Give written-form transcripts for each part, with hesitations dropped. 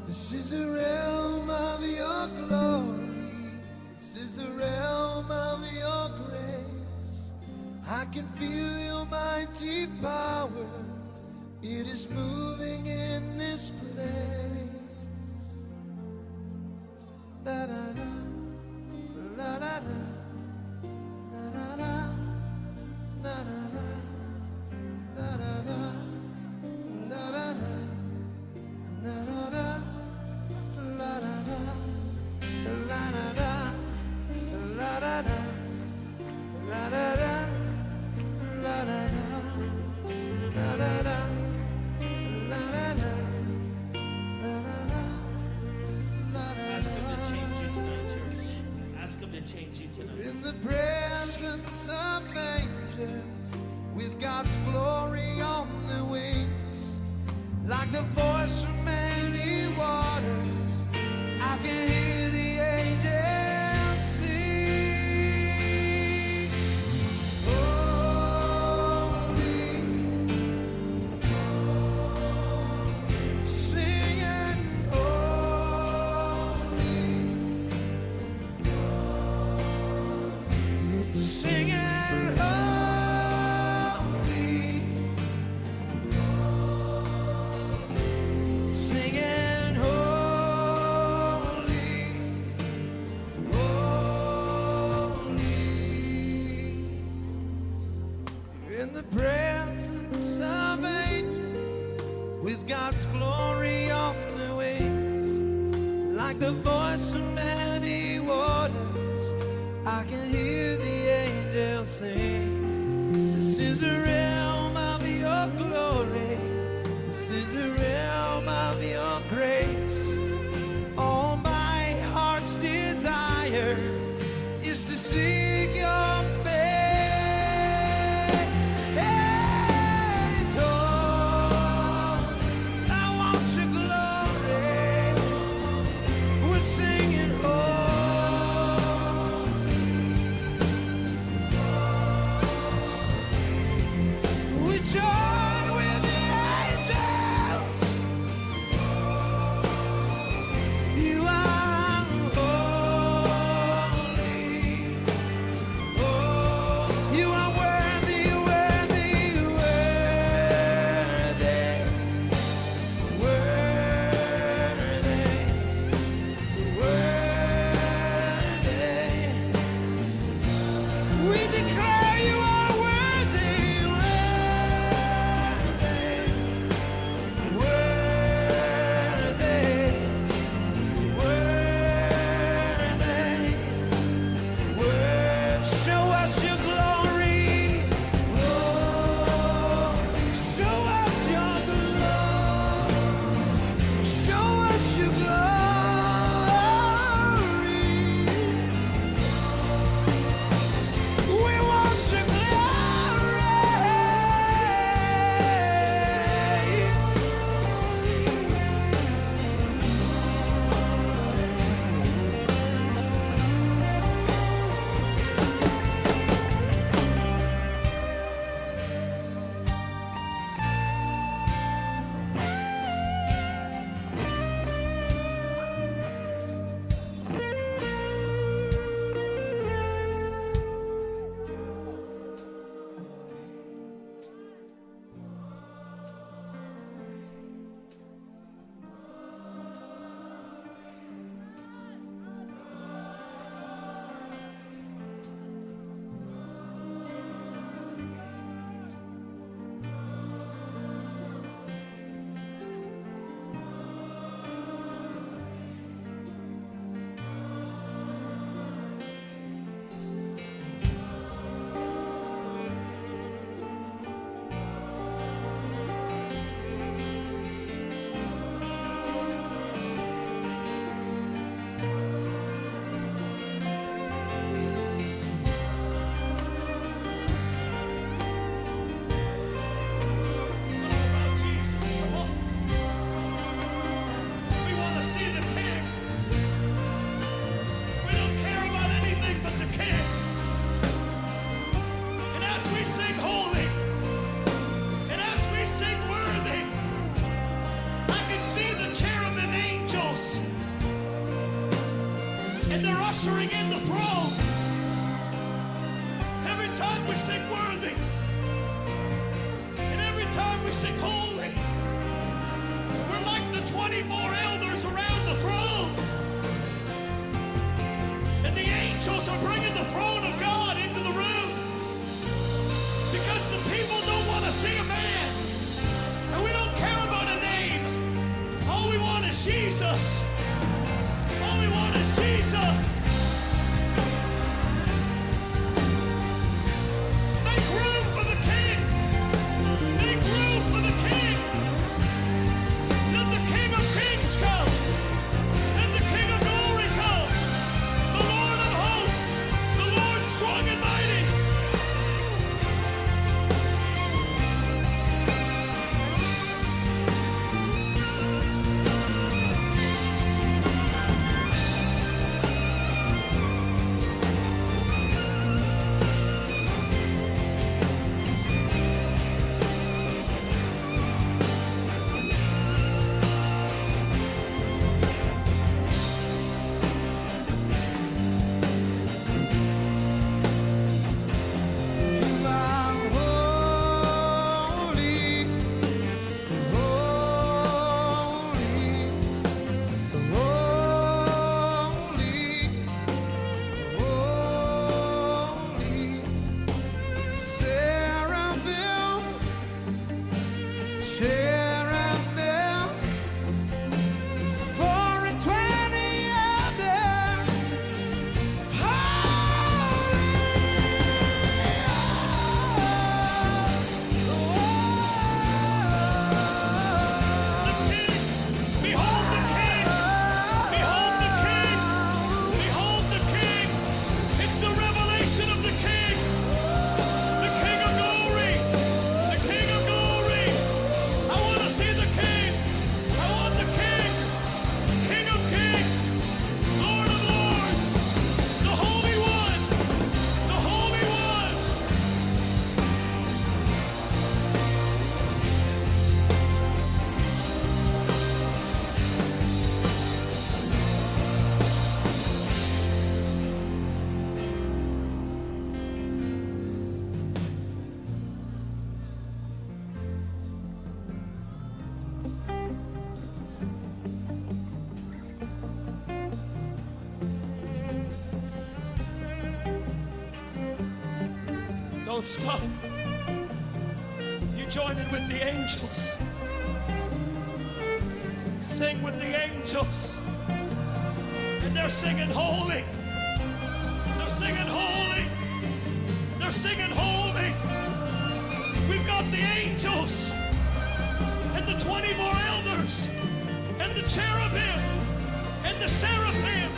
This is the realm of your glory. This is the realm of your grace. I can feel your mighty power. It is moving in this place. Da da da, la da da, da da da, da da da, da da da, da da da, da da da, la da da, la da da, la da da, la da da, la da da, la da da, la da da, la da da, la da Ask him to da. Change you tonight, church. Ask him to change you tonight. In the presence of angels, with God's glory on the wings, like the voice of many waters, I can hear the angels sing. Holy, singing holy. Singing holy, singing holy, holy. In the presence of angels, with God's glory on the wings, like the voice of many waters, I can hear the angels sing. This is the realm of your glory. This is the realm of your grace. All my heart's desire is to seek your face. Oh, I want your glory. We're singing holy. We join with the angels. You are holy. Oh, you are worthy, worthy, worthy, worthy, worthy. We declare you are worthy, We sing holy. We're like the 24 elders around the throne. And the angels are bringing the throne of God into the room. Because the people don't want to see a man. And we don't care about a name. All we want is Jesus. All we want is Jesus. Make room for the King. Make room for the King. Let the King of Kings come. Let the King of Glory come. The Lord of hosts. The Lord strong and mighty. You are holy, holy, holy, holy. Seraphim, cherubim, 24 elders, holy. The King. Behold the King. Behold the King. Behold the King. It's the revelation of the King. The King of glory. The King of glory. I want to see the King. I want the King. King of kings. Lord of lords. The Holy One. The Holy One. Don't stop. You join in with the angels. Sing with the angels. And they're singing holy. They're singing holy. They're singing holy. We've got the angels and the 24 elders and the cherubim and the seraphim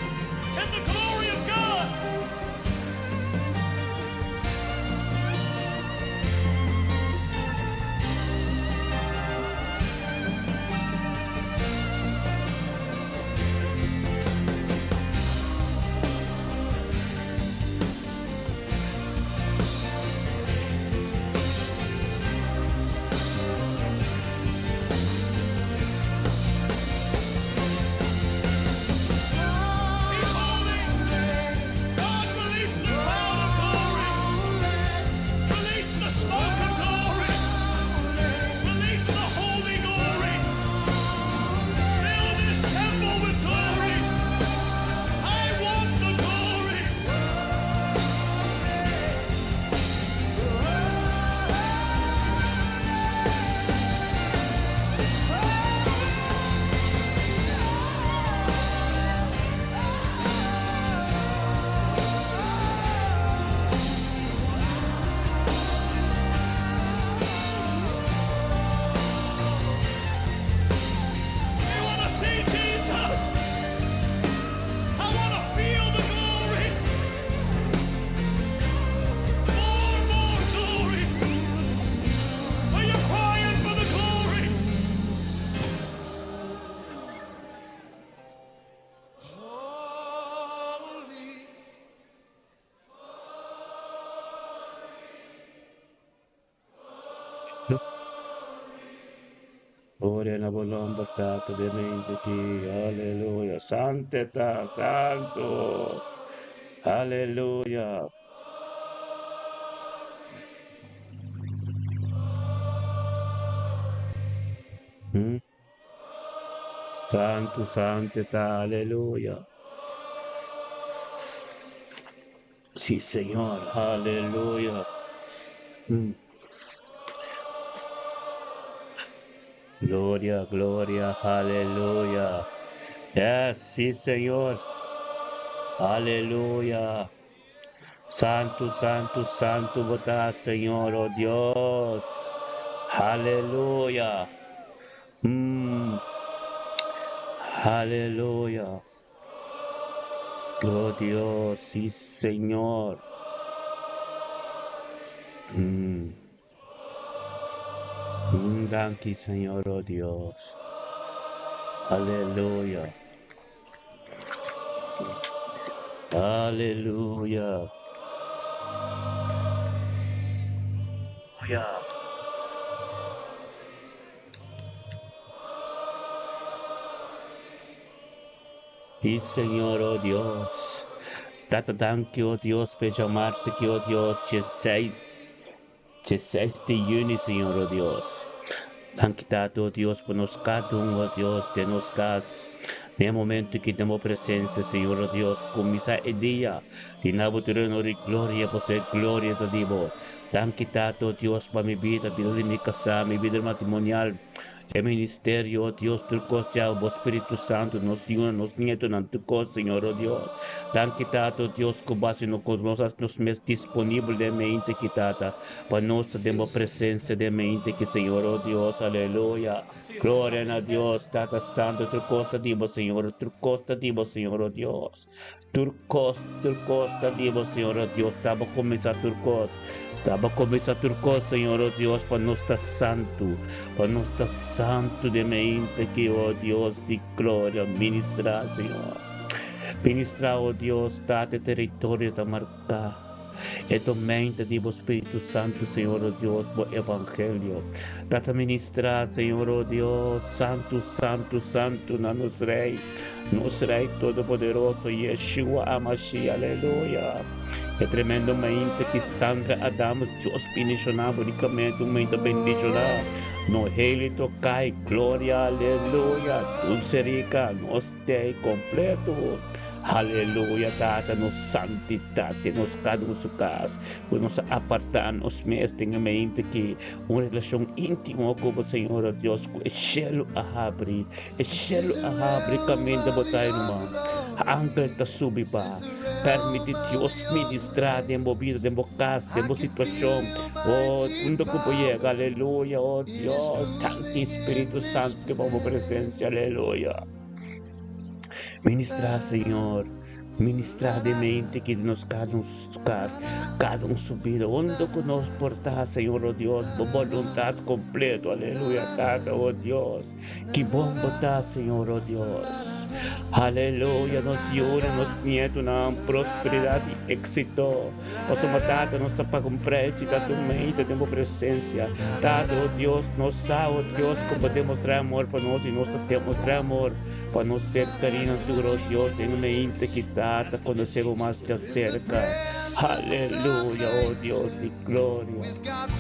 and the glory of God. He's holy. God, release the cloud of glory. Release the smoke of glory. Release the holy glory. Fill this temple with glory. I want the glory. We want to see Jesus. I want to feel the glory. More, more glory. Are you crying for the glory? Holy. Gloria na bo nomber, Tata, den e mainta aki. Aleluya. Santo, Santo. Aleluya. Hmm. Santu, santu ta, aleluya. Sí, Señor, aleluya. Gloria, gloria, aleluya. Yes, sí, Señor. Aleluya. Santu, santu, santu bo ta, Señor, oh Dios. Aleluya. Aleluya. Oh Dios, sí, Señor. Danki, Señor, oh Dios. Aleluya. Aleluya. Aleluya. Sí, Señor, oh Dios. Tata, danki, oh Dios, p'e djamarse ki, oh Dios, djeseis, djeseis di yüni, Señor, oh Dios. Danki, Tata, oh Dios, pa nos kada un, oh Dios, den nos kas, den e momento ki den bo presensia, Señor, oh Dios, kuminsá e dia di na bo tur honor i gloria, pasobra e gloria ta di bo. Danki, Tata, oh Dios, pa mi bida, bida di mi kasá, mi bida matrimonial, E ministerio, oh Dios, tur kos dja bo Spiritu Santu nos yuna, nos nietonan, tur kos, Señor, oh Dios. Danki, Tata, oh Dios, ku base no ku nos hasi nos mes disponibel den mente aki, Tata, pa nos ta den bo presensia den mente aki, Señor, oh Dios, aleluya. Gloria na Dios, Tata Santu, tur kos ta di bo, Señor, tur kos ta di bo, Señor, oh Dios. Tur kos, tur kos ta di bo, Señor, oh Dios. Ta bo kuminsá tur kos. Ta bo kuminsá tur kos, Señor, oh Dios, pa nos ta santu, pa nos ta santu den mente aki, oh Dios di gloria. Ministrá, Señor. Ministrá, oh Dios, Tata, e teritorio ta marká. E tormenta di bo Spiritu Santu, Señor, oh Dios, bo evangelio. Tata ministrá, Señor, oh Dios, Santu, Santu, Santu na nos Rey, nos Rey Todopoderoso, Yeshua HaMashiach, aleluya. E tremendo mainta ki Sandra Adams, Dios bendiciona bo ricamente, un mainta bendiciona. No Haley Tokay, gloria, aleluya. Dulce Rica, nos tey completo. Aleluya Tata nos santitat den nos kada un su kas ku nos a aparta nos mes den e mente ki un relashon intimo ku bo Señor o Dios ku e shelu a habri e shelu a habri kaminda bo ta ruman angel ta subi ba permiti Dios ministra den bo bida den bo kas den bo situashon o unda ku bo yega aleluya o Dios danki Spiritu Santo pa bo presensia aleluya. Ministrá, Señor, ministrá den mente ki di nos kada un su kas, kada un su bida, unda ku nos por ta, Señor, oh Dios, bo boluntat kompleto, aleluya, Tata, oh Dios, ki bon bo ta, Señor, oh Dios, aleluya, nos yunan, nos nietonan, prosperidat i éksito. Pasobra, Tata, nos ta paga un preis i ta tum'ei den bo presensia. Tata, o Dios, nos sa, o Dios, ku bo demostrá amor pa nos i nos ta demostrá amor pa nos ser karinan tur, o Dios, den mente ki Tata konosé bo mas djaserka. Aleluya, o Dios di gloria.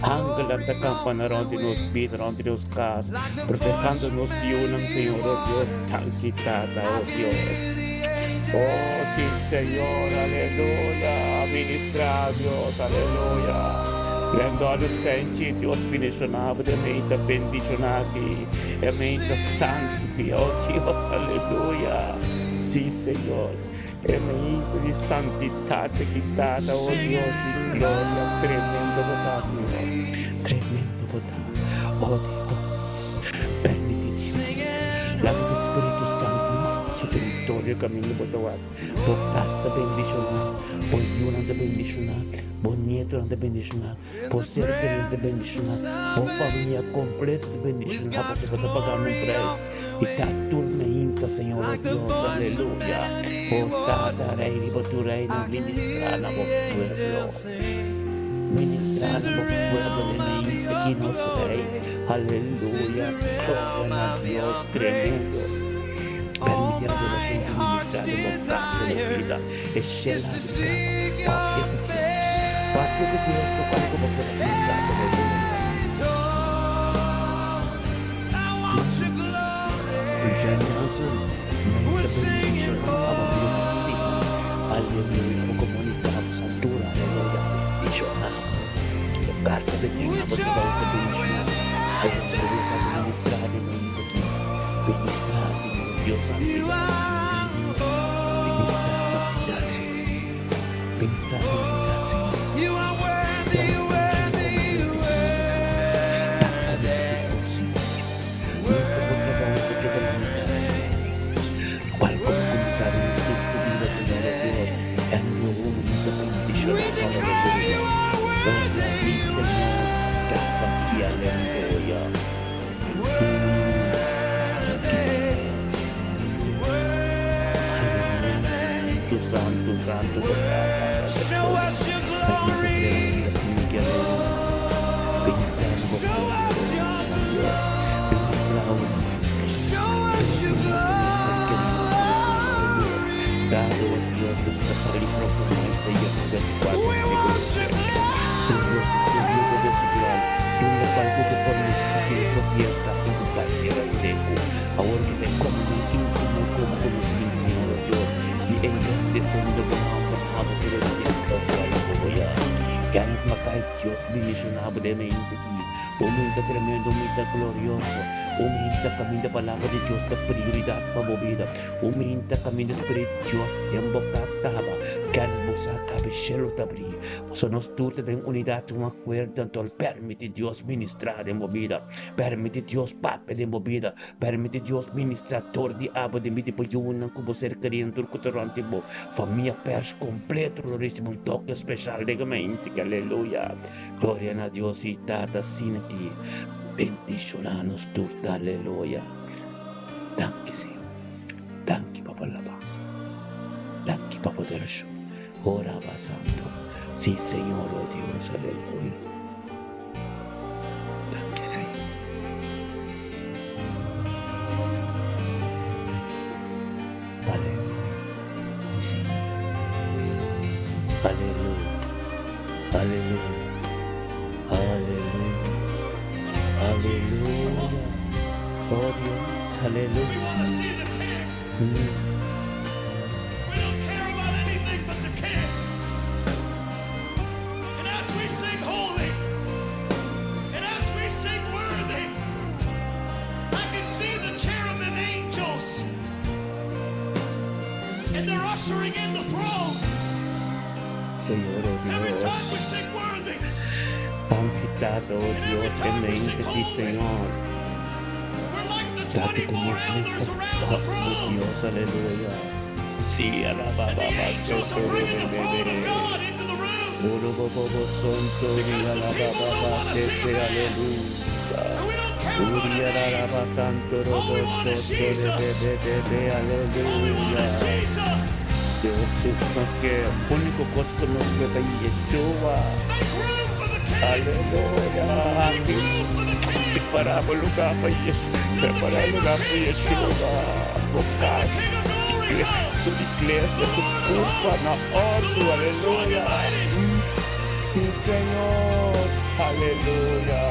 Angelnan ta kampana rònt di nos bida, rònt di nos kas, protehando nos yunan, Señor, o Dios. Danki, Tata, o Dios. Oh, sí, Señor, aleluya. Ministra, Dios, aleluya. Lendado Senchi, Dios bendicionado de mente bendicionado aquí. E mente santo, oh Dios, aleluya. Sí, Señor. E mente di santidad quitada, oh Dios, di gloria. Tremendo bota, Señor. Tremendo bota. Oh Dios. Permiti Dios. Laga bo Spiritu Santu marka su teritorio kaminda bo ta wak. Bo kas ta bendishoná, bo yunan ta bendishoná, bo nietonan ta bendishoná, bo ser kerido ta bendishoná, bo famia kompleto ta bendishoná pasobra bo ta pagando un preis i ta tur meinta, Señor o Dios. Aleluya! O Tata, Rei riba tur reino, ministrá na bo pueblo. Ministrá na bo pueblo den mainta ki nos Rei. Aleluya! Gloria na Dios! Tremendo! Permiti adorashon di ministrá den bo kas, den bo bida. E shel habri kaba. Papia ku Dios. Papia ku Dios tokante ku bo por a pensa aserka di bo. ta bendiciona. Awor bo ta ministra den momento aki. Ministra, Señor Dios, santidad. Ministra santidad, Señor. Ministra santidad, Señor. Traha función completo, Señor Dios. Tapa nos tur, Señor Dios. Nunca bo trabou ta keda limitá, Señor Dios. Cual como cuminsa den nos tur su bida, Señor Dios. En un momento bendiciona, aleluya. Gloria a ti, Señor. Tata, sí, aleluya. Santu, santu, santu, Show us your glory. Show us your glory. Show us your glory. We want your Awor ku ta komo komo komo Señor Dios i engrandesiendo bo nomber abo tur e tempo. Aleluya. Kenneth Mackay, Dios bendiciona bo den mente aki. Un mente tremendo, un mente glorioso, un mente caminda palabra di Dios ta prioridad pa bo bida, un mente caminda Spirit di Dios den bo cas caba. Kenneth, bo sa cabe cielo ta abri. Pasobra nos tur ta den unidad, un acuerdo, anto permiti Dios ministra den bo bida. Permiti Dios papia den bo bida. Permiti Dios ministra dor di abo den bida di bo yunan ku bo ser kerido tur ku ta rònt di bo. Famia pers kompleto lo risibi un toke speshal den gemeente. Aleluya! Gloria na Dios i Tata asina ki bendishoná nos tur. Aleluya! Danki Señor. Danki pa bo alabansa. Danki pa bo adorashon. Ora Abba Santo. Si Señor, oh Dios. Aleluya. Danki Señor. Aleluya. Si Señor. Aleluya. Aleluya. Aleluya. Aleluya. Oh Dios, We aleluya. want to see the King. We don't care about anything but the King. And as we sing holy, and as we sing worthy, I can see the cherubim angels, and they're ushering in the throne. Señor, oh Every Dios. time we sing worthy, Santidad, oh Dios, que me ti, Señor. we're like the Date 24 como elders around the oh throne. Dios, aleluya. Sí, alaba, And the angels are bringing the throne of God into the room. Because the people don't wanna see a man. And we don't care about a name. All we want is Jesus. All we want is Jesus. Que único costo nos queda Yeshua. Make room for the King. Aleluya. Make room for the King. Prepara lugar para Yeshua. Prepara lugar para Yeshua. The Boca. King of glory comes. Su iglesia, su culpa, na The otro. Lord strong and Aleluya. mighty. Sí, Señor. Aleluya.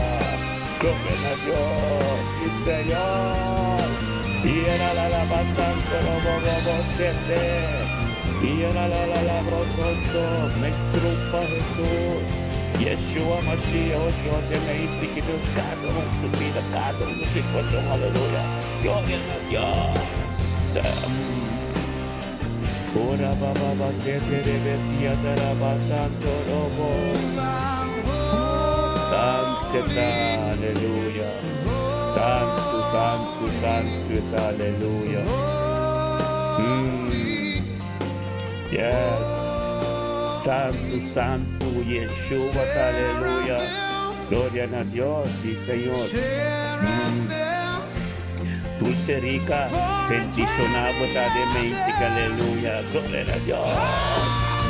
Gloria a Dios. Sí, Señor. Y era la la santo robo robo siete. Y era la la la brososo. Me trupa Jesús. Yeshua Mashiach, oh Dios, de me que Dios cada uno su vida, cada uno su situación, aleluya. Gloria a Dios. Ora baba ba te te de betia taraba santo robo. Santidad, aleluya. Santo, santo, santo, aleluya. Yes. Santo, santo, Yeshua, aleluya. Gloria a Dios, sí, Señor. Dulce rica, bendicionado de mente, aleluya. Gloria a Dios.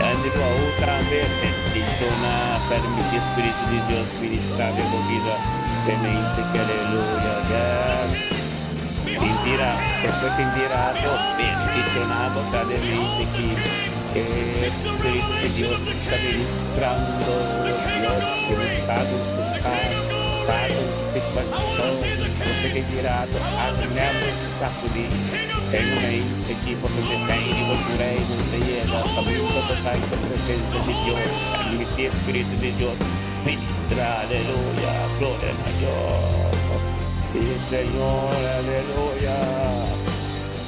Andy Raúl también bendiciona, permite Espíritu de Dios ministrar de vida de mente, aleluya. Yes. Indira, después de Indira, bendicionado de mente que el Espíritu de Dios está ministrando, Dios, que está en su casa, situación, você que dirá, sacudir, tem uma aqui porque tem de você você llega, caminho tocar en la presencia de Dios, permitir Espíritu de Dios. Ministra, aleluya, gloria na Dios. Sí, Señor, aleluya.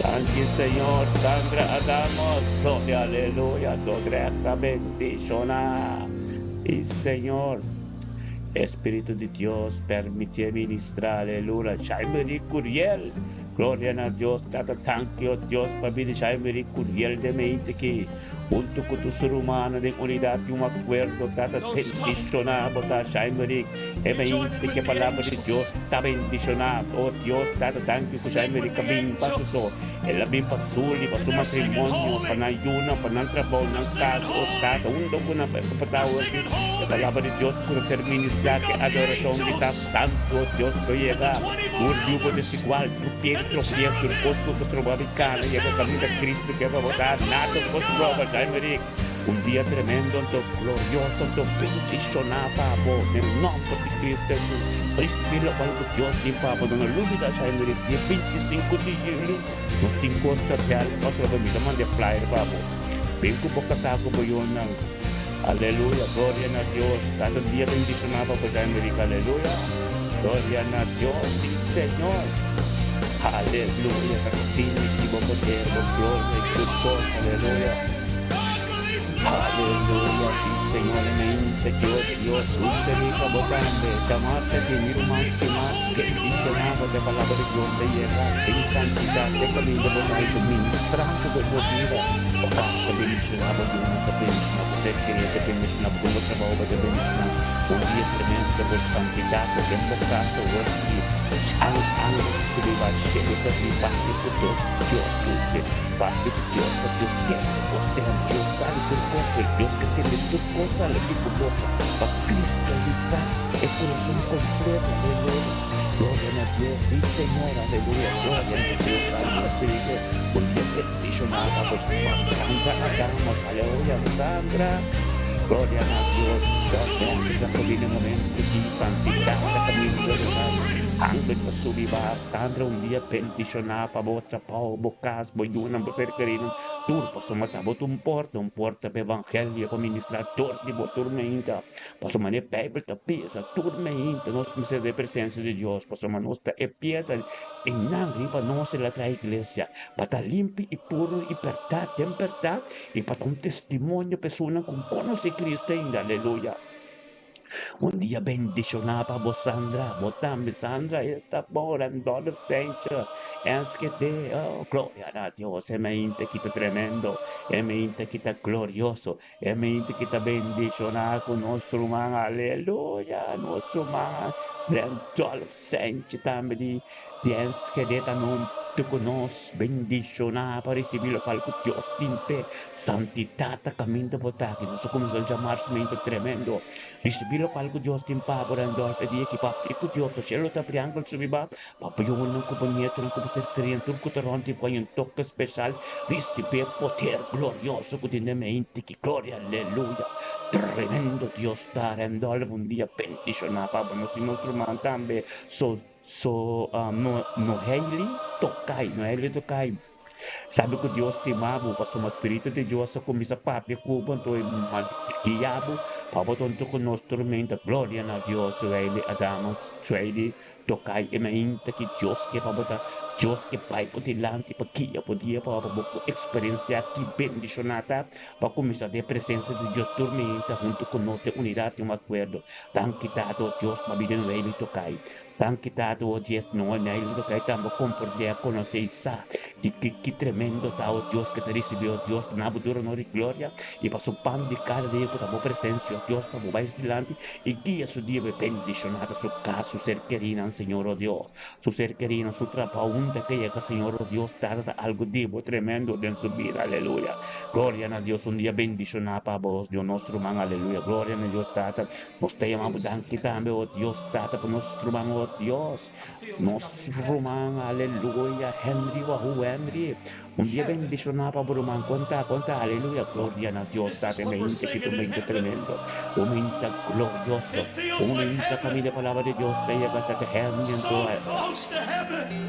Danki, Señor. Sandra Adamos, gloria, aleluya. Dodrecht bendiciona. Sí, Señor. Espíritu di Dios, permiti ministra, aleluya. Jaime Curiel, gloria na Dios. Tata, thank you, Dios, pa bida Jaime Curiel den mente aki. Huntu ku tur ser humano den unidat i un akuerdo ta ta bendishoná bo ta Shaimerick e mente ku e palabra di Dios ta bendishoná o Dios tata danki ku Shaimerick a bin pa su so el a bin pa Zully pa su matrimonio pa nan yunan pa nan trabou nan kas o tata unda ku nan pa ta awor aki e palabra di Dios ku ta ser ministrá ku e adorashon di ta santu o Dios lo yega tur yugo desigual tur piedra tropies tur kos ku ta stroba mi kana yega kaminda Cristo ke pa bo ta nada por stroba Shaimerick. Un dia tremendo anto glorioso anto bendishoná pa bo den nòmber di Cristo Hesus. Risibí lokual ku Dios tin pa bo. No no lubidá Shaimerick dia 25 di juli nos tin kos spesial pasobra mi ta manda e flyer pa bo. Bin ku bo kasá ku bo yunan. Aleluya gloria na Dios. Ta un dia bendishoná pa bo Shaimerick. Aleluya gloria na Dios. Si Señor. Aleluya ta asina ki bo poder bo gloria i tur kos. Aleluya. Aleluya, si Señor e mente ki o Dios dulce rica bo tambe ta marcha di mi ruman stima bendiciona bo te palabra di Dios ta yega den santidad te caminda bo ta y ministrando den bo bida bo cas ta bendiciona bo yuna ta bendiciona bo ser querido ta bendiciona bo den bo trabao bo ta bendiciona un dia tremendo bo santidad bo den bo cas awor ki ang ang subi ba shelu ta riba cu Dios dulce. Papia ku Dios pa Dios kende bo stem. Dios sabi tur kos, pero Dios ke tende tur kos sali di bo boka pa kristalisá e kurason kompleto. Aleluya! Gloria na Dios! Sí, Señor! Aleluya! Gloria na Dios! Santo Spiritu, un dia bendishoná pa bo Sandra Adamos. Aleluya! Sandra! Gloria na Dios! Dios bendisá bo den e momento di santidat ta kaminda riba. Angel ta subi baha. Sandra un dia bendishoná pa bo trabou, bo kas, bo yunan, bo ser kerinan, tur pasobra ta bo ta un porta, un porta pa evangelio, pa ministrá tur di bo tur meinta. Pasobra manera e Bijbel ta bisa, tur meinta nos mester den presensia di Dios, pasobra nos ta e piedra i nan riba nos el a traha iglesia, pa ta limpi i puru i bèrdat den bèrdat i pa ta un testimonio pa esunnan ku konosé Cristo ainda. Aleluya! Un dia bendishoná pa bo Sandra, bo tambe Sandra esta bo Randolph Saintje Enschede oh gloria na Dios e mente ki ta tremendo e mente ki ta glorioso e mente ki ta bendishoná ku nos ruman aleluya nos ruman Randolph Saintje tambe di di Enschede ta nuntu ku nos bendishoná pa risibí lokual ku Dios tin p'e. Santidat ta kaminda bo ta aki. Nos a kuminsá un djamars meinta tremendo. Risibí lokual ku Dios tin pa bo, Randolph. E dia ki papia ku Dios, ta shelu ta abri angel subi ba pa bo yunan ku bo nietonan ku bo ser kerinan, tur ku ta rònt di bo haña un toke speshal. Risibí e poder glorioso ku tin den meinta ki. Gloria, aleluya! Tremendo Dios ta, Randolph. Un dia bendishoná pa bo. Nos tin nos ruman tambe, so, so, no, Nohely Tokai, Nohely Tokai. Sabi ku Dios stima bo, pasobra Spiritu di Dios a kuminsá papia ku bo, anto e guia bo pa bo tonto ku nos tormenta. Gloria na Dios, Sueily Adamas, Sueily Tokai e mainta ki Dios ke pa bo ta. Dios ke bai bo dilanti pa guia bo dia pa bo por eksperensiá ki bendishoná ta pa kuminsá den presensia di Dios tur mainta huntu ku nos den unidat i un akuerdo. Danki Tata, o Dios, pa bida Noely Tokai. Danki Tata o Dies no na el lo kai tambe komprende a konosé i sa di ki ki tremendo ta o Dios ke ta risibí o Dios pa nan bo dura honor i gloria i pa su pan di kada dia ku ta bo presensia o Dios pa bo bai su dilanti i guia su dia bo bendishoná ta su kas su ser kerinan Señor o Dios su ser kerinan su trabou unda ke yega Señor o Dios Tata ta algu di bo tremendo den su bida aleluya gloria na Dios un dia bendishoná pa bo Dios nos ruman aleluya gloria na Dios Tata Nos ta yama bo danki tambe, o Dios Tata, pa nos ruman, o Dios, nos ruman, aleluya, Henry Wahoo Henry. Un dia bendishoná pa bo ruman, konta, konta, aleluya, gloria na Dios Tata, e mente ki ta un mente tremendo, un mente glorioso, un mente kaminda e palabra di Dios ta yega sa ku Henry anto a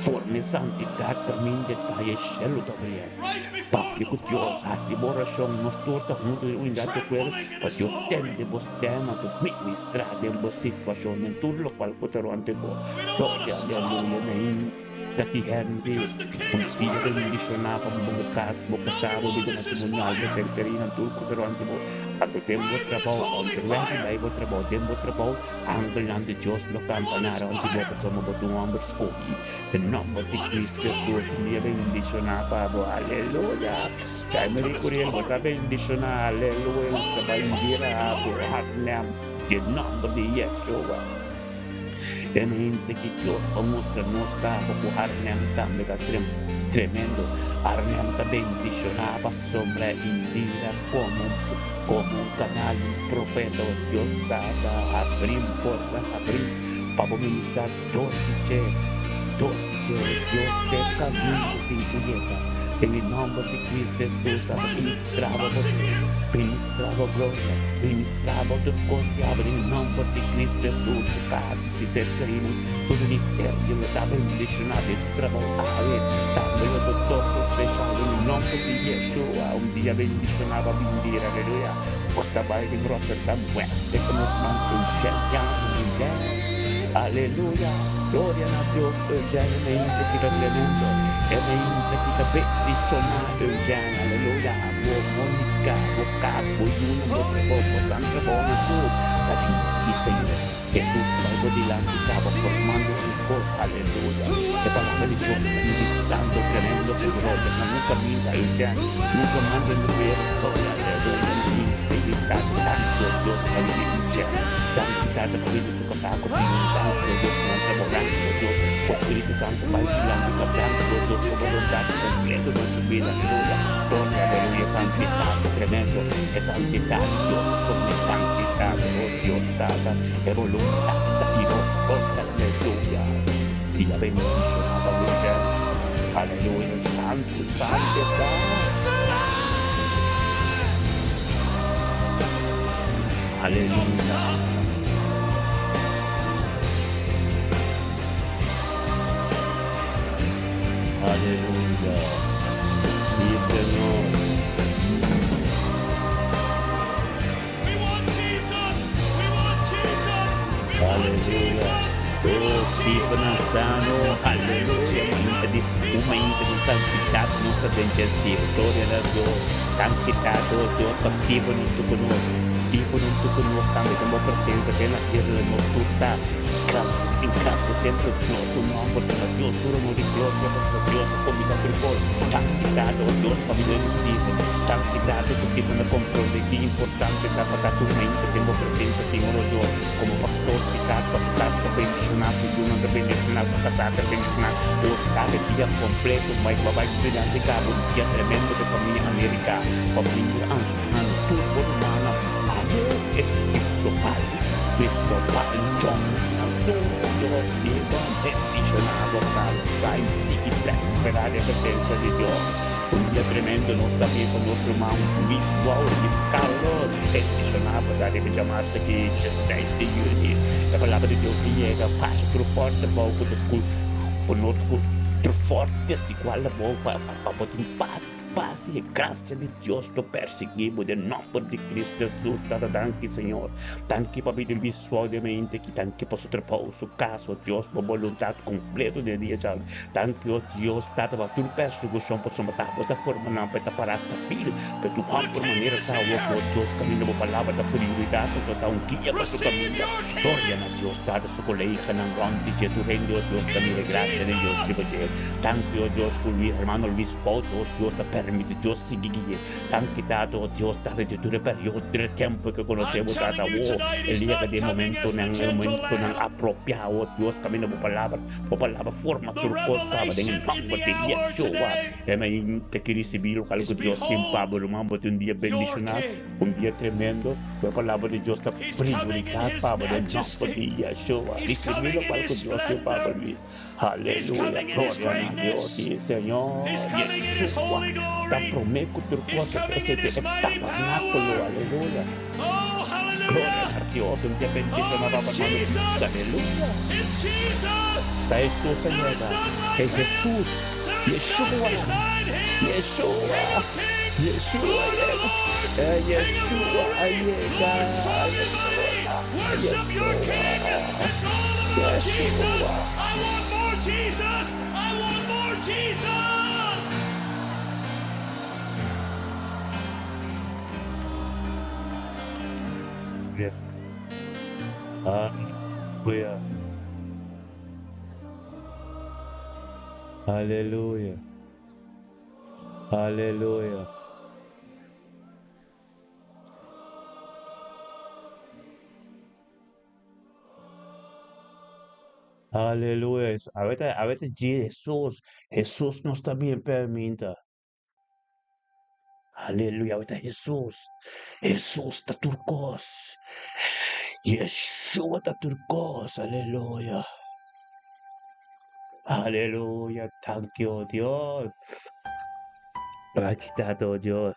forma. Den santidat kaminda ta e shelu ta bria. Right before Papia the ku Dios, throne. hasi bo orashon, nos tur ta huntu den unidat di akuerdo Trembling in pa his Dios glory. tende bo stem anto ministrá den bo situashon den tur lokual ku ta rònt di bo. We don't want to Gloria, stop aleluya, na inta ki hende because the un king is dia worthy. bendishoná pa bo kas, bo Now kasá, we bo want bida is his matrimonial, bo fire. ser kerí, nan tur ku ta rònt di bo. Anto den bo Breathe in his trabou, holy ònter wèg di fire. bai bo trabou, den bo trabou, Angelnan di Dios lo We kanta want na his rònt di bo fire. pasobra bo ta un hòmber skohi. Den nòmber We di want his Kristu Hesus glory. un dia bendishoná pa bo. We Aleluya! want the smoke Jaime of di his Curiel, bo ta glory. bendishoná. Aleluya! Nos ta bai Holy, bira holy bo glory. Harlem den nòmber di Yeshua. Den hende ki Dios a mustra nos kaba ku Arnhem tambe ta tremendo. Arnhem ta bendishoná pasobra Indira komo komo un kanal di un profeta o Dios Tata habri un porta habri pa bo ministrá dor di dje dor di dje o Breathe into Dios your te lives kaminda now. tin ku yega den e nòmber di Cristo His Jesus ta presence is ministrá bo touching poder. you. Ministrá bo gloria, ministrá bo tur kos diabel den nomber di Cristo Jesus su kas si ser kerinan su ministerio lo ta bendishoná den su trabou awe tambe lo ta toke speshal den e nomber di Yeshua un dia bendishoná pa bindira aleluya nos ta bai den Rotterdam West te ku nos man Eugeniano Miguel aleluya gloria na Dios Eugenia mente kita tremendo e mente kita bendishoná Eugenia aleluya. Bo Monica, bo kas, bo yunan, bo trabou, bo san trabou na tur ta di Señor. Hesus bai bo dilanti kaba formando un kos, aleluya. E palabra di Dios ta ministrando tremendo poderoso. Na nunka minta Eugène, nunka manda no wera sola, aleluya. Na mi felisitá tantu Dios pa mi di Eugène. Danki Tata pa bini su kasá ku su yu. Danki o Dios pa nan trabou. Danki o Dios ku Spiritu Santu bai dilanti kap. Danki o Dios pa boluntat kompleto den su bida, aleluya. Gloria, aleluya, santidad tremendo, e santidad di Dios come santidad, oh Dios Tata, e voluntad ta di nos, aleluya, dia bendicionado, aleluya, aleluya, santo, santidad, aleluya. Aleluya. Sí, Señor. We want Jesus. We want Jesus. We want Aleluya. Jesus. We Oh, want Stephen Jesus. Ansano, Lift up the name of aleluya. Mainta Jesus. di He's un mainta di holy. santidad nos ta den dje Steve. Gloria na Dios. Santidad, oh Dios, pa Stephen huntu ku nos. Stephen huntu ku nos tambe den bo presencia den Irla nos tur ta grandisificado dentro di nos su nomber ta na Dios tur honor y gloria pasobra Dios a cuminsa tur cos santidad oh Dios pa mi den Steven santidad su tipo na comprende ki importante ta pa ta tur mente den bo presencia Señor oh Dios como pastor di cas pa su cas ta bendiciona su yunan ta bendiciona su casa ta bendiciona oh cada dia completo mai pa bai dilanti cabo un dia tremendo den familia America familia anciano tur bo rumannan amo es Cristobal. Cristobal John Antonio Dios bendiciona bo salsa y sigui perseverá den presencia di Dios. Un dia tremendo nos ta misa nos ruman Luis Wou, Luis Carlos bendiciona bo ta riba djamarsa ki dieseis di juni. E palabra di Dios ta yega pasa tur forte bou ku ta ku nos ku tur forte si kual bo pa bo tin pas. Pas i e grasia di Dios lo persiguí bo den nòmber di Cristo Jesus. Tata danki Señor. Danki pa bida Luis suavemente aki. Danki pa su trabou, su kas, o Dios, bo boluntat kompleto den dia djawe. Danki, o Dios, Tata, pa tur persekushon pasobra ta bo ta forma nan pa e ta pará stabil. Pa e tu The hòmber King manera is ta awor, here. o Dios, kaminda bo palabra ta prioridat, pasobra ta un guia pa su Receive kaminda. your Gloria King. na Dios, Tata, su koleganan rònt di dje, tur hende, o Dios, ta mira King e grasia di Dios riba Jesus. dje. Danki, o Dios, ku Luis, hermano Luis Fout, o Dios, ta permiti Dios sigui gui'e. Danki, Tata, o Dios, Tata, di tur e periodo, tur e tempu ke konosé I'm bo, Tata, telling you awor tonight, e he's yega not di e coming as the momentonan, e gentle momentonan lamb. apropiá, o Dios, kaminda bo palabra, bo palabra forma The tur kos kaba den e revelation in nòmber the di hour Yeshua. today E mainta ki risibí lokual is ku Dios tin pa behold bo, ruman, bo tin un dia your bendishoná, King. un dia tremendo. Ku e palabra di Dios ta He's coming in prioridat his pa bo den nòmber majesty. di Yeshua. He's Risibí coming in lokual his ku Dios tin pa bo, splendor. Luis. He's Aleluya, coming in his gloria na Dios greatness. i Señor He's coming in his Yeshua holy ta glory. promé ku tur He's kos ta coming trese in den his e mighty tabernákulo. power. Aleluya, Oh, gloria hallelujah. na Dios. Un dia bendishoná Oh, pa it's hermano Luis. Jesus. Aleluya. It's Jesus. Ta Hesus a There is yega. none E like him. Hesus, There is none Yeshua, beside him. Yeshua, King of kings, Yeshua a Lord of yega. lords, E King of Yeshua a glory, yega. Lord strong and mighty. Worship your Yeshua, King. It's all about Jesus. Yeshua. I want more Jesus. I want more Jesus. Aleluya. Aleluya. Aleluya. Aleluya. A veces Jesús, Jesús no está bien permita. Aleluya. A veces Jesús, Jesús ta tur kos. Yeshua ta tur kos. Aleluya. Aleluya. Thank you, Dios. Aki Tata, oh Dios.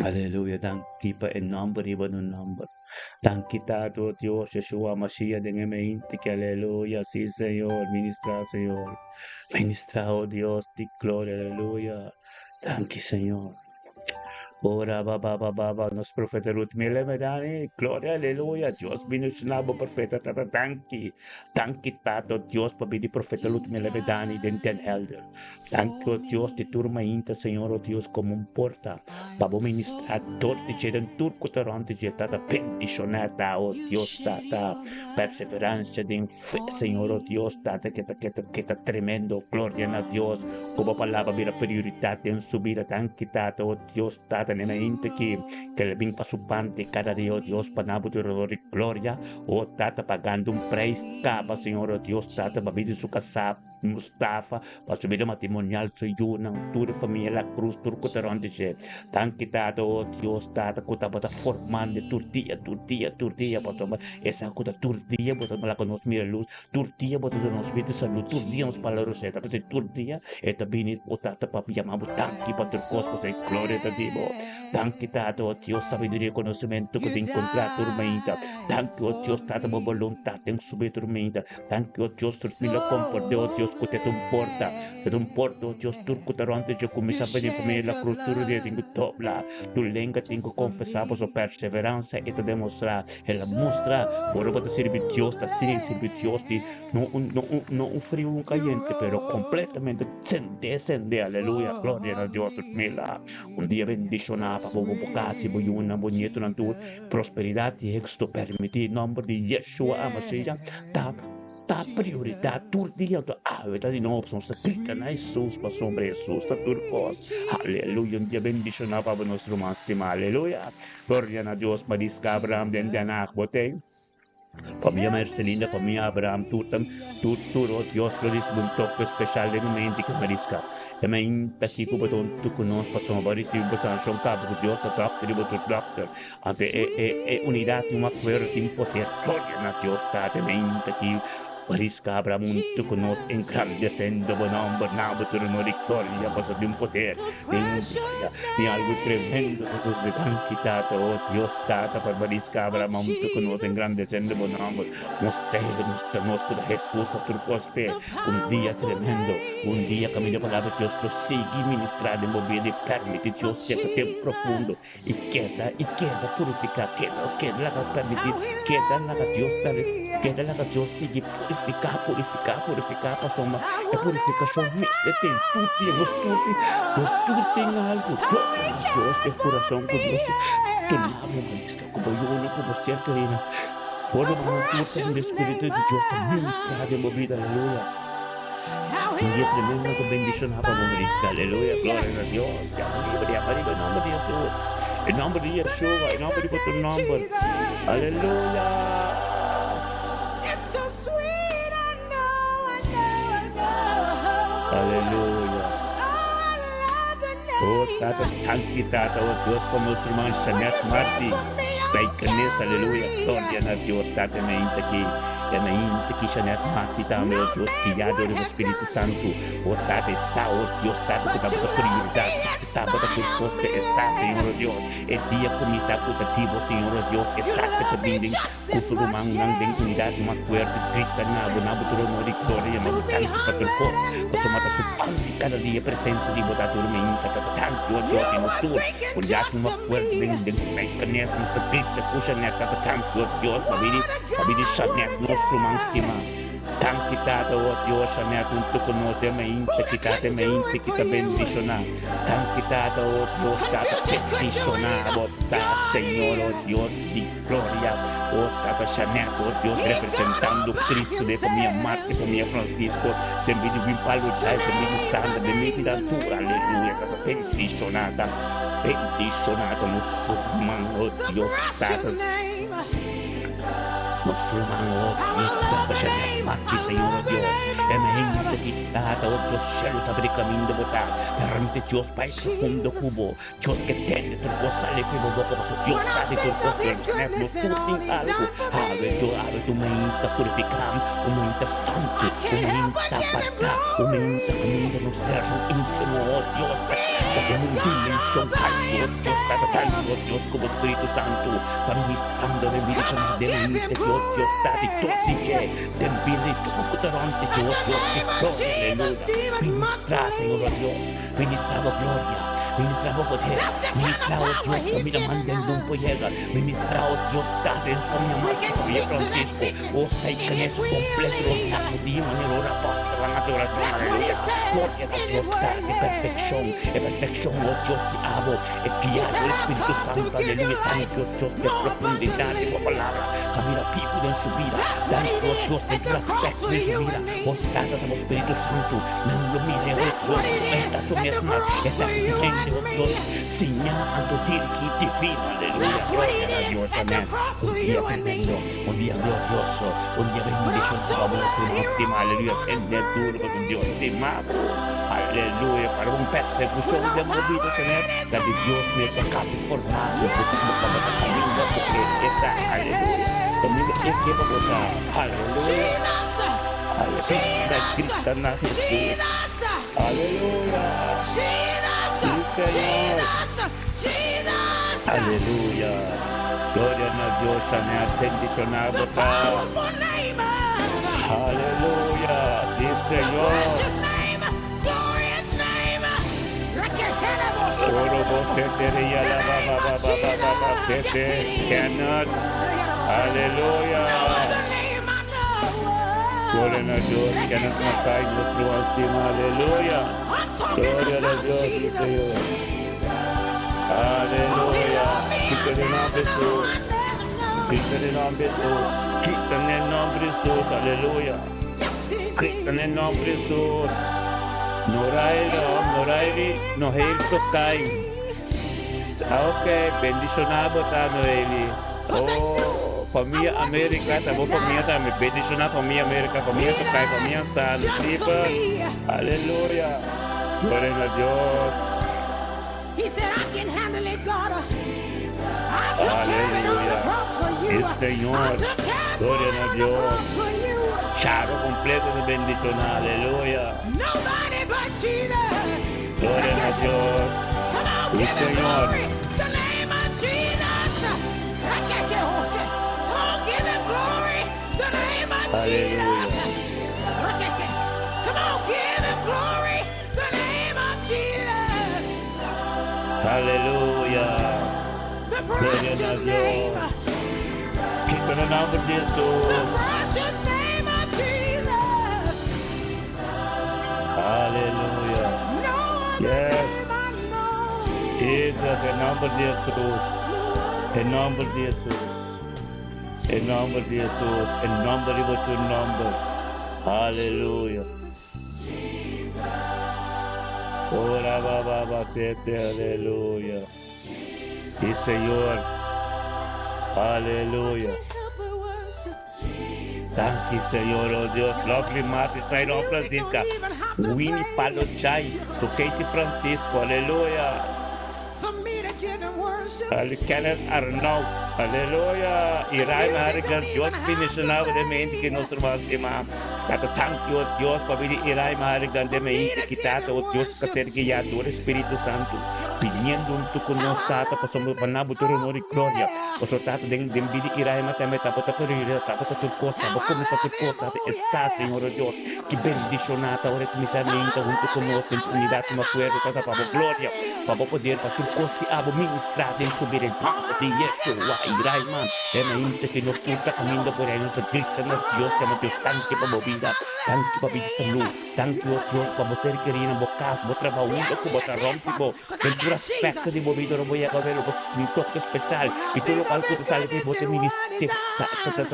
Aleluya. Danki pa e nòmber riba nos nòmber. Danki Tata, oh Dios, Yeshua Mashiach den e mente ku aleluya. Sí, Señor. Ministrá, Señor. Ministrá, oh Dios, di gloria. Aleluya. Danki, Señor. Ora ba ba ba ba ba nos profeta Ruth Miller Medani. Gloria, aleluya. Dios bendishoná bo profeta tata danki. Danki Tata Dios pa bida di profeta Ruth Miller Medani den Den Helder. Danki o Dios di tur mainta Señor o Dios komo un porta pa bo ministrá dor di dje den tur ku ta rònt di dje tata bendishoná ta o Dios tata perseverancia den fe Señor o Dios tata ke ta ke ta ke ta tremendo gloria na Dios ku bo palabra bira prioridat den su bida danki tata o Dios Tata ne mainta ki kel a bin pa su parti kada dia, o Dios, pa na bo durador di gloria, o Tata, pagando un prijs kaba, Señor, o Dios, Tata, pa bida di su kasá, Mustafa, pa su bida matrimonial, su yunan, tur e famia La Cruz, tur ku ta rònt di dje. Danki, Tata, o Dios, Tata, ku tabata formando tur dia, tur dia, tur dia, pasobra esaki ku ta tur dia bo ta laga nos mira lus, Tur dia bo ta duna nos bida salud, tur dia nos pala roseta, p'esei tur dia e ta bini bo Tata pa yama bo danki pa tur kos, p'esei gloria ta di bo. Danki Tata, o Dios sabiduria i konosementu ku ta enkontrá tur mainta. Danki o Dios Tata bo boluntat den su bida tur mainta. Danki o Dios tur mi lo komport'é o Dios ku te ta un porta, te ta un porta o Dios tur ku ta rònt dje kuminsá bini familia La Cruz tur dia tin ku dobla tur lenga tin ku konfesá pasobra perseveransa e ta demostrá. El a mustra ora bo ta sirbi Dios ta asina sirbi Dios di no un no un no un frio un cayente pero completamente sende sende aleluya gloria na Dios mila un dia bendiciona pa bo bo casa y bo yunan bo nietonan tur prosperidad y exito permiti nomber di Yeshua Hamashiach ta Ta prioridat tur dia anto awe ta di nobo nos ta grita na Hesus pasobra Hesus ta tur kos aleluya un dia bendiciona pa bo nos ruman stima aleluya gloria na Dios Mariska Abraham den Den Haag bo tei famia Mercelinda famia Abraham tur ta tur tur oh Dios lo ricibi un toke special den momento ki Mariska e mainta aki ku bo ta hunto ku nos pasobra bo a ricibi bo sanashon kaba ku Dios ta dokter i bo tur dokter Ante e e e unidat di un akuerdo tin poder gloria na Dios Tata mente aki Marisca Abraham hunto ku nos engrandesendo bo nomber na bo tur honor i gloria pasobra tin poder den un gloria tin algu tremendo ta sosode danki Tata o Dios Tata pa Marisca Abraham hunto ku nos engrandesendo bo nomber nos ta nos ta nos ku ta Jesus ta tur kos p'e un dia tremendo un dia kaminda palabra Dios lo sigui ministra den bo bida i permiti Dios yega den profundo I keda, i keda purifiká, keda, keda laga permití, keda laga Dios per, keda laga Dios sigui purifiká, purifiká, purifiká, pasobra e purifikashon mester tin tur dia, nos tur tin, nos tur tin algu, gloria na Dios, e kurason ku Dios duna bo, Marisca, ku bo yunan, ku bo ser kerina, por lo menos tur ta hende Spiritu di Dios ta ministrá den bo bida, aleluya. Un dia tremendo ku bendishoná pa bo Marisca, aleluya, gloria na Dios, yama riba, yama riba e nomber di Hesus, e nomber di Yeshua, e nomber di bo tur nomber, aleluya. Aleluya. Oh Tata, danki Tata, oh Dios pa nos ruman Shanette Marti, Spijkenis, aleluya, gloria na Dios, Tata, mi ainda aki. E mainta ki Shanette Marti tambe, o Dios, guiá dor di bo Spiritu Santu. O Tata, e sa, o Dios, Tata, ku tabata prioridat, ku tabata tur kos pa e sa, Señor, o Dios. E dia kuminsá ku ta di bo, Señor, o Dios, e sa ku ta bin den ku su rumannan den unidat un akuerdo i grita na bo, na bo tur honor i gloria, yama bo danki pa tur kos, pasobra ta su pan di kada dia e presensia di bo ta tur mainta, Tata. Danki, o Dios, i nos tur ku ya tin un akuerdo den den spijkenis, nos ta grita ku Shanette, Tata, danki, o Dios, pa bini pa bini Shanette, nos ruman stimá. Danki, Tata, o Dios, Shanette huntu ku nos den mainta ki ta den mainta ki ta bendishoná. Danki, Tata, o Dios, Tata, bendishoná bo ta, Señor, o Dios di gloria. O Tata Shanette, o Dios, representando Cristo den famia Marta y famia Francisco, den bida di Win Palo Jai, den bida di Sandra, den bida di nan tur, aleluya, Tata, bendishoná ta, bendishoná ta nos ruman, o Dios, Tata. Nos ruman, o Dios, Tata Shanette Marta, Señor, o Dios, e hende ki Tata, o Dios, shelu ta bri caminda bo ta, permiti Dios bai profundo cu bo. Dios ke tende tur kos sali fi bo boka pasobra Dios sabi tur kos pero Jeanette nos tur tin algu awe Dios awe tu mainta purifiká un mainta santu un mainta apartá un mainta kaminda nos relashon íntimo oh Dios ta ta den un dimenshon haltu oh Dios ta ta tantu oh Dios ku bo Spiritu Santu ta ministrando den bida Jeanette den mainta Dios Dios ta di tur di dje den bida di tur ku ta rònt di dje oh Dios di gloria aleluya ministrá Señor oh Dios Ministrá bo gloria, ministrá bo poder, ministrá, o Dios, kaminda manda ningun por yega, ministrá, o Dios, Tata, den su famia Marco, famia Francisco, o Saicanes completo, lo sacudí manera ora apóstolnan haci oracion, aleluya, gloria na Dios, Tata, e perfeccion, e perfeccion, o Dios di abo, e guiado e Spiritu Santo, aleluya, danki, o Dios, pa e profundidad di bo palabra, kaminda bibu den su bida, danki, o Dios, den tur aspecto di su bida. Bo Tata ta bo Spiritu Santu, nan lo mira e otro e ta su mes mal, e ta ku hende o Dios siña anto dirigi divino, aleluya, gloria na Dios, amen. Un dia tremendo, un dia glorioso, un dia bendishonado pa bo su nos stima, aleluya, tende duro pasobra Dios stima bo, aleluya, para un persekushon den bo bida, Señor, ta di Dios mes ta kasi forma bo, bo pa bo ta kaminda ku e ke ta, aleluya, kaminda e ke pa bo ta, aleluya. Aleluya, grita na Hesus. Aleluya. Sí, Señor. Aleluya. Gloria na Dios, Amen. Bendiciona bo ta. Aleluya. Sí, Señor. Oro bo sete ya la ba ba ba ba ba ba sete. Kenneth. Aleluya. Gloria na Dios, Kenneth Makai, nos ruman stima. Aleluya. Gloria na Dios, sí, Señor. Aleluya. Grita den nomber Jesús. Grita den nomber Jesús. Grita den nomber Jesús. Aleluya. Grita den nomber Jesús. Norairo, Norairi, Noheil Tokai. Ok, bendiciona bo ta Noeli. Oh, famia America ta bo famia tambe. Bendiciona famia America, famia Tokai, famia Sano, Stephen. Aleluya. Gloria na Dios. Aleluya. E Señor. Gloria na Dios. Charo completo ta bendiciona. Aleluya. Gloria na Dios. Sí, Señor. Aleluya. Aleluya. Gloria na Dios. Grita na nomber di Jesus. Aleluya. Yes. Jesus, e nomber di Jesus. E nomber di Jesus. E nomber di Jesus. E nomber riba tur nomber. Aleluya. Ora ba ba ba sete, aleluya. Sí, Señor. Aleluya. Danki, Señor, oh Dios. Lovely Marty, Tyrone Francisca, Winnie Palo Chais, su Katie Francisco, aleluya. Ali Kenneth Arnaud. Aleluya! I Rai Marigan, Dios bendiciona bo den mente ki nos ruman stima. Tata thank you, Dios, pa bini i Rai Marigan den mente ki Tata, o Dios ka ser guia dor e Spiritu Santu, biniendo hunto ku nos, Tata, pasobra pa nan bo tur honor i gloria. Pasobra Tata, den den bida i Rai ma tambe tabata prioridad, tabata tur kos, tabata kuminsa tur kos, Tata, e sa, Señor, o Dios, ki bendiciona ta ora e kuminsa meinta hunto ku nos den unidad, den akuerdo, Tata, pa bo gloria. Pa bo poder pa tur kos di abo ministrá den su bida e nòmber di Yeshua i Raiman e mainta ki nos tur ta kaminda por ei nos ta grita na Dios yama Dios danki pa bo bida danki pa bida salú danki o Dios pa bo ser kerí na bo kas bo trabou unda ku bo ta rònt di bo den tur aspekto di bo bida ora bo yega wel bo un toke spesial i tur lokual ku ta sali di bo ta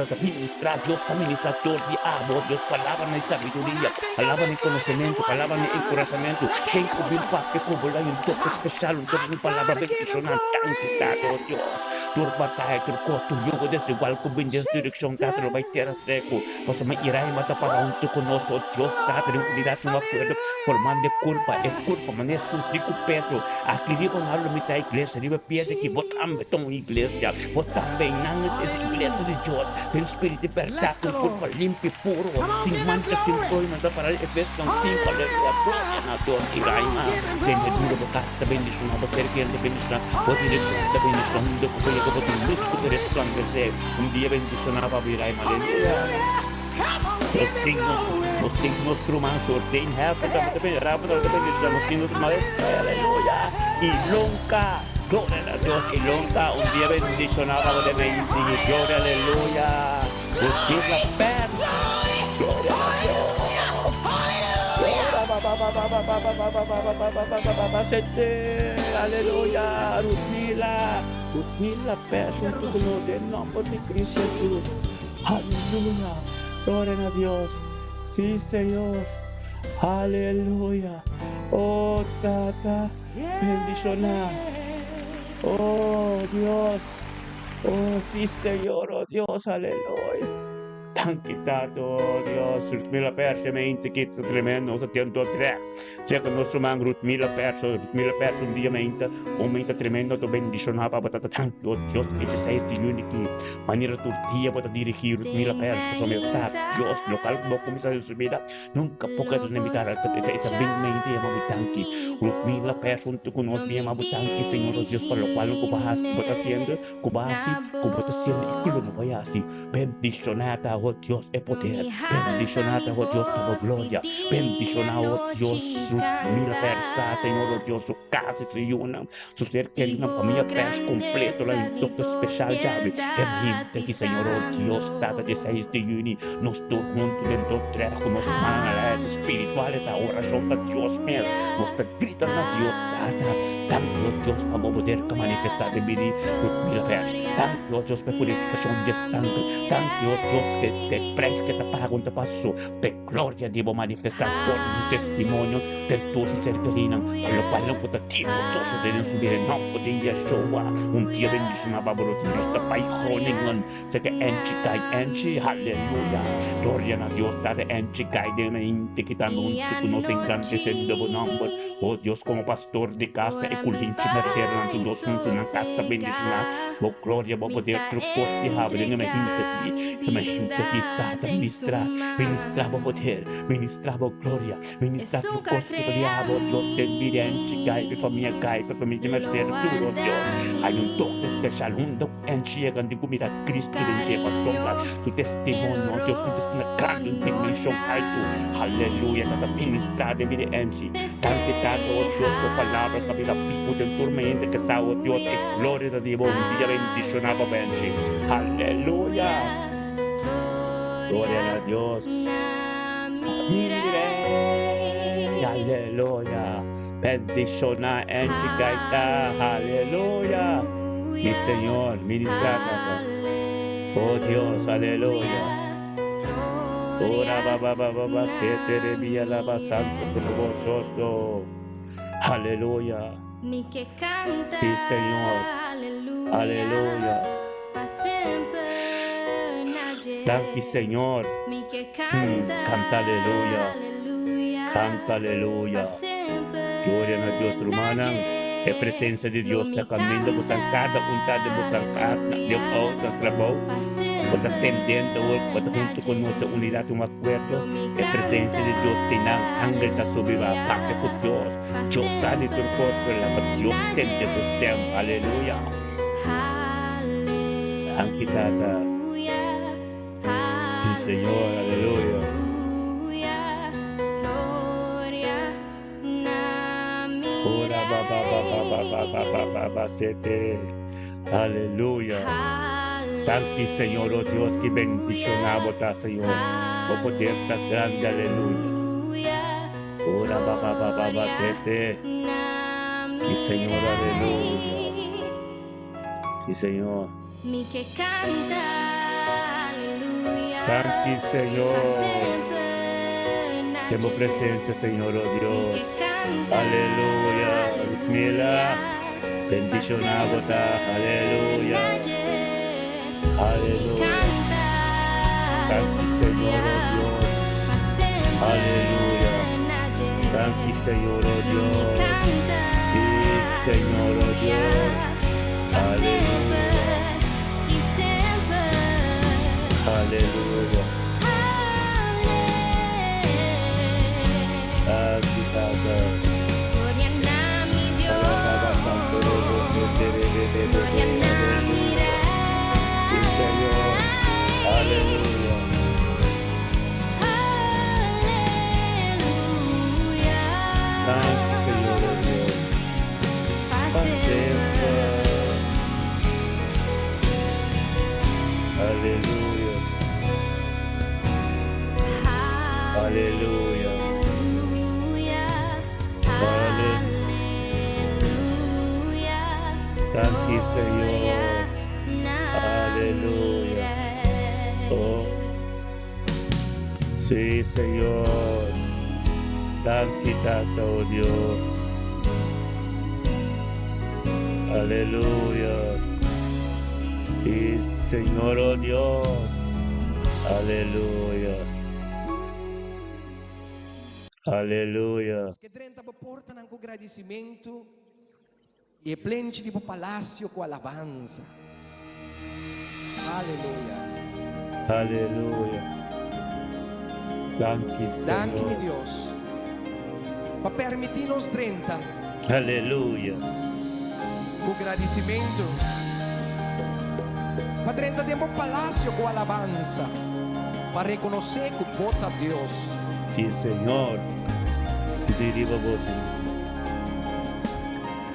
ta ministrá Dios ta ministrá dor di abo Dios palabranan di sabiduria. Palabra di konosementu, palabra di enkurashamentu. Ken ku bin papia ku bo lo hay un toke spesial, un toke ku palabra bendishonal. Danki, Tata, o Dios. Tur bataya, tur kos, tur yugo desigual ku bin den su direkshon, Tata, lo bai tera seku. Pasobra Iraima ta para huntu ku nos, o Dios, Tata, den unidat, un akuerdo, formando e kurpa, e kurpa, manera Hesus di ku Pedro, Aki riba nan lo mi traha iglesia, riba e piedra aki, bo tambe ta un iglesia, bo tambe, nan e iglesia di Dios, den spiritu di bèrdat, un kurpa limpi, puro, sin mancha, sin problema, ta para Efesionan 5, aleluya, gloria na Dios i Raima, den e duro bo kas ta bendiciona, bo ser keri ta bendiciona, bo direccion ta bendiciona, unda ku bo yega bo tin luz ku ta resplandece, un dia bendiciona pa bo i Raima, aleluya. Nos tin nos, nos tin nos ruman Shorten Helper ta ta bendiciona, ta bendiciona, nos tin nos ruman, aleluya, i lonka, gloria na Dios, i lonka, un dia bendiciona pa bo den e gloria, aleluya. Bo tin la pers. Gloria na Dios. Ora ba ba ba ba ba ba ba ba ba ba ba ba ba ba ba ba sete. Aleluya. Rutmila. Rutmila pers hunto ku nos den nomber di Cristo Jesus. Aleluya. Gloria na Dios. Si Señor. Aleluya. Oh Tata, bendiciona. Oh Dios. Oh, sí, Señor, oh Dios, aleluya. Danki, Tato, oh Dios. Rutmila Persia, mente que ta tremendo, nos atento trek. Sea que nos man Rutmila Persia, Rutmila Persia un dia mente, un mente tremendo, to bendicionar pa tata danki, oh Dios, e 16 di juni ki manera tur dia bota dirigir Rutmila Persia, pasobra mi sa Dios, local bo comienza en su vida, Nunca por keda limitar a e ta bin mente yama bo danki. Rutmila Pers hunto cu nos bin yama bo danki Señor o Dios pa locual cu bo haci, cu bo ta haciendo, cu bo haci, cu bo ta haciendo y cu lo bo bay haci. Bendiciona ta o Dios e poder. Bendiciona ta o Dios pa bo gloria. Bendiciona o Dios Rutmila Pers sa Señor o Dios su casa y su yunan. Su ser kerido nan familia Pers completo la un toque special djabi. E hinte ki Señor o Dios Tata di 6 di juni nos tur hunto den Dordrecht cu nos man na la spiritual e ta oracion pa Dios mes. Nos ta grita na Dios Tata, danki o Dios pa bo poder ta manifesta den bida di Rutmila Pers. Danki o Dios pa e purificacion di e sangre. Danki o Dios ke e prijs ke ta paga un ta paso p'e gloria di bo manifesta for di su testimonio den tur su ser kerinan, pa lokual nan ku ta tin gososo den su bida nòmber di Yeshua. Un dia bendishoná pa bo lo tin nos ta bai Groningen, seke enchi kai enchi, haleluya! Gloria na Dios Tata enchi kai den mente ki ta huntu ku nos engrandesendo bo nòmber. O Dios, komo pastor di kas ta e kulinchi mersernan tur nos huntu nan kas ta bendishoná bo gloria, bo poder tur kos di habri den e mente ki e mente ki Tata ministrá, ministrá bo poder, ministrá bo gloria. Ministra tur kos ku ta di abo, Dios den bida Angie Guy, pa e famia Guy, pa e famia di Mercedes, tur, oh Dios. Hay un toke special hunda ku Angie yega di ku mira Cristo den dje pasobra su testimonio, oh Dios, un testimonio grandi, un dimension alto. Aleluya, ta ta ministra den bida Angie. Danki Tata, oh Dios, bo palabra ta bira bibu den tur mente ke sa, oh Dios, e gloria ta di bo. Un dia bendiciona pa bo Angie. Aleluya. Gloria na Dios. Mi Rey, aleluya. Bendiciona Angie Gaita, aleluya. Mi Señor, ministra Tata. Oh Dios, aleluya. Ora ba ba ba ba ba sete re bia la ba santo robo soto. Aleluya. Sí, Señor. Aleluya. Danki Señor. Canta aleluya. Canta aleluya. Gloria na Dios rumannan. E presencia di Dios ta caminda bosan cada un ta den bosan cas, na den auto, na trabou. Bo ta tendendo awor cu bo ta hunto cu nos den unidad, un acuerdo. E presencia di Dios tin nan angel ta subi ba papia cu Dios. Dios sa di tur cos, pero laga Dios tende bo stem. Aleluya. Danki Tata. Sí Señor, aleluya. Ora ba ba ba ba ba ba ba ba ba ba sete. Aleluya. Danki Señor, oh Dios, ki bendiciona bo ta, Señor. Bo poder ta grandi, aleluya. Ora ba ba ba ba ba sete. Sí Señor, aleluya. Sí Señor. Danki Señor. Den bo presencia Señor oh Dios. Aleluya. Ludmila. Bendiciona bo ta. Aleluya. Aleluya. Danki Señor oh Dios. Aleluya. Danki Señor oh Dios. Sí Señor oh Dios. Aleluya. Aleluya. Danki Tata. Alababa Santo Robo, Aleluya. Sí, Señor. Aleluya. Danki Señor oh Dios. Pa semper. Aleluya. Aleluya. Aleluya. Danki Señor. Aleluya. Oh. Sí, Señor. Danki Tata, oh Dios. Aleluya. Sí, Señor, oh Dios. Aleluya. Aleluya. Nos ke drenta bo portanan ku gradisimentu i e plenchi di bo palasio ku alabansa. Aleluya. Aleluya. Danki, Danki, mi Señor. Dios, pa permití nos drenta. Aleluya. Ku gradisimentu. Pa drenta den bo palasio ku alabansa, pa rekonosé ku bo ta Dios. Sí, Señor. Di riba bo, Señor.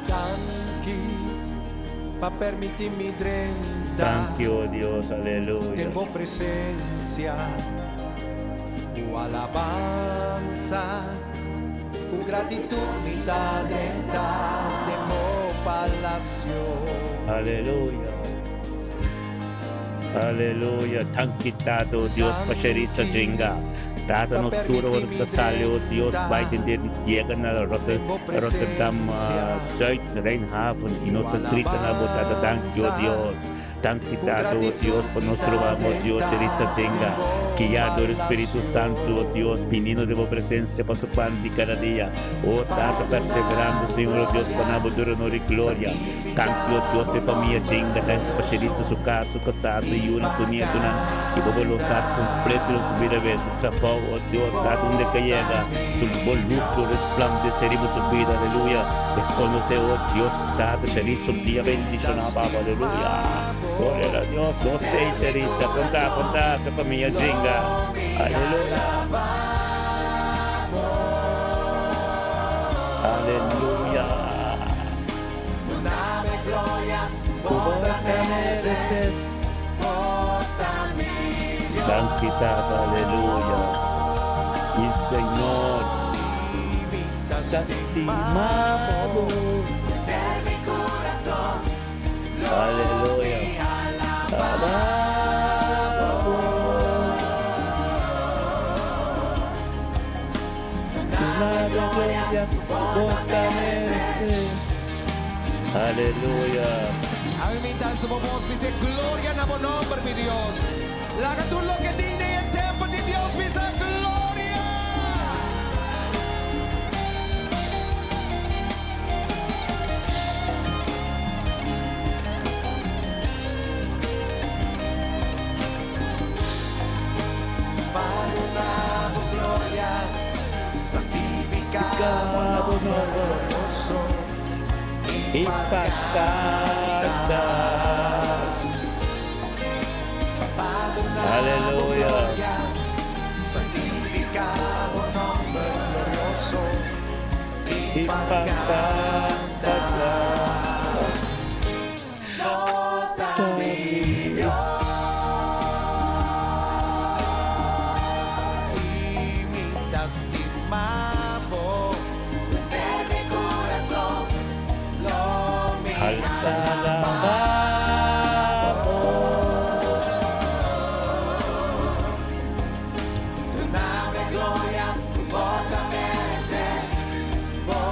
Danki pa permití mi drenta. Danki, oh Dios, aleluya. Den bo presensia ku alabansa. Ku gratitut mi ta drenta den bo palasio. Aleluya. Aleluya. Danki Tata, oh Dios, pa Sheritza Djenga. Tata, nos tur ora ku ta sali, oh Dios, bai den den yega na Rotterdam Zuid, Rijnhaven, i nos ta grita na bo, Tata, danki, oh Dios. Danki Tata, o Dios, pa nos troba bo, Dios, Sheritza Djenga, guiá dor e Spiritu Santu, o Dios, biniendo den bo presencia pa su pan di cada dia. O Tata, perseverando, Señor, o Dios, pa na bo dura honor y gloria. Danki, o Dios, pa e famia Djenga, danki pa Sheritza, su casa, su casá, su yunan, su nietonan, y bo voluntad completo den su bida be, su trabao, o Dios, Tata, unda ke yega, su bo luz lo resplandece riba su bida, aleluya. E conoce, o Dios, Tata Sheritza un dia bendiciona babo aleluya gloria na Dios nos tey Sheritza conta conta ta familia Djinga aleluya aleluya Danki Tata aleluya y Señor ta stima bo. Aleluya. Alaba bo. Duna gloria bo ta merece. Aleluya. Ami mi ta alsa bo bos bisa gloria na bo nomber, mi Dios. Laga tur loke tin den e tempel di Dios bisa gloria! nomber I pa kanta. Aleluya. Santificado nombre glorioso I pa kanta. Bota mi Dios I mi ta stima bo Mi corazón lo mi Alababo. Dame gloria, bo ta merece, bo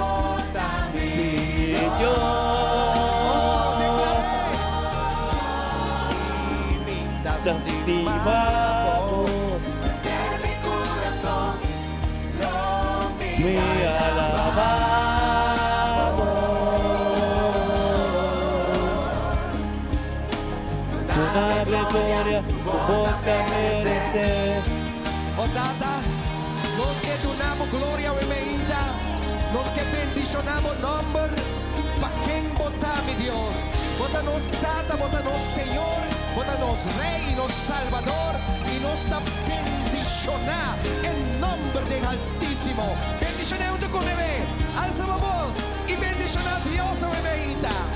ta mi Dios. Oh, declaré. Mi ta Stimabo. De mi corazón lo mi Mi alababo. Dame gloria, bo ta merece. Oh Tata, nos ke duna Bo gloria awe mainta, nos ke bendiciona Bo nomber, pa ken Bo ta, mi Dios. Bo ta nos Tata, Bo ta nos Señor, Bo ta nos Rey, nos Salvador, y nos ta bendiciona den nomber di Altísimo. Bendiciona hunto cu mi, alsa bo voz y bendiciona Dios awe mainta.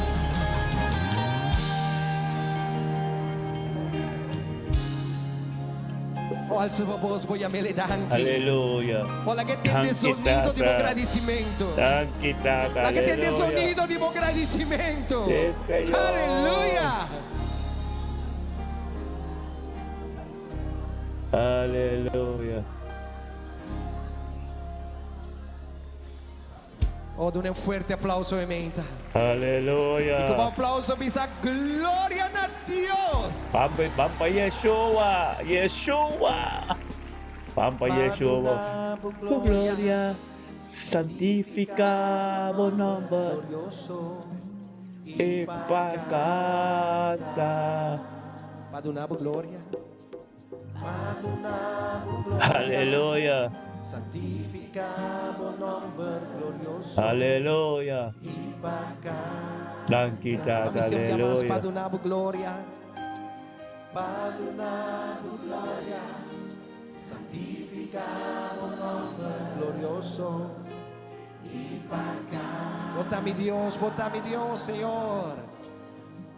Oh, alsa bo voz, bo yam'E danki. Aleluya. Oh, lag'E tende Danki, sonido di bo Tata. gradicimento. Danki, Tata. Lag'E tende Aleluya. sonido di bo gradicimento. Si, Señor. Aleluya. Aleluya. Oh, duna un fuerte aplauso, mainta. Aleluya. Y cu aplauso, bisa gloria na Dios. Pampa, Pampa Yeshua, Yeshua. Pampa Yeshua. Tu gloria, santifica bo nomber. I pa kanta. Pa duna Bo gloria. Aleluya. Santifica bo nomber glorioso. Aleluya. Danki, Tata. Aleluya. Pa duna Bo gloria. Pa duna Bo gloria. Santifica bo nomber glorioso. Bo ta mi Dios, bo ta mi Dios, Señor.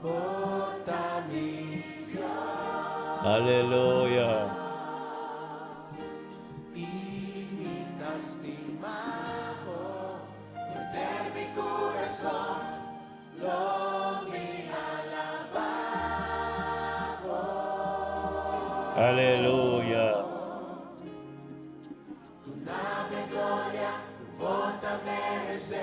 Bo ta mi Dios. Aleluya. I mi ta stima Bo, mi corazón, lo mi alaba Bo. Aleluya. Dame gloria, bo ta merece.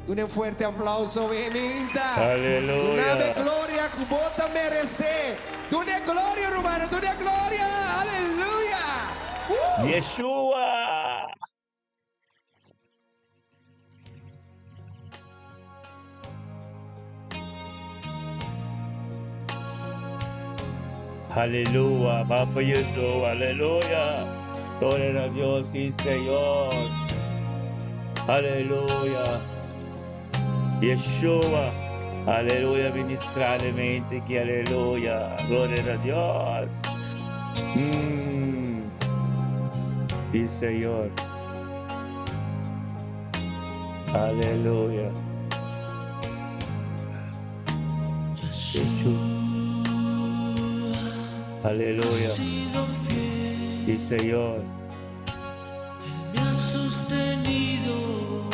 Duna un fuerte aplauso, mainta. Aleluya. Dame gloria, bo ta merece. Duna gloria, ruman, duna gloria. Aleluya. Yeshua. Aleluya, Papa Yeshua, aleluya. Gloria a Dios, sí, Señor. Aleluya. Yeshua. Aleluya, ministralmente que aleluya. Gloria a Dios. Sí, Señor. Aleluya. Yeshua. Aleluya. Sí, Señor. Él me ha sostenido,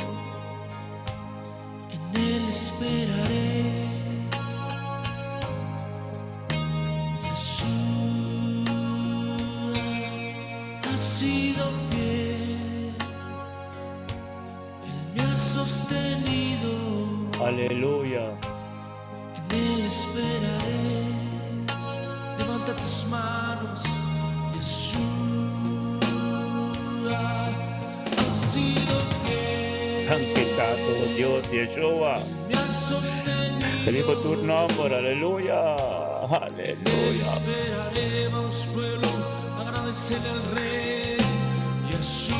en Él esperaré. Yeshua ha sido fiel, Él me ha sostenido. Aleluya. En Él esperaré. Levanta tus manos, Yeshua ha sido fiel. Santificado Dios, Yeshua. Me ha sostenido. Bendito tu nombre, aleluya. En Él Aleluya. esperaré, vamos pueblo, agradecerle al Rey. Yeshua.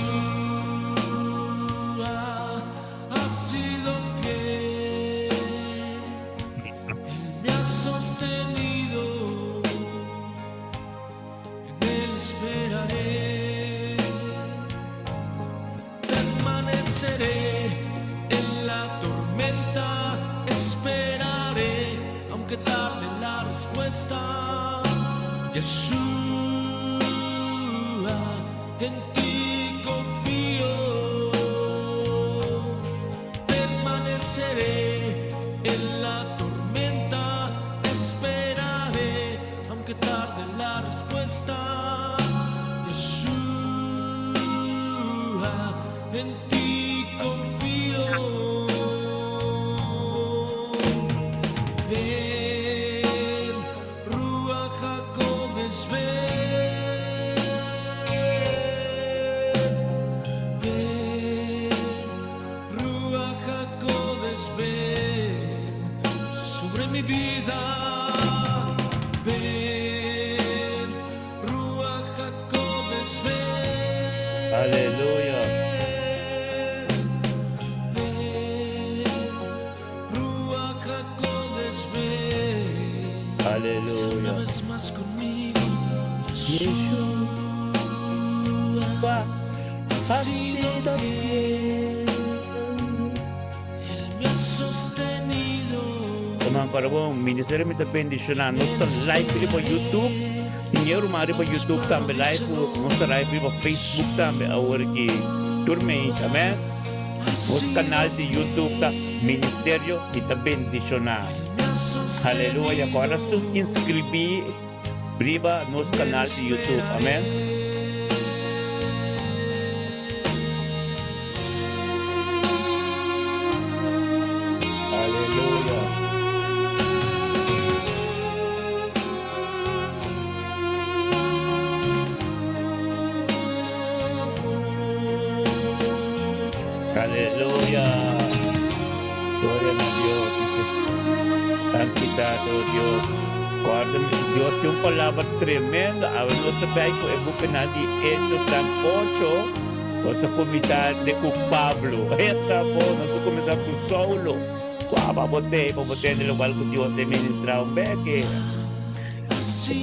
Yeshua, en ti confío. Permaneceré en la tormenta, esperaré, aunque tarde la respuesta. Yeshua, en ti confío. Ven, Ruach HaKodesh, ven. Ven, Ruach HaKodesh, ven sobre mi vida. Ven, Ruach HaKodesh, ven. Aleluya. Ven, Ruach HaKodesh, ven. Sé una Aleluya. vez más conmigo, Yeshua ha sido fiel. Él me ha sostenido. Ruman para bon, Ministerio Mi Ta Bendiciona. Nos ta live riba YouTube. Tin ruman riba YouTube tambe live. Nos ta live riba Facebook tambe awor aki. Tur mes, amen. Nos canal di YouTube ta Ministerio Mi Ta Bendiciona. Aleluya. Awor inscribi riba nos canal di YouTube. Amen. Aleluya. Aleluya. Gloria a Dios. Santidad, oh Dios. Guarda, Dios tin un palabra tremendo. Awor nos ta bay cu e buki di Hechos tan 8. Nos ta cuminsa cu Pablo. Esta bon, nos ta cuminsa cu Saulo. Guau, bote, bote den lugar cu Dios a ministra un beke.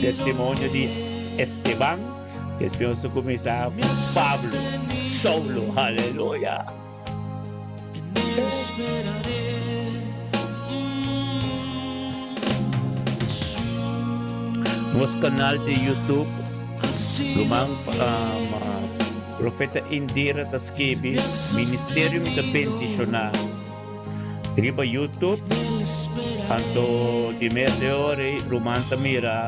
Testimonio di Esteban. Despues nos ta cuminsa cu Pablo. Saulo, aleluya. En él esperaré. Nos canal di YouTube, Ha sido Ruman Profeta Indira ta skirbi Ministerio Mi Ta Bendiciona. Riba YouTube, En él esperaré. Anto di mes de ore, ruman ta mira,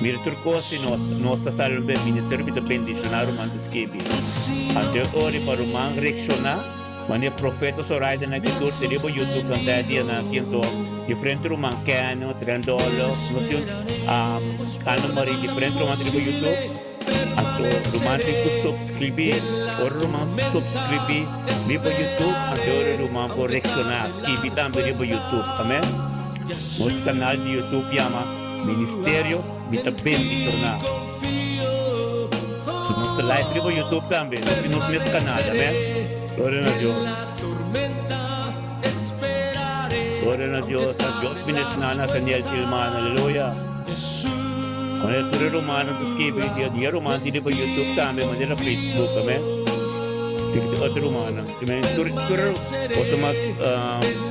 mira tur cos y nos ta salve Ministerio Mi Ta Bendiciona ruman ta skirbi. Ha sido Anto ore pa ruman reacciona, wanneer profeta Soraya na que tur riba YouTube dan dia dia na quinto diferente ruman Keno, Trendolo, no tin Ana Marie diferente ruman riba YouTube. Anto ruman tin cu subscribi, ora ruman subscribi riba YouTube, anto ora ruman por reacciona, skirbi tambe riba YouTube. Amen. Nos canal di YouTube yama Ministerio Mi Ta Bendiciona. Confío. So, nos ta live riba YouTube tambe, nos tin nos mes canal, amen. Gloria na Dios. En la tormenta esperaré. Gloria na Dios. Dios ministra na Nathaniel Tilman, aleluya. Jesús. Con e tur ruman ta skirbi, dia dia ruman tin riba YouTube tambe, manera Facebook, amen. Tin otro ruman. Amen. Tur tur otro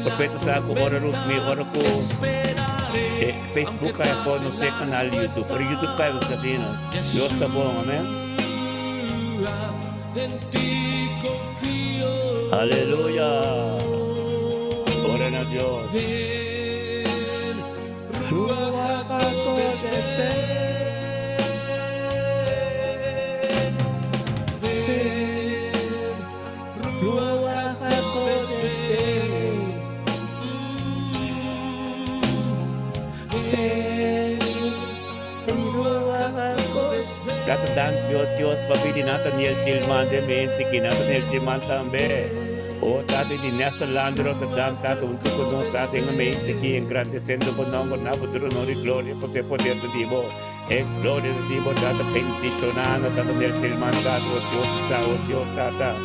profeta sa cu ora ru mi ora cu Facebook kaya po nos e canal di YouTube. Pero YouTube kaya nos kasi, no? Dios ta bon, amen. En ti confío. Aleluya. Gloria na Dios. Ven, Ruach HaKodesh, ven. Ven, Ruach HaKodesh, ven. Ven, Ruach HaKodesh, ven. Tata dank Dios, Dios, papi di Nathaniel Tilman, de mensen, ki Nathaniel Tilman tambe. O tata di Nessa Landro, ta dank tata, un tuco no tata en mente ki engrandecendo con nombre na futuro no di gloria, porque poder de Dios. E gloria de Dios, tata bendicionando, Nathaniel Tilman, tata, o Dios, sa, o Dios, tata.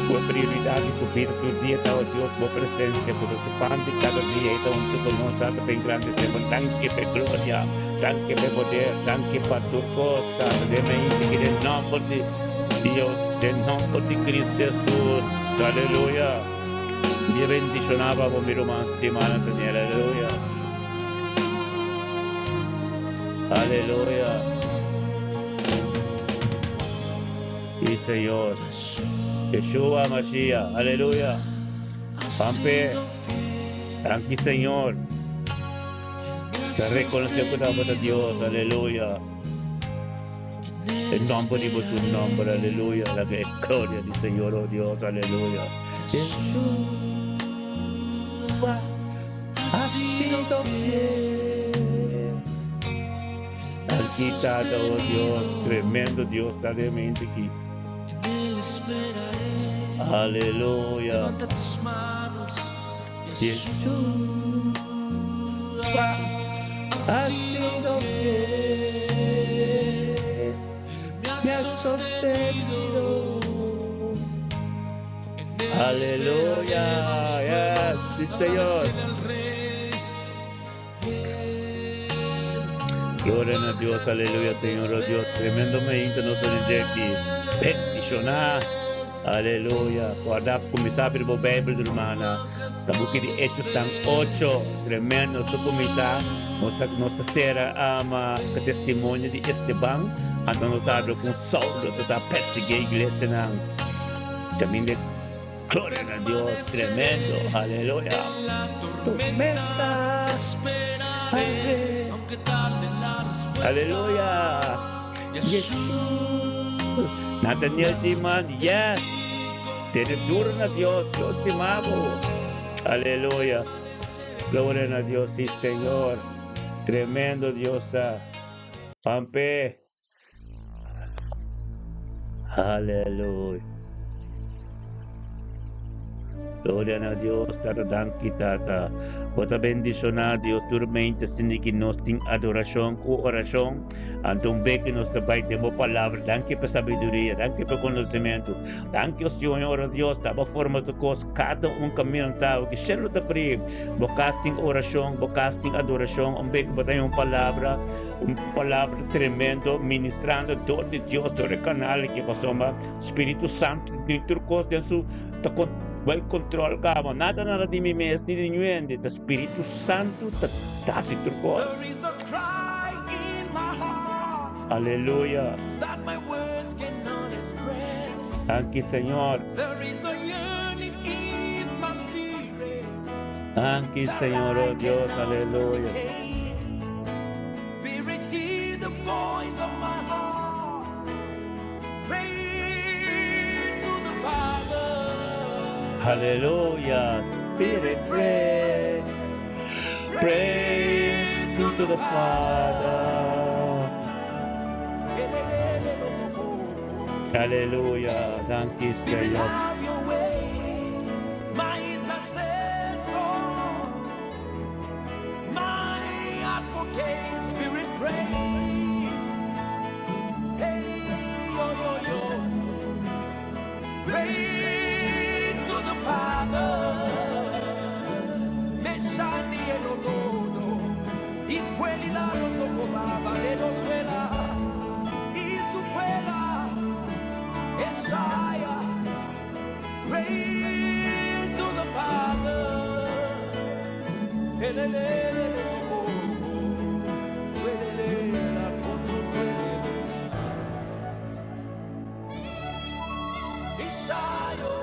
Tua prioridade subir tu dia, ta, o Dios, boa presença, por su pan de cada dia, eta un tuco no tata, engrandecendo, danke pe gloria, danke pe poder, danke pa tu costa, de mente que de nombre de Dios, de nombre de Cristo Jesús, aleluya. Dios bendicionaba por mi romance de mano, Daniel, aleluya. Aleluya. Sí, Señor. Yeshua Mashiach. Aleluya. Pampe. Danki, Señor. Ta reconoce cu ta Dios. Aleluya. El nombre di tu nombre. Aleluya. La gloria del Señor, oh Dios. Aleluya. Yeshua ha sido fiel. Aki Tata, oh Dios, tremendo Dios ta den mente aki. Aleluya. Yeshua ha sido fiel. Me ha sostenido. Aleluya. Yes, sí, Señor. Gloria a Dios, aleluya, Señor, oh Dios. Tremendo momento nos tin aki. Bendishoná. Aleluya. Warda, kuminsá habri e Beibel, ruman. E buki di Echonan 8. Tremendo. Nos kuminsá. Nos sera e testimonio di Esteban. Anto nos habla ku Saulo, ta persiguí e iglesia. Tambe gloria a Dios, tremendo, aleluya. Tormenta, esperaré, aleluya. Jesús. Nathaniel Timan, yes. Tene duro na Dios, Dios ta stima bo. Aleluya. Gloria a Dios, sí, Señor. Tremendo Dios. Pampe. Aleluya. Gloria na Dios, Tata, danki, Tata. Bo ta bendishoná, Dios, tur mente sinti ku nos tin adorashon ku orashon. Anto un bes ku nos ta bai den bo palabra. Danki pa sabiduria, danki pa konosementu. Danki, Señor, Dios, ta bo forma di kos, kada un kaminda ta, ku shelu ta habri. Bo kas tin orashon, bo kas tin adorashon. Un bes ku bo tin un palabra tremendo, ministrando dor di Dios, dor di kanal ku pasó, Spiritu Santu, tin tur kos den su ta bai kontrol kaba. Nada nada di mi mes, ni di ningun. Ta Spiritu Santu ta hasi tur kos. There is a cry in my heart Aleluya. that my words cannot express. Danki, Señor. There is a yearning in my spirit Danki, that Señor, I oh Dios, cannot aleluya. communicate. Spirit, hear the voice of my heart. Pray to the Father. Aleluya. Spirit, pray. Pray to the Father. Aleluya. Danki, Spirit, Señor. have your way, my intercessor, my advocate. Spirit, pray. Hey, yo, yo, yo. Pray to the Father. Meshani elododo. Ikweli la soko baba lelo suela. Isukwela. Esaya. Pray to the Father. Elelele soko. Suelele la koto suelele. Ishayo.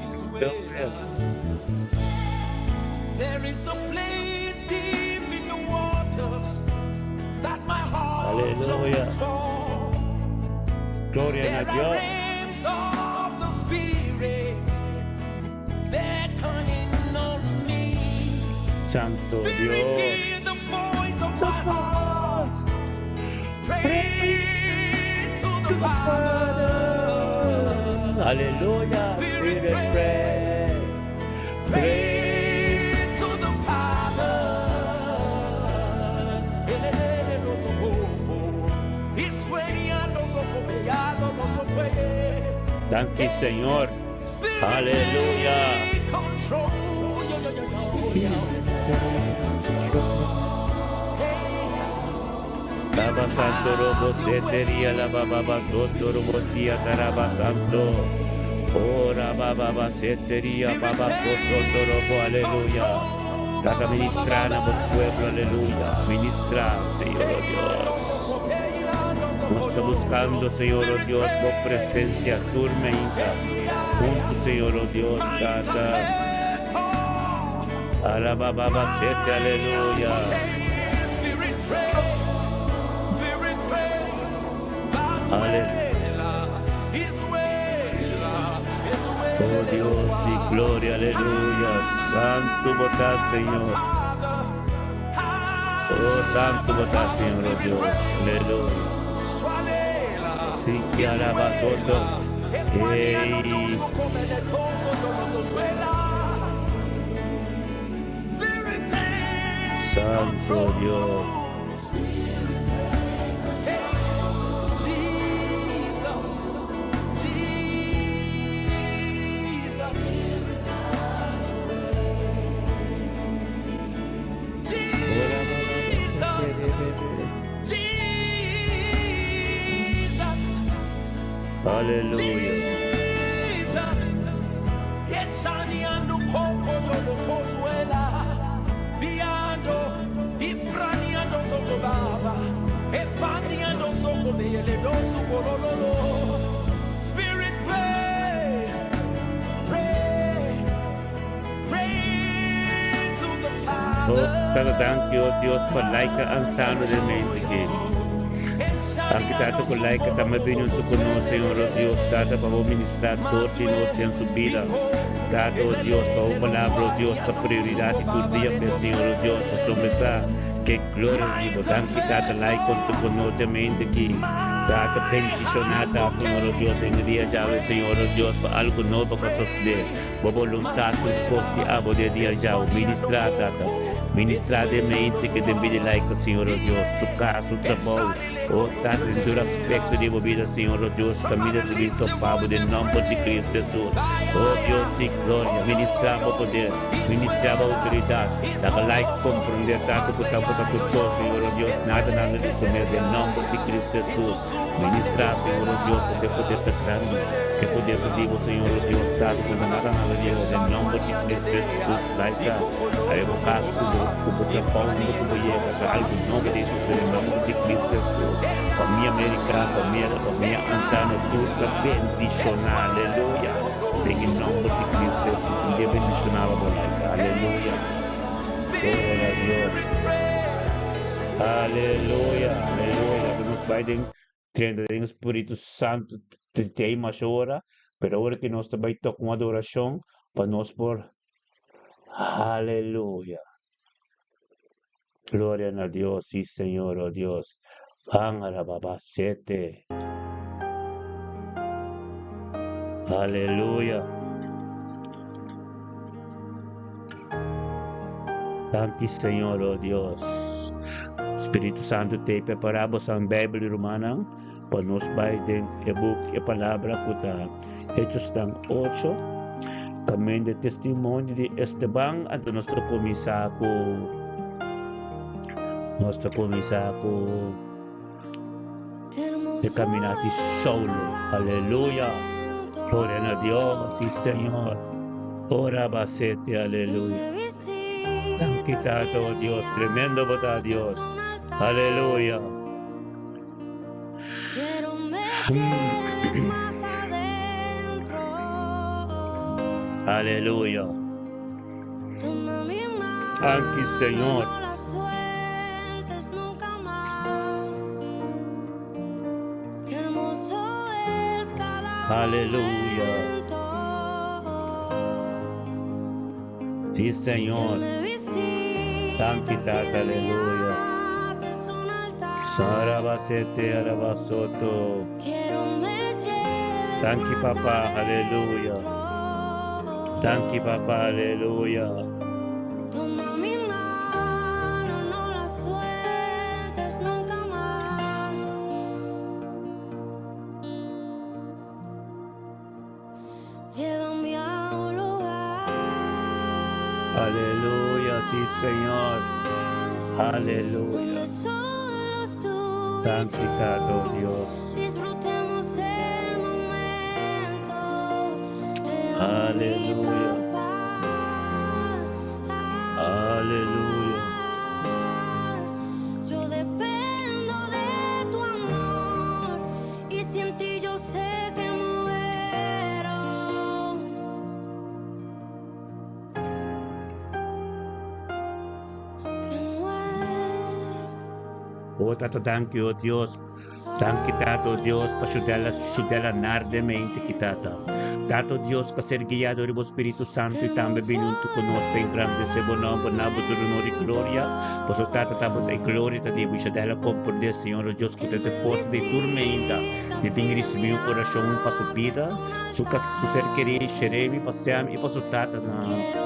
Isuela. There is a place deep in the waters that my heart Aleluya. longs for. Gloria There a are Dios. realms of the Spirit beckoning on me. Santo Spirit, Dios. hear the voice of my heart. Pray to the Father. Aleluya. Spirit, Spirit, pray. Pray. Pray to the Father. Elelele no sofo. Isueniando sofo, beyado no sofo. Danki, Señor. Spirit, Aleluya. take control. Yo, yo, yo, yo, yo. Baba Santo Robo Seteria la Baba Soto Robo Sia Taraba Santo. Ora Baba Seteria Baba Soto Robo. Aleluya. Tata ministra na bo pueblo, aleluya. Ministra, Señor oh Dios. Nos ta buscando, Señor, oh Dios, bo presencia tur meinta. Hunto, Señor, oh Dios, Tata. Alaba, baba, sete, aleluya. Ale. Oh Dios di gloria, aleluya. Santo bo ta, Señor. Oh, santo bo ta, Señor, oh Dios. Aleluya. Sí, que alaba todo. Ey. Santo Dios. Aleluya. Oh, Tata, danki, oh Dios, pa Laika Ansano den mente aki. Danki, Tata, ku Laika tambe bini huntu ku nos, Señor, oh Dios, Tata, pa bo ministrá tur di nos den su bida. Tata, oh Dios, pa bo palabra, oh Dios, ta prioridat di tur dia p'e, Señor, oh Dios, pasobra sa ke gloria di bo. Danki, Tata, Laika huntu ku nos den mente aki. Tata, bendishoná ta, Señor, oh Dios, den e dia djawe, Señor, oh Dios, pa algu nobo ku a sosodé. Bo boluntat tur kos di abo den dia djawe. Ministrá, Tata. Ministrá den mente ke den bida laiko, Señor, oh Dios, su kas, su trabou. Oh Tata, den tur aspekto di bo bida, Señor, oh Dios, kaminda ta bin topa bo den nomber di Cristo Jesus. Oh Dios di gloria, ministrá bo poder, ministrá bo outoridat. Laga laiko komprendé, Tata, ku ta bo ta tur kos, Señor, oh Dios, nada nada di su mes den nomber di Cristo Jesus. Ministrá, Señor, oh Dios, pasobra e poder ta grandi. E poder ta di bo, Señor, oh Dios, Tata, ku nada nada di bo den nomber di Cristo Jesus. Laika, awe bo kas ku bo, ku bo trabou unda ku bo yega ta algu nobo den sucede den nomber di Cristo Jesus. Famia America, famia, famia Ansano tur ta bendiciona, aleluya, den e nomber di Cristo Jesus. Un dia bendiciona pa bo Laika, aleluya. Gloria na Dios. Aleluya, aleluya. Laga nos bai den trenta den Spiritu Santu te mas ora, pero ora ki nos ta bai toka un adoracion pa nos por Aleluya. Gloria na Dios, sí Señor, oh Dios. Van a la babacete. Aleluya. Danki Señor, oh Dios. Spiritu Santu te prepara boso an Bijbel rumannan pa nos bai den e boek e palabra ku ta Hechos dan 8. Kaminda testimonio di Esteban, anto nos ta kuminsá ku nos ta kuminsá ku e kaminá di Saulo. Aleluya. Gloria na Dios, sí Señor. Ora basete, aleluya. Danki Tata, oh Dios, tremendo bo ta Dios. Aleluya. Aleluya. Danki Señor. Aleluya. Sí, Señor. Danki Tata, aleluya. Sarabasete, arabasoto. Danki Papa, aleluya. Danki Papa, aleluya. Toma mi mano, no la sueltes nunca más. Llévame a un lugar. Aleluya, sí, Señor. Aleluya. Donde solo tú y Santificado yo Dios. Disfrutemos el momento. Te amo, mi Aleluya. papá. Aleluya. Yo dependo de tu amor. O Tata danki o Dios. Danki Tata o Dios pa Shudela Shudela narde mente ki Tata. Tata o Dios pa ser guiá dor di bo Spiritu Santu i tambe bini huntu ku nos pa engrandesé bo nomber na bo tur honor i gloria. Pasobra Tata ta bo ta e gloria ta di bo i Shudela komprendé Señor o Dios ku ta e forsa di tur meinta di tin risibí un orashon pa su bida, su kas su ser kerí Sheremi pa Sam i pa su tata na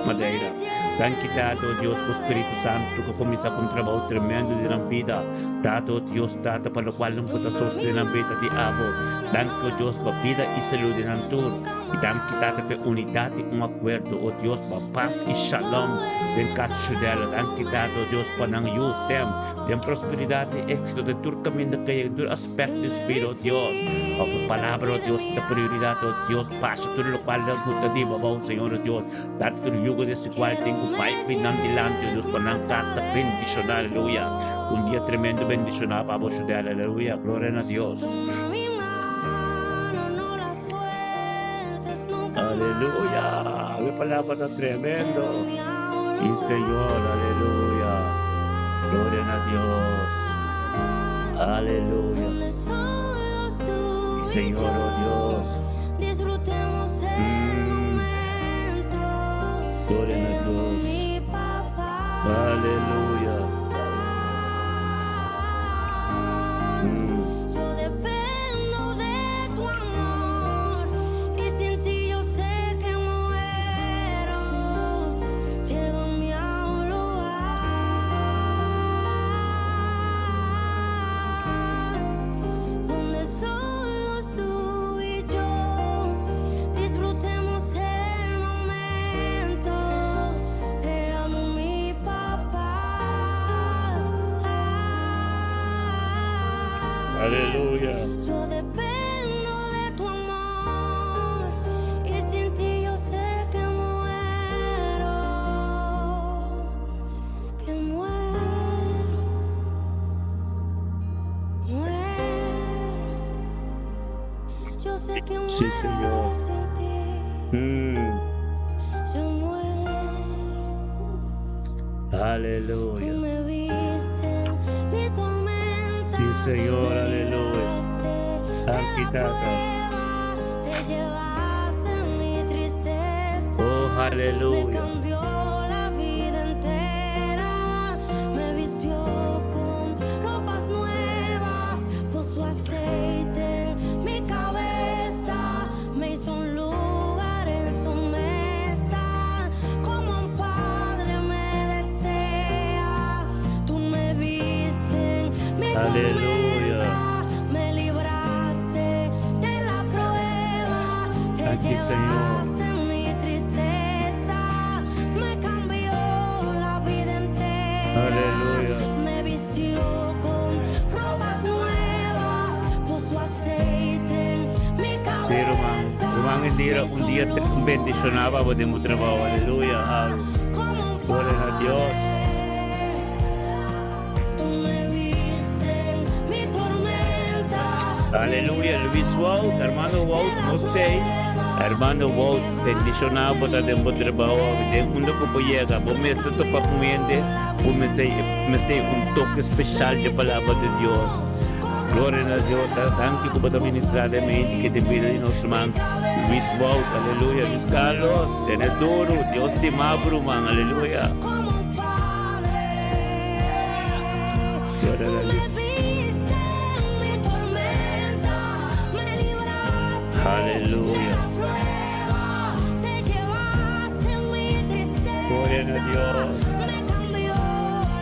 Madeira. Danki Tata o Dios bo Spiritu Santu ku a kuminsá ku un trabou tremendo den nan bida. Tata o Dios Tata pa lokual nan por ta sostene nan bida di abo. Danki o Dios pa bida i salud di nan tur. I danki Tata pa e unidat i un akuerdo o Dios pa pas i shalom den kas Shudela. Danki Tata o Dios pa nan yu Sem den prosperidat i éksito den tur kaminda ke yega den tur aspekto di su bida o Dios. Pa bo palabra o Dios ta prioridat o Dios basha tur lokual nan ku ta riba abou Señor o Dios. Dati tur yugo desigual tin ku bai bin nan dilanti, o Dios, pa nan kas ta bendishoná, aleluya. Un dia tremendo bendishoná pa bo Shudel, aleluya, gloria na Dios. Aleluya, e palabra ta tremendo. Si Señor, aleluya, gloria na Dios. Aleluya. Si Señor, oh Dios. Mm. Gloria na Dios. Aleluya. Mm. Aleluya. Yo dependo de tu amor y sin ti yo sé que muero, que muero, muero. Yo sé que Sí, muero Señor. sin ti. Mm. Yo muero. Tú Aleluya. me viste en mi tormenta, Sí, Señor, me aleluya. libraste de Danki, la Tata. prueba, te llevaste mi tristeza, Oh, me aleluya. cambió la vida entera, me vistió con ropas nuevas, puso aceite en mi cabeza, me hizo un lugar en su mesa, como un padre me desea. Tú me viste en mi Aleluya. tormenta, me libraste de la prueba, te Danki, Señor. llevaste mi tristeza, me cambió la vida entera, Aleluya. me vistió con ropas nuevas, puso aceite en mi Sí, ruman. cabeza, Ruman, me un hizo dia un lugar bendishoná en pa bo su den bo trabou. Aleluya. mesa, como un Gloria na Dios. padre. Tú me viste en mi tormenta, me Aleluya. Luis Wout, libraste hermano de Wout, la no stay. prueba, Hermano te Wout, bendishoná llevaste bo ta mi den bo trabou. Den unda tristeza, ku bo yega. Bo me mester topa cambió ku hende. la Bo vida mester, mester un entera, toke me speshal di palabra di vistió Dios. con Gloria ropas na Dios. Danki ku nuevas, bo ta puso ministrá den mente ku den bida di aceite nos en mi ruman Luis Wout. cabeza, Aleluya. me Luis hizo un Carlos, tene lugar duru. en su Dios stima bo ruman. mesa, Aleluya. como un padre. Gloria Tú na me Dios. viste en mi tormenta, me libraste de Aleluya. la prueba, te llevaste mi Gloria na tristeza, Dios. me cambió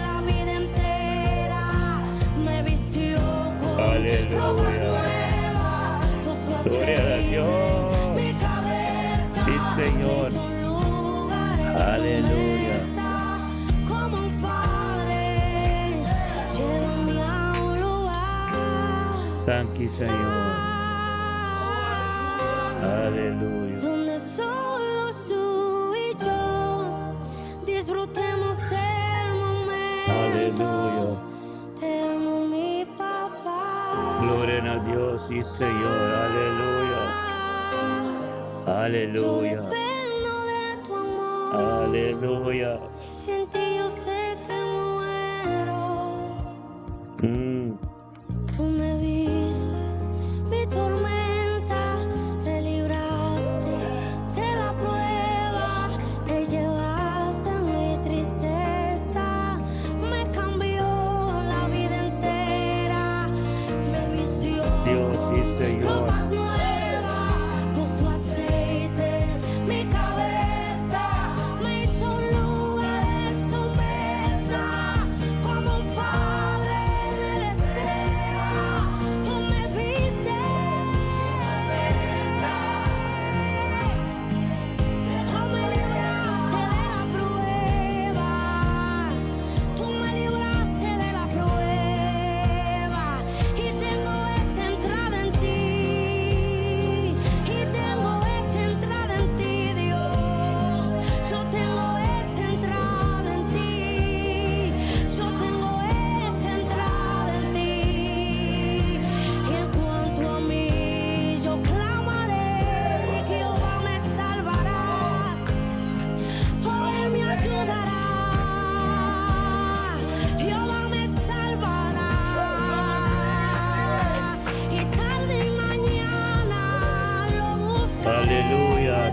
la vida entera, me vistió con ropas Aleluya. nuevas, puso Gloria a aceite en Dios. mi cabeza, Sí, me Señor. hizo un lugar en su Aleluya. mesa, como un padre. Llévame a un lugar. Thank you, Señor. Aleluya. Donde solos tú y yo disfrutemos el momento. Aleluya. Te amo, mi papá. Gloria a Dios, sí, Señor. Aleluya. Yo Aleluya. dependo de tu amor. Aleluya. Y sin ti yo sé que muero.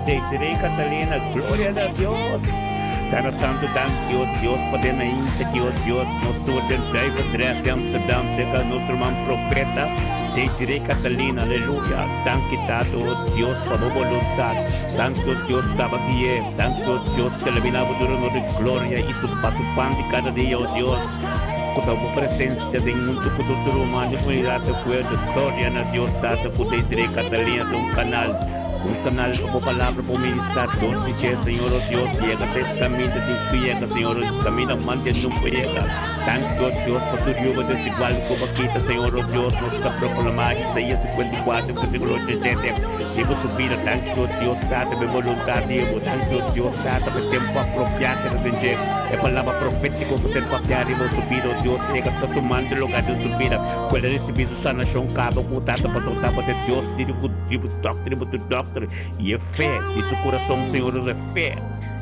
Desiree Catalina, gloria na Dios. Tata Santo, danki, o Dios, pa den ainda ki, o Dios, nos tur den Duivendrecht di Amsterdam, serka nos ruman profeta Desiree Catalina, aleluya. Danki, Tata, o Dios, pa bo boluntat. Danki, o Dios, taba gui'é. Danki, o Dios, ku el a bini abo duna nos di gloria i su pa su pan di kada dia, o Dios. Ku ta bo presensia den huntu ku tur su ruman di komunidat di akuerdo. Gloria na Dios, Tata, ku Desiree Catalina ta un kanal. Un kanal pa bo palabra por ministrá dor di dje, Señor o Dios. Yega ta es kaminda tin ku yega, Señor o Dios. Kaminda mante no por yega. Danki, o Dios, pa tur yugo desigual ku bo a kita, Señor o Dios. Nos ta proklamá Isaías 54, versíkulo 8 i 7 riba su bida. Danki, o Dios, Tata, pa e boluntat di bo. Danki, o Dios, Tata, pa e tempu apropiá ku ta den dje. E palabra profétiko ku ser papiá riba su bida, o Dios, yega ta tumando lugá den su bida. Ku el a risibí su sanashon kaba ku Tata pasobra tabata Dios di bo di bo dokter di bo tur dokter i e fe di su kurason Señor Dios e fe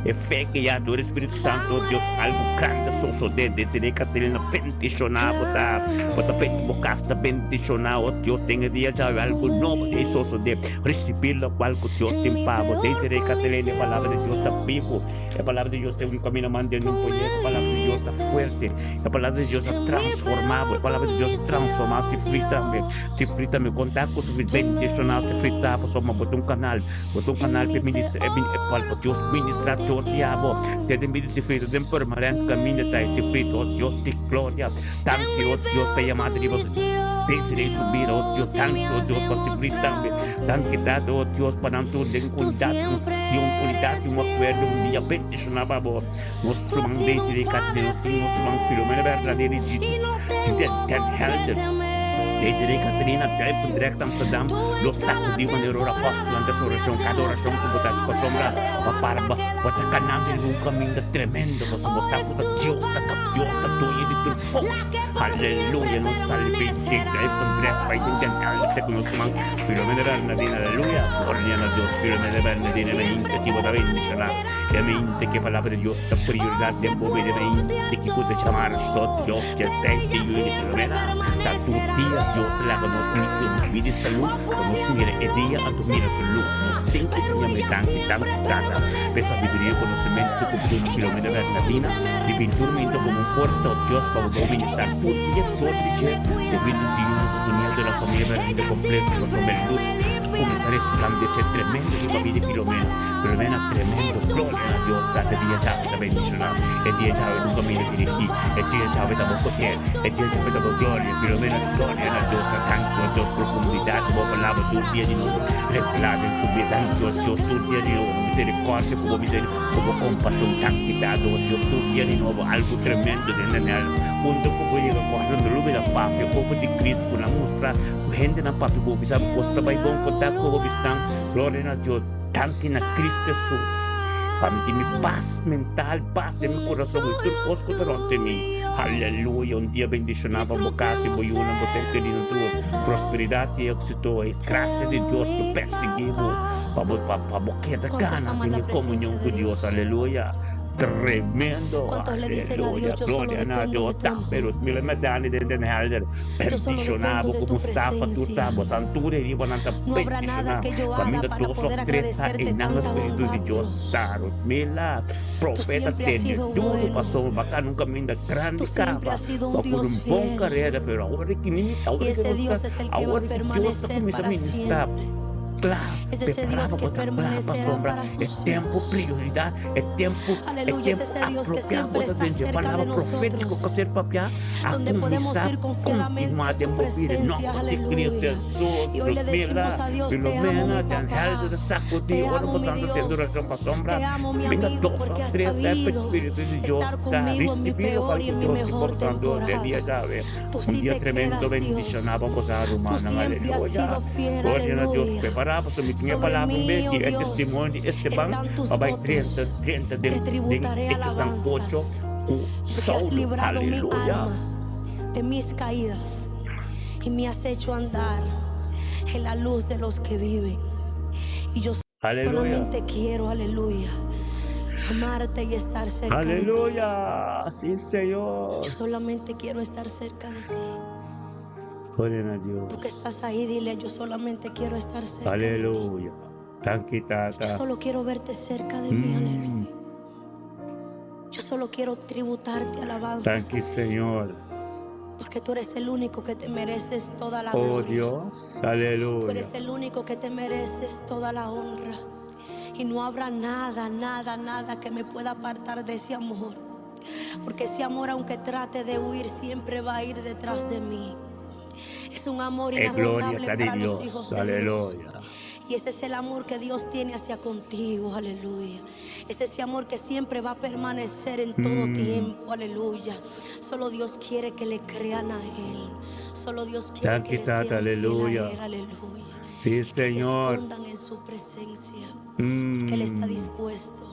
e fe ke ya dor e Spiritu Santo Dios algu grandi a sosode desde Catrina bendishoná bo ta bo ta bo kas ta bendishoná o Dios den e dia djawe algu nobo ta sosode risibí lokual ku Dios tin pa bo desde Catrina e palabra di Dios ta bibu e palabra di Dios ta un kaminda mantene un proyekto e palabra di Dios ta fuerte e palabra di Dios a transformá bo e palabra di Dios a transformá sifri tambe. Sifri tambe konta ku sufri bendishoná sifri ta pasobra bo ta un kanal bo ta un kanal pa e ministra e e pa Dios ministra dor di abo te den bida sifri ta den permanent kaminda ta e sifri oh Dios di gloria danki oh Dios pa e yamada riba Desiree su bida oh Dios danki oh Dios pa sifri tambe danki tata oh Dios pa nan tur den unidat di un unidat di un akuerdo un dia bendishoná pa bo nos ruman Desiree Catrina nos nos ruman Filomena Bernadine di di Den Helder. Desiree Catrina Duivendrecht Amsterdam lo sacudi manera ora apóstol ante su oracion cada oracion cu bo ta haci pasobra bo a para bo bo ta canando riba un caminda tremendo pasobra bo sa cu ta Dios ta cap Dios ta doño di tur cos aleluya nos sali bay di Duivendrecht bay den Den Helder segun nos man Filomena Bernadine aleluya gloria na Dios Filomena Bernadine e mente ki bo ta bendiciona e mente ki e palabra di Dios ta prioridad den bo vida e mente ki cu ta chamar so Dios. Djesei di yüli Filomena ta tur dia Dios ta laga nos midi salú pa nos mira e dia anto mira su lus. Nos tin ku siña mi danki danki Tata pa e sabiduria i konosementu ku bo duna Filomena Bernardina di bin tur minta komo un puerta o Dios pa bo por ministrar tur dia dor di dje debido di su yunan ku su nieto i la familia Bernardina kompleto pasobra e lus a kuminsá resplandesé tremendo riba bida di Filomena. Filomena tremendo gloria na Dios Tata dia djawe ta bendishoná e dia djawe ku kaminda dirigí. E dia djawe ta bo poder, e dia djawe ta bo gloria, Filomena gloria na Dios ta tantu a Dios profundidad di bo palabra tur dia di nobo revelá den su bida tantu a Dios tur dia di nobo misericordia ku bo miseri ku bo compasion tantu dado a Dios tur dia di nobo algu tremendo den Daniel punto ku bo yega kòrda no lubida papia over di Cristo ku nan mustra ku hendenan papia bo bisa bo kos ta bai bon konta ku bo bisnan gloria na Dios danki na Cristo Jesus pa mi tin mi pas mental, pas den mi kurason i tur kos ku ta rònt di mi. Aleluya! Un dia bendishoná pa bo kas i bo yunan, bo ser kerido tur. Prosperidat i éksito i grasia di Dios lo persiguí bo pa bo pa bo keda gana den e komunion ku Dios. Aleluya! Tremendo! Aleluya! Gloria na Dios! Tambe nos mira Medani den Den Helder bendishoná bo ku Mustafa tur ta bo santura i riba nan ta bendishoná. Kaminda dos òf tres ta einan Spiritu di Dios. Taro Mila, profeta tene duro pasobra bo a cana un caminda grandi caba, bo a cura un bon carera, pero awor ki nimi, awor ki nos ta, awor ki Dios ta cuminsa ministra, cla, prepara pa bo ta cla pasobra e tempo prioridad, e tempo, e tempo apropia bo ta den dje palabra profetico cu a ser papia a cuminsa continua den bo bida, no di Cristo Jesus, Mila, Filomena, Den Helder, Sacudi ora bo ta haciendo oracion pa sombra, bringa dos of tres ta e Spiritu di Dios ta ricibi locual cu Dios tin pa boso dor den dia djawe. Un dia tremendo bendiciona pa boso rumannan. Aleluya! Gloria na Dios. Prepara pasobra mi tin e palabra un bes di e testimonio di Esteban pa bai drenta drenta den den Hechosnan ocho cu Saulo. Aleluya! Aleluya. Amarte y estar cerca Aleluya. Sí, Señor. Yo solamente quiero estar cerca de ti. Gloria a Dios. Tú que estás ahí, dile, yo solamente quiero estar cerca Aleluya. de ti. Danki Yo Tata. solo quiero verte cerca de mí, aleluya. Yo solo quiero tributarte alabanzas Danki a ti, Señor. porque tú eres el único que te mereces toda la Oh gloria. Dios, Tú aleluya. eres el único que te mereces toda la honra. Y no habrá nada, nada, nada que me pueda apartar de ese amor. Porque ese amor, aunque trate de huir, siempre va a ir detrás de mí. Es un amor E gloria inagotable ta di para los Dios, hijos de Dios. aleluya. Y ese es el amor que Dios tiene hacia contigo, aleluya. Es ese amor que siempre va a permanecer en todo tiempo, aleluya. Solo Dios quiere que le crean a Él. Solo Dios quiere Danki, que le sean Tata, fiel a aleluya. Él, aleluya. Sí, Y que se Señor. escondan en su presencia. Porque Él está dispuesto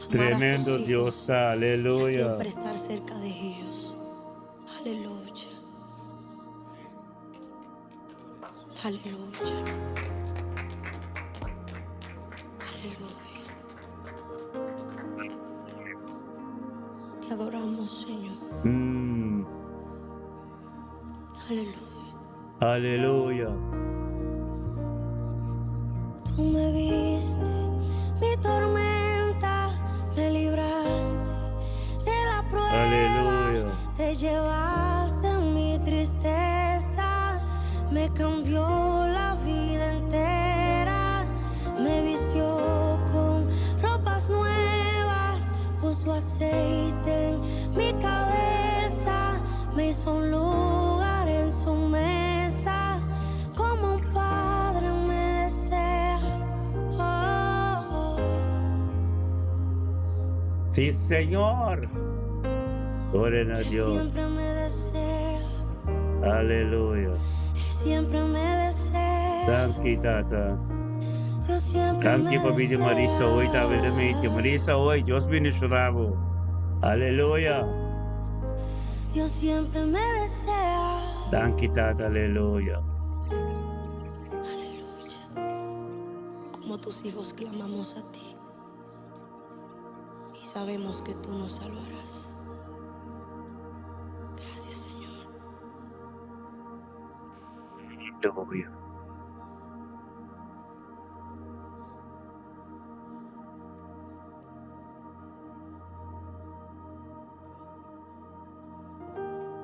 a amar a sus Tremendo hijos Dios, y a aleluya. siempre estar cerca de ellos. Aleluya. Aleluya. Aleluya. Te adoramos, Señor. Aleluya. Aleluya. Tú me viste, mi tormenta, me libraste de la prueba. Aleluya. Te llevaste mi tristeza, me cambió la vida entera, me vistió con ropas nuevas, puso aceite en mi cabeza, me hizo un lugar en su mesa, como un padre me desea. Oh, oh. Sí, Señor. Gloria a Él Dios. siempre me desea. Aleluya. Él siempre me desea. Danki, Tata. Dios siempre Danki me pa bida di Marisa hoy, ta verdaderamente. Marisa hoy, Dios bendiciona bo. Aleluya. Dios siempre me desea. Danki, Tata, aleluya. Aleluya. Como tus hijos clamamos a ti. Y sabemos que tú nos salvarás. Gracias, Señor. Aleluya.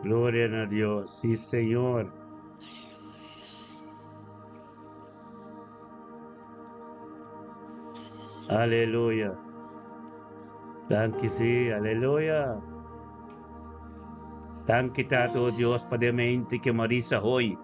Gloria a Dios. Sí, Señor. Gracias, Señor. Aleluya. Danki, sí. Aleluya. Danki, Tata, oh Dios, pa e mente ku Marisa hoy.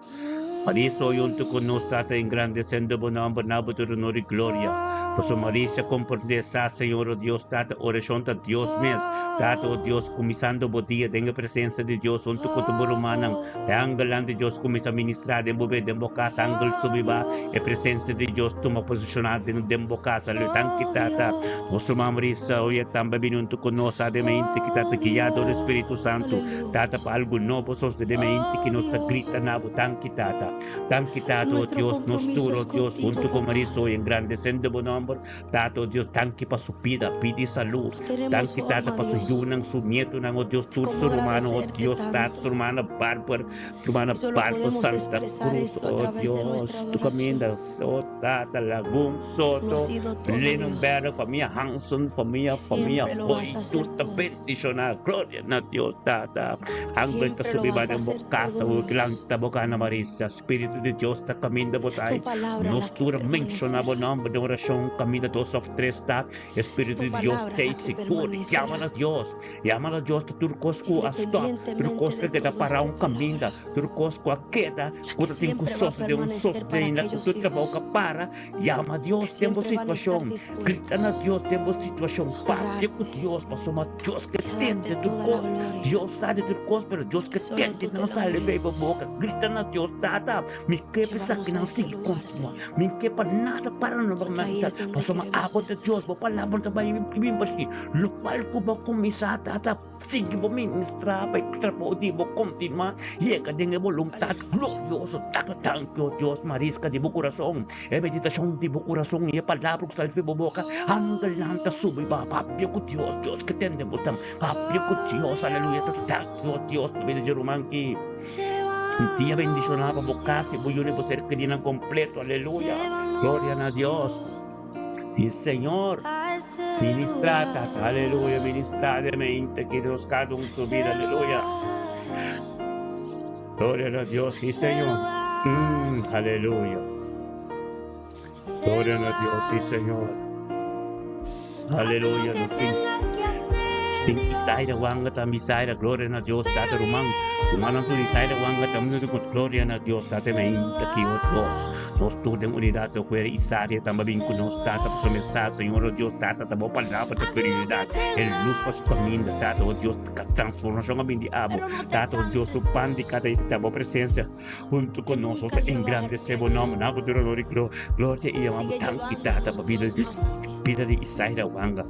Marisa hoy huntu ku nos, Tata, engrandesiendo bo nòmber, na bo tur honor i gloria. Paso Marisa komprondé sa, Señor, oh Dios, Tata, orashon ta Dios mes. Tata, oh Dios, kuminsando bo dia den e presensia di Dios huntu ku tur bo rumannan. E angelnan di Dios kuminsá ministrá den bo bida, den bo kas, angel subi ba, e presensia di Dios tuma posishoná den den bo kas. Aleluya. Danki, Tata. Nos ruman Marisa hoy tambe bini huntu ku nos, ademente ki Tata guiá dor Spiritu Santu. Tata, pa algu nobo sosodé mente ki nos ta grita na bo. Danki, Tata. Danki, Tata, oh Nuestro Dios, nos compromiso tur, es oh Dios, contigo, huntu ku papá. Marisa hoy engrandesiendo bo nòmber. Tata, oh Dios, danki pa su bida, bida i salú. No tenemos Danki, Tata, forma, pa su Dios, yunan, su nietunan, oh Dios, de tur cómo su rumannan, oh agradecerte Dios, Tata, tanto. su rumana Barbara, rumana Y solo Barbara podemos Santa expresar Cruz, esto a oh través de nuestra Dios, tu adoración. kaminda, oh Tata, Lagun, Tú lo Soto, has sido todo, Dios. Linenberg, famia Hansen, famia, Y famia siempre lo Hoy, vas a tur hacer ta todo. bendishoná, gloria na Dios, Tata. Angel ta Siempre lo subi vas a ba den bo hacer casa, todo, o Dios. lanta bo kana Marisa, Spiritu di Dios ta kaminda bo Es tu tai. palabra Nos la que tur menshoná bo permanecerá. nòmber den orashon, kaminda dos òf tres ta, Es Spiritu tu di Dios palabra t'ei la que sigur. Yama na permanecerá. Dios, yama na Dios ta tur kos ku a stòp, tur Independientemente kos ku de a keda todo, es pará tu un kaminda, palabra tur kos ku a keda, la ku que ta tin ku siempre va a sosodé un permanecer para sosodé na ku aquellos tur trabou hijos ka para. Yama que Dios den bo siempre van a estar situashon, grita na dispuestos Dios den bo situashon, a papia ku honrarte Dios, pasobra Dios ke y a darte tende tur toda la kos. gloria, Dios sa di tur kos, pero Dios porque ke solo tende tú te no la sali for di bo mereces. boka. Grita na Dios, Tata, mi ke pa Llévanos esaki a nan ese sigui lugar, kontinuá. Señor, Mi ke pa nada para no porque ahí manta. es donde Pasobra queremos abo ta estar. Dios, bo palabra ta bai bin bashí. Lokual ku bo kuminsá, Tata, sigui bo ministrá pa e trabou di bo kontinuá. Yega den e boluntat Aleluya. glorioso. Tata, danki, oh Dios, Mariska di bo kurason. E meditashon di bo kurason i e palabra ku sali for di bo boka, angelnan ta subi ba. Papia ku Dios, Dios ke tende bo tan. Papia ku Dios, aleluya. Ta danki, oh Dios, pa bida dje ruman ki. Un dia bendishoná pa bo kas i bo yuna i bo ser kerinan kompleto, aleluya. Gloria na Dios. Sí, Señor. A ese Ministra, lugar. Tata, aleluya. Ministra de mente, que Dios cada un A su ese vida, aleluya. lugar. Gloria a Dios, A sí, ese Señor. lugar. Aleluya. A ese Gloria a Dios, sí, lugar. Señor. Haz lo Aleluya. que Nos tin, tengas que hacer, tin Isaira Dios. Wanga tam Isaira, gloria na Dios, Pero tata ruman. Ruman tu Isaira Wanga tam no con gloria na Dios, a tata ese me inta ki o Dios. lugar. Nos tur den unidad de fuera Isaira tam A bin ese con nos tata por su mensaje, lugar. Señor oh Dios, tata tamo palabra de Haz lo que prioridad. El luz pa tengas su que camino, tata, oh hacer. Dios, transformación a bin di abo. Pero no te Tata, oh Dios, su canses, pan de Dios, cada día, tamo presencia junto de con nunca nosotros llevarme engrandecemos allí. nombre, nabo gloria, gloria y llamamos Sigue tan tata llevándonos, pa vida Dios, más a ti. vida de Isaira Wanga.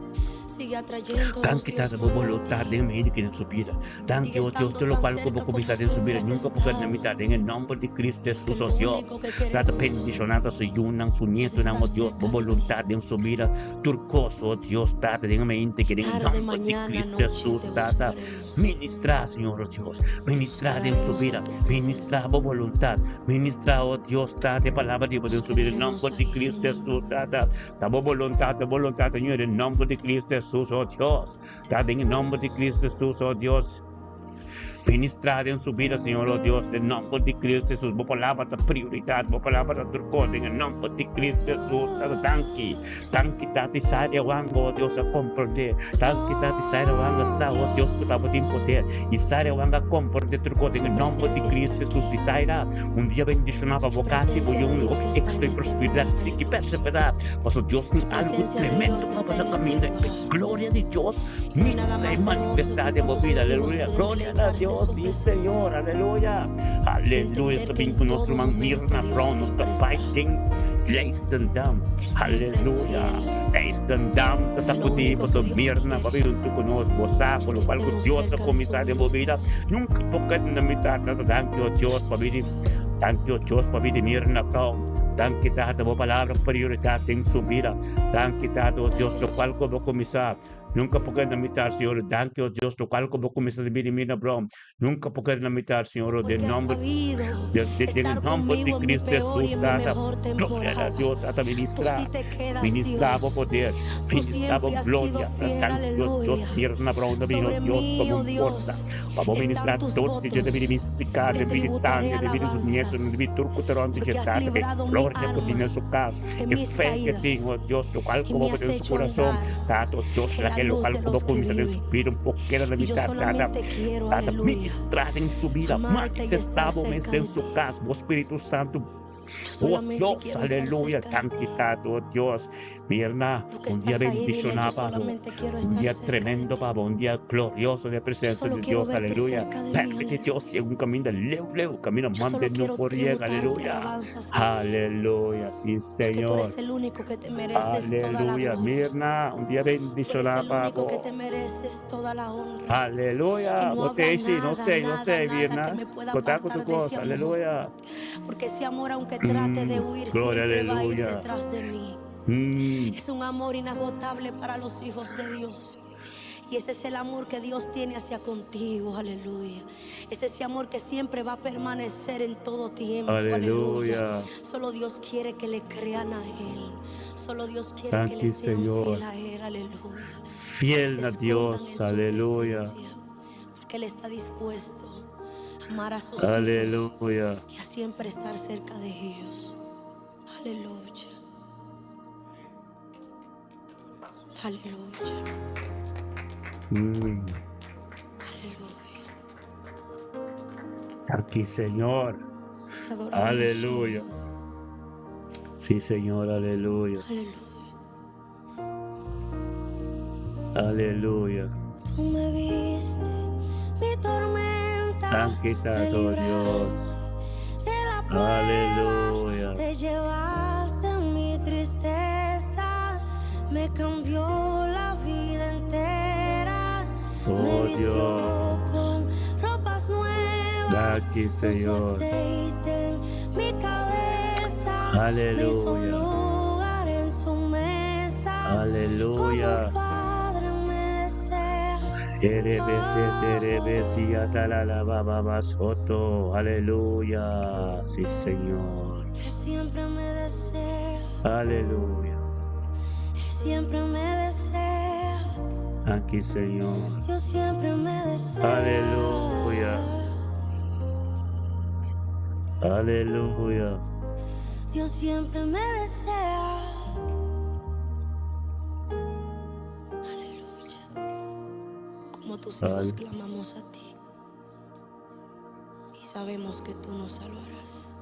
Sigue atrayéndonos, Danki Dios, Tata bo más a voluntad ti. den medio que en su vida. Danki, Sigue oh Dios, estando te lo tan cual como cerca como comienza en su vida, siempre has nunca porque en estado. mitad, en el nombre de Cristo Porque Jesús, lo oh Dios. único que Tata queremos bendicionada su yunan, su es nieto, estar oh Dios, cerca bo de ti. voluntad en su vida. Turcoso, oh Dios, Tata, den mente que en el Tarde, nombre de mañana, Cristo noche Jesús, te Tata. buscaremos. Ministra, Señor, oh Dios, Nos ministra en su quedaremos en vida, tu ministra presencia. bo voluntad, ministra, oh Dios, Tata, palabra de Dios Nos en su vida, en el quedaremos nombre de ahí, Cristo Señor. Jesús, Tata. Da bo voluntad, da voluntad, Señor, en el nombre de Cristo Jesús, oh Dios. Tata, en el nombre de Cristo Jesús, oh Dios. Ministrar en su vida, Señor, oh Dios, en el nombre de Cristo Jesús. Bo palabra ta prioridad, bo palabra ta turco, en el nombre de Cristo Jesús. Tata, danki, danki, tata, Isaria Wanga, oh Dios, a comprender. Danki, tata, Isaria Wanga, sa, oh Dios, que tava tin poder. Isaria Wanga, comprender turco, en Su el nombre de presencia está Cristo Jesús. aquí. Isaira, un día bendicionaba La bocasi, voy presencia a de un Dios está éxito en y este prosperidad, lugar. sí que Aleluya. perseverar. Pasó Dios La tiene algo presencia de tremendo Dios para está en la este camino. lugar. Gloria de Dios, Y no hay nada ministra y más hermoso manifestada que en cuando vida. sus hijos Aleluya. pueden Gloria a deleitarse en Dios, su sí, presencia Señor. Aleluya. y Aleluya. entender Esto que bien en con todo nuestro man momento Mirna Dios Brown, nuestro siempre está, fighting Leistendam. que Él siempre es Aleluya. fiel. Leistendam, te Que lo sacudimos, único que Dios Mirna, quiere papi, tú conoces, gozar, es por que lo cual estemos Dios ha cerca de su comenzado en vida. presencia. Nunca toca en la mitad, thank you, Dios, Gracias, papi. Señor. Thank you, Dios, papi, de Mirna Brown. Danke, Tata, bo palabra prioridad en su vida. Danke, Tata, oh Dios, lo Gracias, cual Señor. como comenzar. Nunca poder limitar, Señor. Danke, oh Dios, lo cual como comenzar de Mirna Brown. Nunca poder limitar, Señor, Porque del has nombre sabido de, de, del estar nombre de conmigo en mi Cristo peor y Jesús, en mi Tata. mejor Gloria a temporada. Dios, Tata, Tú sí ministra. te quedas, Ministra, bo Dios. poder. Tú Ministra, bo siempre has sido gloria. fiel, Thank you, Dios, aleluya. Mirna Brown, Dios, Sobre Dios, mí, como oh un fuerza. Dios, Vamos a están ministrar tus todo, de votos. mística, Te de tributaré militante, de vida sus nietos, de alabanzas, vida turco, porque has librado mi gloria que alma tiene en su casa, de que mis fe que caídas tengo, Dios, lo cual y como me has en su hecho corazón, andar tanto Dios, en la la que lo luz cual de como los que comienza en su viven. vida, un poquero de Y yo mitad, tata, solamente quiero, tata, aleluya, ministrar en su vida, amarte y estar manifestado cerca de en su ti. casa, oh Espíritu Santo, Yo Oh solamente Dios, quiero estar aleluya, cerca de ti. santidad, oh Dios. Mirna, Tú que un día estás ahí, dile, yo bendicionado, Pablo. solamente quiero Un estar día cerca de tremendo, ti. Pablo. Un día glorioso de Yo presencia solo de quiero Dios, verte aleluya. cerca de mí, Permite aleluya. Dios, un camino leu, leu, camino Yo solo mande no quiero por llega, tributarte aleluya. alabanzas a ti, Aleluya, sí, porque tú Señor. eres el único que te mereces toda la Aleluya, gloria. Mirna, un día Tú eres bendicionado, el único que Pablo. te mereces toda la honra. Y Aleluya, no no habrá te sí, no nada, sé, no nada, sé, nada que Mirna. me pueda Contar con tu apartar de ese cosa, amor. aleluya. Porque ese amor, aunque trate de huir, Gloria, siempre va a ir aleluya. detrás de mí. Es un amor inagotable para los hijos de Dios. Y ese es el amor que Dios tiene hacia contigo, aleluya. Es ese amor que siempre va a permanecer en todo tiempo, aleluya. Aleluya. Solo Dios quiere que le crean a Él. Solo Dios quiere que Thank le you, sean Señor. fiel a Él, aleluya. Que Fiel se a escondan en Dios, su aleluya. presencia. Porque Él está dispuesto a amar a sus hijos Aleluya. y a siempre estar cerca de ellos. Aleluya. Aleluya. Aleluya. Aquí, Señor. Te adoramos, Aleluya. Señor. Sí, Señor, aleluya. Aleluya. Aleluya. Tú me viste, mi tormenta, Han me quitado, Dios. libraste de la prueba, Aleluya. te llevaste mi tristeza, me cambió la vida entera, me Oh, vistió Dios. con ropas nuevas, Aquí, puso Señor. aceite en mi cabeza, me hizo un Aleluya. lugar en su mesa, como Aleluya. un padre me desea. Erebese, terebesi, atalala, baba, soto. Aleluya. Sí, Señor. Él siempre me desea, Aleluya. Él siempre me desea. Danki, Señor. Dios siempre me desea. Aleluya. Aleluya. Dios siempre me desea. Aleluya. Como tus hijos Al- clamamos a ti. Y sabemos que tú nos salvarás.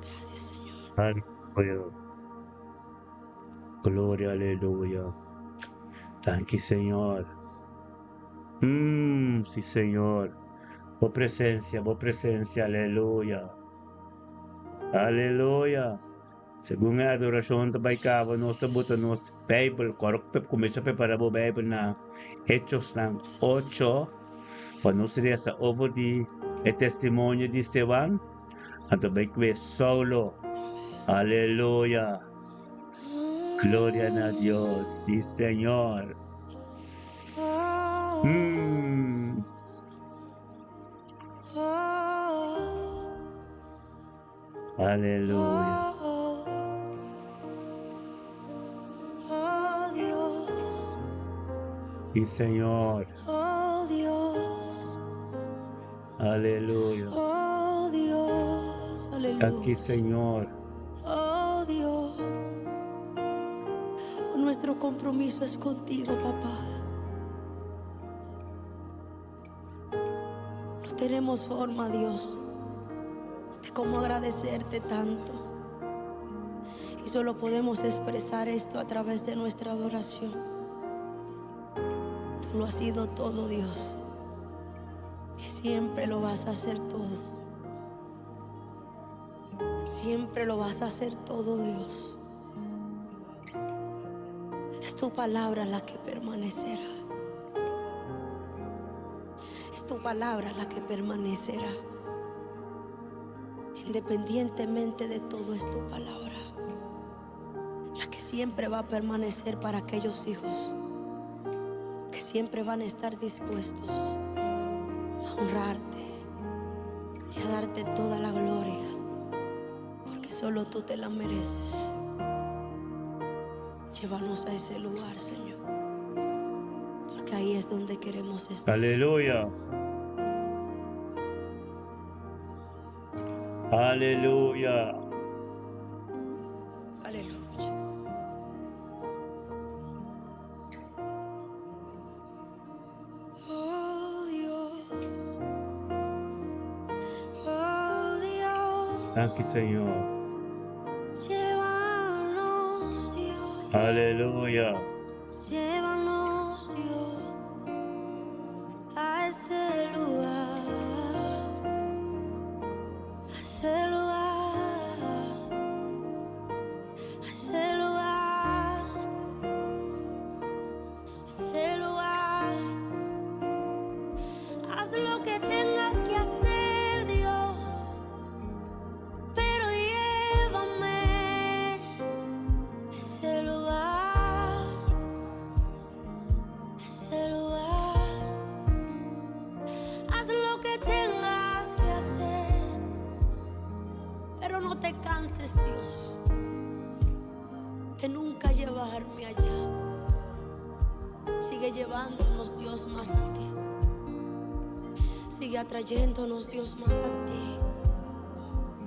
Gracias, Señor. Aleluya. Gloria, aleluya. Danki, Señor. Sí, Señor. Bo presensia, bo presensia, aleluya. Aleluya. Segun e adorashon ta bai kaba, nos ta buta nos Beibel, kòrda kuminsá prepará bo Beibel na Hechosnan 8, pa nos resa over di e testimonio di Esteban, anto bai kue Saulo. Aleluya. Gloria na Dios. Sí, Señor. Aleluya. Oh Dios. Sí, Señor. Oh Dios. Aleluya. Oh Dios. Aleluya. Aki, Señor. Oh Dios. Oh, nuestro compromiso es contigo, papá. No tenemos forma, Dios, de cómo agradecerte tanto. Y solo podemos expresar esto a través de nuestra adoración. Tú lo has sido todo, Dios. Y siempre lo vas a hacer todo. Siempre lo vas a hacer todo, Dios. Es tu palabra la que permanecerá. Es tu palabra la que permanecerá. Independientemente de todo, es tu palabra la que siempre va a permanecer para aquellos hijos que siempre van a estar dispuestos a honrarte y a darte toda la gloria, porque solo tú te la mereces. Llévanos a ese lugar, Señor, porque ahí es donde queremos estar. Aleluya. Aleluya. Aleluya. Oh Dios. Oh Dios. Danki, Señor. Llévanos, Dios. Aleluya. Llévanos, Dios, a ese lugar, a ese lugar, a ese lugar, a ese lugar. Haz lo que tengas que hacer, Dios, pero llévame a ese lugar, a ese lugar. Haz lo que tengas que hacer, pero no te canses, Dios, de nunca llevarme allá. Sigue llevándonos, Dios, más a ti. Sigue atrayéndonos, Dios, más a ti.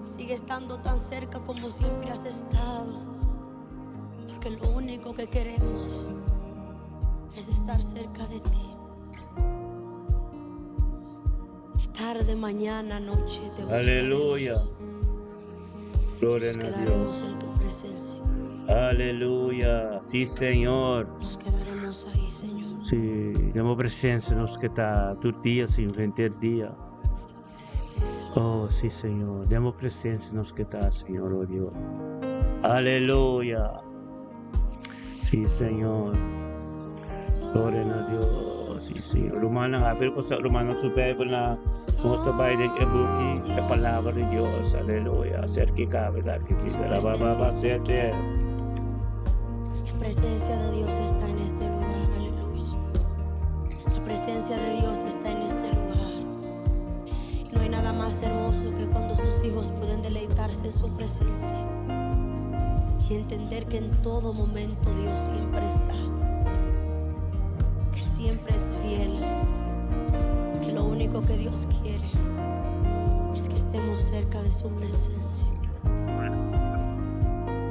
Sigue estando tan cerca como siempre has estado. Porque lo único que queremos es estar cerca de ti. Y tarde, mañana, noche te buscaremos. Aleluya. Gloria Nos a Dios. quedaremos en tu presencia. Aleluya. Sí, Señor. Nos quedaremos ahí, Señor. Sí, den bo presensia nos ke ta tur dia, Señor, henter dia. Oh, sí, Señor. Den bo presensia nos ke ta, Señor, oh Dios. Aleluya. Sí, Señor. Gloria a Dios. Sí, Señor. Rumannan, habri boso rumannan su Beibel na nos ta bai den e buki, e palabra di Dios. Aleluya. Aserka berdat? Su Ba, ba, presencia ba, está aquí. sete. La presencia de Dios está en este lugar, aleluya. La presencia de Dios está en este lugar. Y no hay nada más hermoso que cuando sus hijos pueden deleitarse en su presencia. Y entender que en todo momento Dios siempre está. Que Él siempre es fiel. Que lo único que Dios quiere es que estemos cerca de su presencia.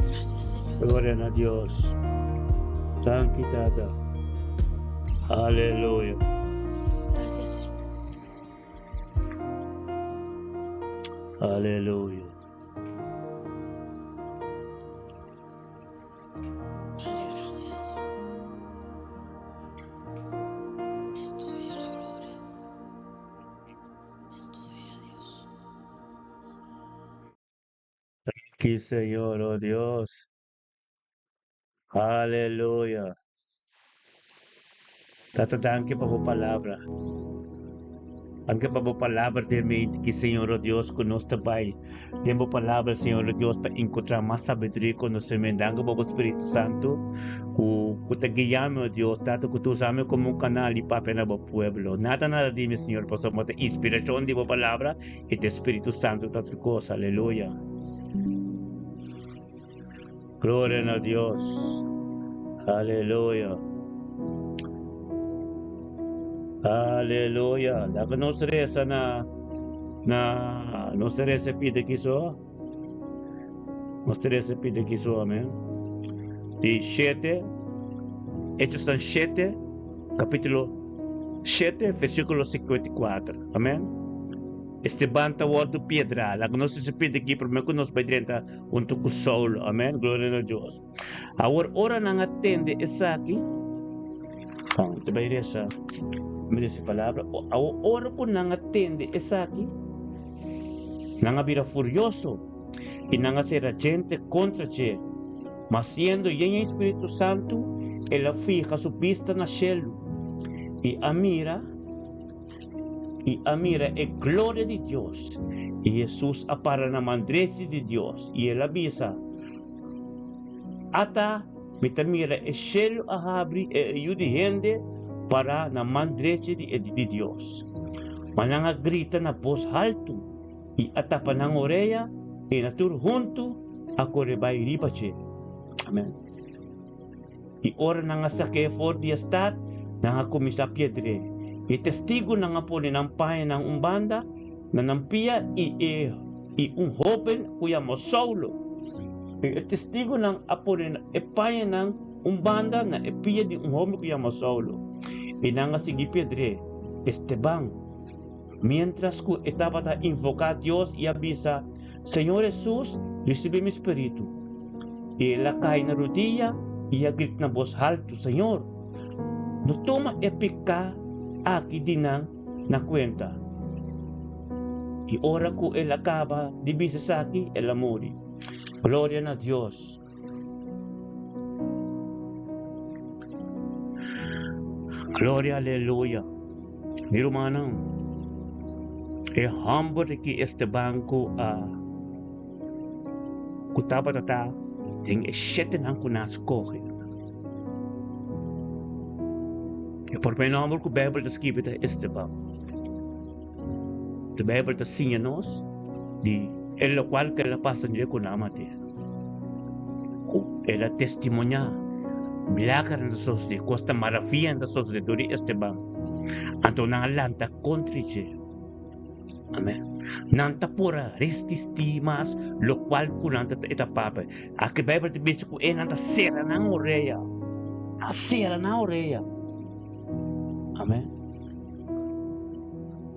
Gracias, Señor. Gloria na Dios. Danki, Tata. Aleluya. Gracias, Señor. Aleluya. Padre, gracias. Es tuya la gloria. Es tuya, Dios. Danki, Señor, oh Dios. Aleluya. Tata, danki pa bo palabra. Danki pa bo palabra den mente ki, Señor, oh Dios, ku nos ta bai den bo palabra, Señor, oh Dios, pa enkontrá mas sabiduria i konosementu. Danki pa bo Spiritu Santu ku ku ta guia mi, oh Dios, Tata, ku ta usa mi komo un kanal di papia na bo pueblo. Nada nada di mi, Señor, pasobra bo ta inspirashon di bo palabra i ta e Spiritu Santu ta tur kos. Aleluya. Gloria na Dios. Aleluya. Aleluya. Laga nos reza na na nos reza pide kiso. Nos reza pide kiso, amen. Di 7 Hechos tan 7 capítulo 7 versículo 54. Amen. Esteban ta wordo piedra. Laga nos reza pide aquí primero que nos bai drenta huntu ku Saulo. Amèn. Gloria na Dios. Awor, ora nan a tende esaki, bon, te bai resa, mi resa e palabra. Awor, ora ku nan a tende esaki, nan a bira furioso i nan a sera djente kontra dje. Ma siendo yen e Spiritu Santu, el a fiha su bista na shelu i a mira. I a mira e gloria di Dios, i Hesus a para na man drechi di Dios, i el a bisa, Ata, mi ta mira e shelu a habri i e Yu di hende pará na man drechi di Dios. Ma nan a grita na bos haltu i a tapa nan orea, i na tur huntu a kore bai riba dje. Amen. I ora nan a sak'é for di e stat, nan a kuminsá piedr'é. E testigunan a pone nan pañanan un banda na nan pia i e i un hóben ku yama Saulo. I e testigunan a pone e pañanan un banda na e pia di un hóben ku yama Saulo, i nan a sigui piedr'é. Esteban, miéntras ku e tabata invoká Dios i a bisa, Señor Hesus, risibí mi spiritu. I el a kai na rudia i a grita na bos haltu, Señor, no tuma e piká aki di nan na kuenta. I ora ku el a kaba di bisa esaki, el a muri. Gloria na Dios! Gloria, aleluya. Mi rumannan, e hòmber ki Esteban ku a ku tabata ta den e shetenan ku nan a skohe. E promé nòmber ku Beibel ta skibi ta Esteban. De Beibel ta siña nos di e lokual ku el a pasa dje ku nan a mat'é. Ku el a testimoniá milagernan ta sosodé, kos ta maravianan ta sosodé dor di Esteban. Anto nan a lanta kontra dje. Amèn. Nan ta por a resistí mas lokual ku nan ta e ta papia. Aki Beibel ta bisa ku e nan ta sera nan orea. A sera nan orea. Amèn.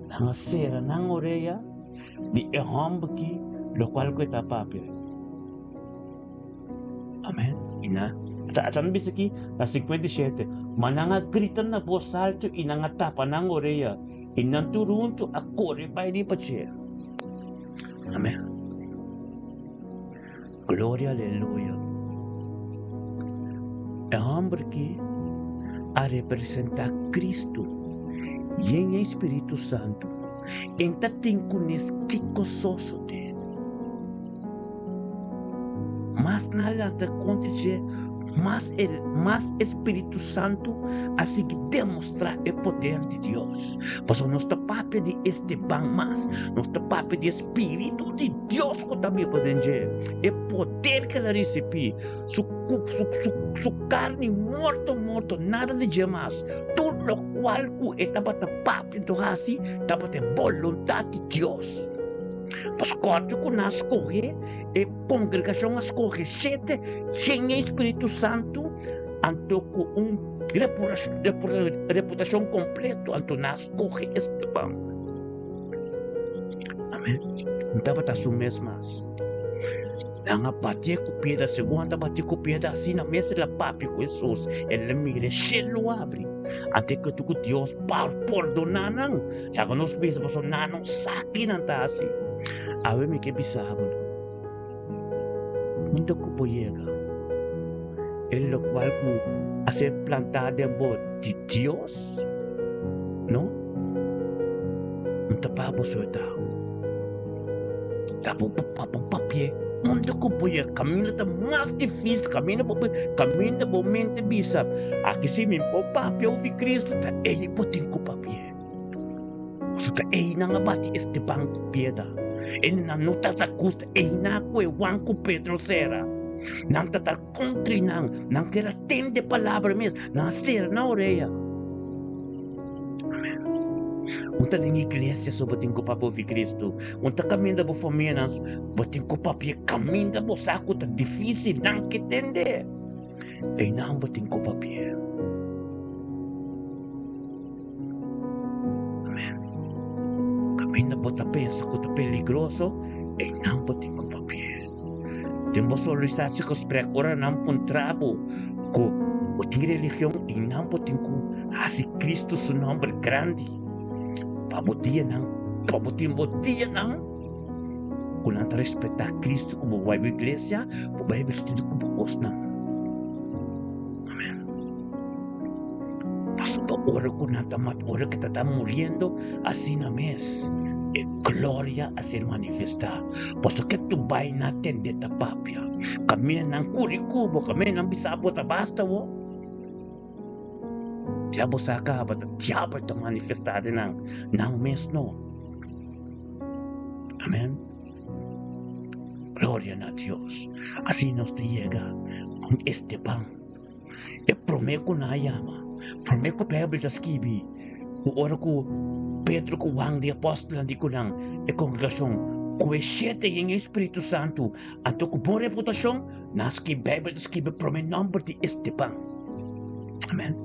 Nan a sera nan orea di e hòmber ki lokual ku e ta papia. Amèn. I nan ta ata nan bisa aki na 57, ma nan a grita na bos altu i nan a tapa nan orea, i nan tur huntu a kore bai riba dje. Amèn. Gloria aleluya. E hòmber ki a representá Kristu yen e Spiritu Santu, en ta tin kunes kiko sosodé. Mas nan a lanta kontra dje, Mas e mas e Spiritu Santu a sigui demostrá e poder di Dios. Pasobra nos ta papia di Esteban mas, nos ta papia di e Spiritu di Dios ku ta biba den dje. E poder ku el a risibí, su su su su karni morto morto, nada di dje mas. Tur lokual ku e tabata papia anto hasi tabata e boluntat di Dios. Pasobra kòrda ku nan a skohe e kongregashon a skohe shete yen e Spiritu Santu, anto ku un reputashon kompleto, anto nan a skohe Esteban. Amen. No tabata su mes mas. Nan a batié ku piedra, segun nan ta batié ku piedra, asina mes el a papia ku Hesus. El a mira e shelu abri. Anto e ketu ku Dios pa pordoná nan. Laga nos bisa pasobra nan no sa ki nan ta hasi. Awe mi ke bisa bo, unda ku bo yega, e lokual ku a ser plantá den bo di Dios, no, no ta pa bo suelta. Ta bo pa bo papia unda ku bo yega. Kaminda ta mas difísil, kaminda bo kaminda bo mente bisa, aki si mi por papia ofi Cristo, ta ei bo tin ku papia. Pasobra ta einan a bati Esteban ku piedra. Einan no tata gusta einan ku e Juan ku Pedro sera. Nan tata kontri nan. Nan kier a tende palabra mes. Nan a sera nan orea. Amen. Un ta den iglesia so bo tin ku papia ofi Cristo. Un ta kaminda bo famianan so bo tin ku papia kaminda bo sa ku ta difisil nan ke tende. Einan bo tin ku papia. Amen. Kaminda bo ta pensa ku ta peligroso, einan bo tin ku papia. Den bo solisatiegesprek ora nan puntra bo ku bo tin religion, einan bo tin ku hasi Cristo su nomber grandi. Pa bo dianan, pa bo tin bo dianan ku nan ta respetá Cristo ku bo bai bo iglesia, bo bai vestido ku bo kosnan. Amen. Pasobra ora ku nan ta mata, ora ku ta ta muriendo, asina mes e gloria a ser manifestá. Pasobra ke tu bai na tende ta papia, kaminda nan kuri ku bo, kaminda nan bisa bo ta basta bo. Diablo sa kaba, ta diabel ta manifestá den nan, nan mes no. Amen. Gloria na Dios. Asina nos ta yega ku Esteban. E promé ku nan a yama, promé ku Beibel ta skibi, ku ora ku Pedro ku Juan di apòstelnan di ku nan e kongregashon ku e shete yen e Spiritu Santu, anto ku bon reputashon, nan a skibi, Beibel ta skibi promé nòmber di Esteban. Amèn.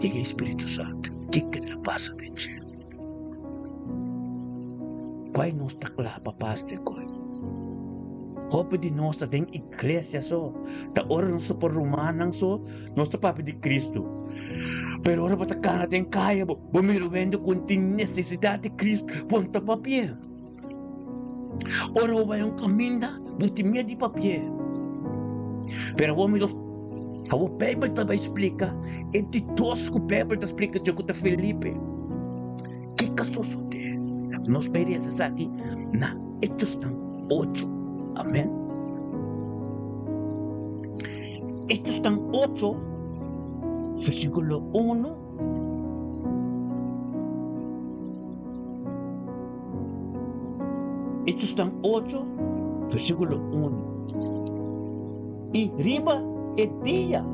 Yen e Spiritu Santu, kiko ta pasa den dje? Kua nos ta kla pa pas den koi? Hopi di nos ta den iglesia so, ta ora nos ta por rumannan so, nos ta papia di Cristo. Pero ora bo ta kana den kaya, bo, bo mira un hende ku tin nesesidat di Cristo, bo no ta papia. Ora bo bai un kaminda, bo tin miedu di papia. Pero awor mi los awor Bijbel ta bai splika e di dos ku Bijbel ta splika dje ku ta Felipe. Kiko a sosodé? Nos bai resa esaki na Hechosnan ocho. Amen. Hechosnan ocho, versíkulo uno. Hechosnan ocho, versíkulo uno. I riba e dia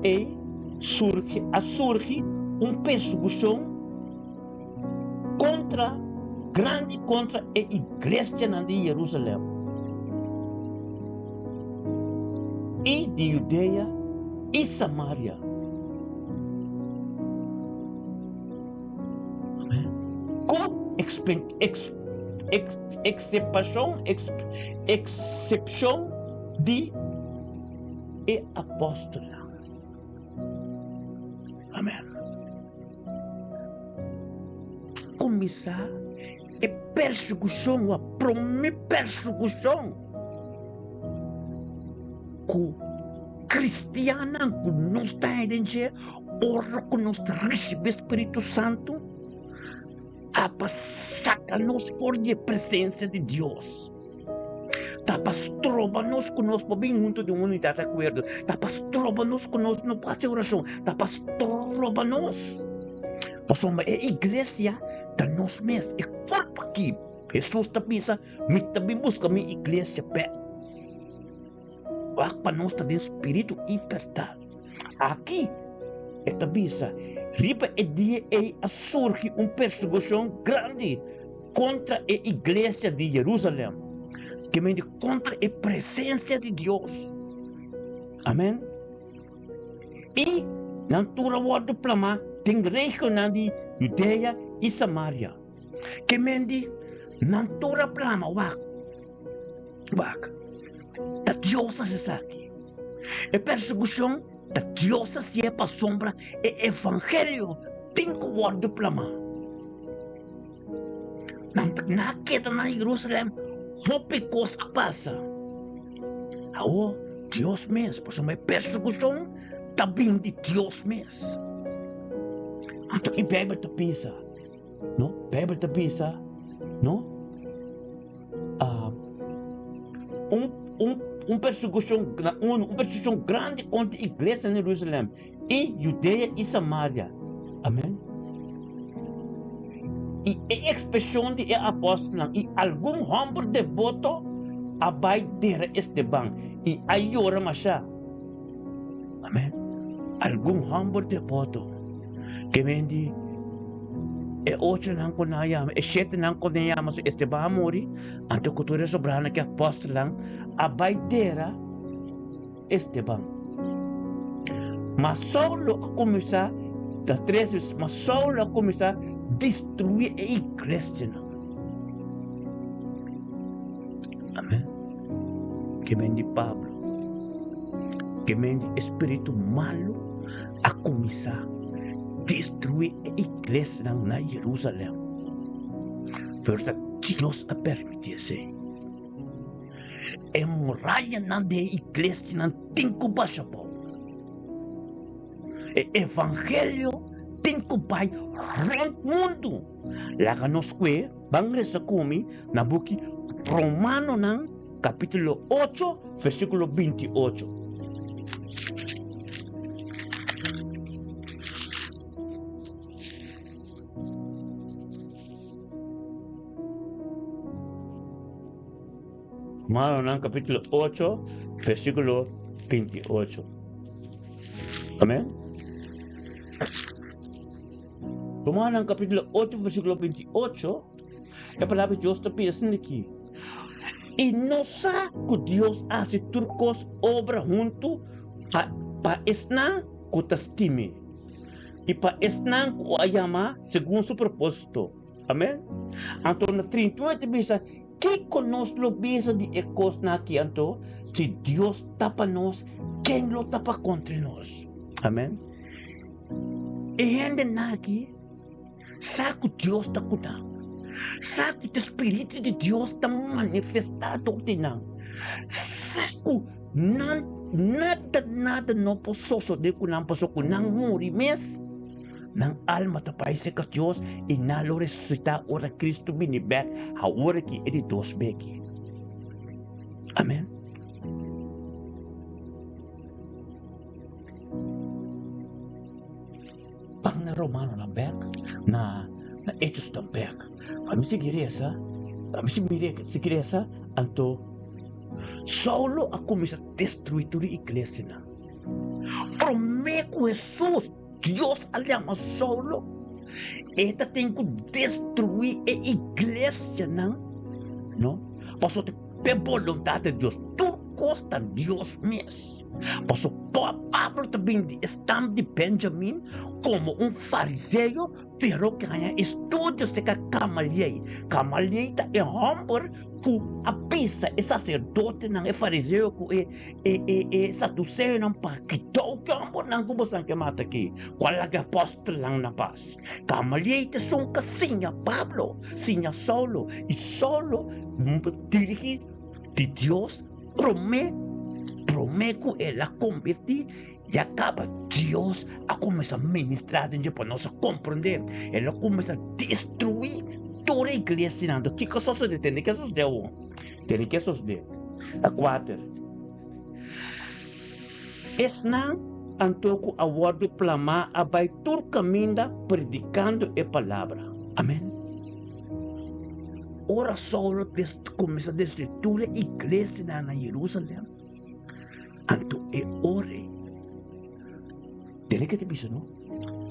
ei surgi a surgi un persekushon kontra grandi kontra e iglesianan di Jerusalèm i di Judea i Samaria. Amen. Ku eksepashon, eksepshon di e apòstelnan. Amen. Kuminsá e persekushon, a promé persekushon ku kristiannan ku nos ta den dje, ora ku nos ta risibí Spiritu Santu, ta pa saka nos for di e presensia di Dios. Ta pa stroba nos ku nos por bin huntu den un unidat di akuerdo. Ta pa stroba nos ku nos no por hasi orashon. Ta pa stroba nos. Pasobra e iglesia ta nos mes, e kurpo aki. Hesus ta bisa, Mi ta bin buska mi iglesia bèk. Wak pa nos ta den spiritu i bèrdat. Aki e ta bisa, Riba e dia ei a surgi un persekushon grandi kontra e iglesia di Jerusalèm, ke mende kontra e presensia di Dios. Amèn. I nan tur a wòrdu plamá den regionnan di Judea i Samaria. Ke mende nan tur a plama, wak, wak, ta Dios a hasi esaki. E persekushon ta Dios a hasié pasobra e evangelio tin ku wòrdu plamá. Nan a keda na Jerusalèm, hopi kos a pasa. Awor, Dios mes, pasobra e persekushon ta bin di Dios mes. Anto ki Beibel ta bisa? No, Beibel ta bisa, no, un, un, un persekushon, un, un persekushon grandi kontra iglesia na Jerusalèm. I Judea i Samaria. Amen. I e ekspreshon di e apòstelnan i algun hòmber deboto a bai dera Esteban i a yora mashá. Amen. Algun hòmber deboto ke men di e ochonan ku nan a yama, e shetenan ku nan a yama, so Esteban a muri, anto ku tur e sobranan ki apòstelnan a bai dera Esteban. Ma Saulo a kuminsá ta trese, ma Saulo a kuminsá destruí e iglesianan. Amèn. Ke men di Pablo, ke men di e spiritu malu a kuminsá destruí e iglesianan na Jerusalèm. Pero ta Dios a permití esei. E murayanan di e iglesianan tin ku basha bou. E evangelio tin ku bai rònt mundu. Laga nos kue ban resa ku mi na buki Romanonan kapítulo ocho versíkulo binti ocho. Romanonan capítulo 8, versículo 28. Amén. Romanonan capítulo 8, versículo 28, e palabra de Dios ta pisa aquí. I nos sa ku Dios hasi tur kos obra huntu pa, pa esnan ku ta stim'é i pa esnan ku a yama segun su propósito. Amen. Anto na 38 ta bisa, Kiko nos lo bisa di e kosnan aki anto? Si Dios ta pa nos, ken lo ta pa kontra nos? Amen. E hendenan aki sa ku Dios ta ku nan. Sa ku e Spiritu di Dios ta manifestá dor di nan. Sa ku nan nada nada no por sosodé ku nan pasobra ku nan muri mes. Nan alma ta bai serka Dios i nan lo resusitá ora Kristu bini bèk, awor aki e di dos beki. Amèn. Ban na Romanonan bèk, na na Hechosnan bèk. Pa mi sigui resa, pa mi sigui resa, anto Saulo a kuminsá destruí tur e iglesianan. Promé ku Hesus Dios a yama Saulo, e ta tin ku destruí e iglesianan, no? Pasobra ta e boluntat di Dios, tur kos ta Dios mes. Pasobra Pablo ta bin di e stam di Benjamin komo un fariseo, pero ke haña estudio serka Gamaliel. Gamaliel ta e hòmber ku a bisa e saserdotenan, e fariseo ku e E e e saduseonan pa kitou ki hombernan ku bosan ke mata aki, ku a laga e apòstelnan na pas. Gamaliel ta esun ku a siña Pablo, siña Saulo, i Saulo dirigí di Dios promé promé ku el a kombertí, ya kaba Dios a kuminsá ministrá den dje pa nos a komprondé. El a kuminsá destruí tur e iglesianan. Anto kiko a sosodé? Tende ke a sosodé awor. Tende ke a sosodé. Ta kuater. Esnan anto ku a wòrdu plamá a bai tur kaminda predikando e palabra. Amèn. Ora Saulo kuminsá destruí tur e iglesianan na Yerusalèm, anto e ora ei, tene ke ta bisa no?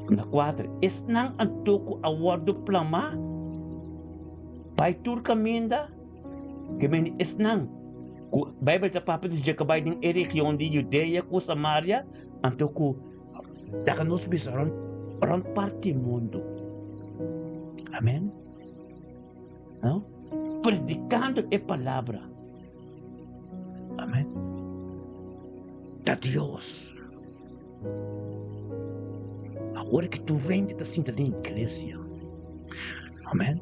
Na kuater, esnan anto ku a wòrdu plamá bai tur kaminda. Ke mende esnan ku Beibel ta papia di dje ku bai den e region di Judea ku Samaria, anto ku laga nos bisa rònt rònt parti mundu. Amen. No? Predikando e palabra. Amen. Ta Dios. Awor ku tur hende ta sinta den iglesia. Amen.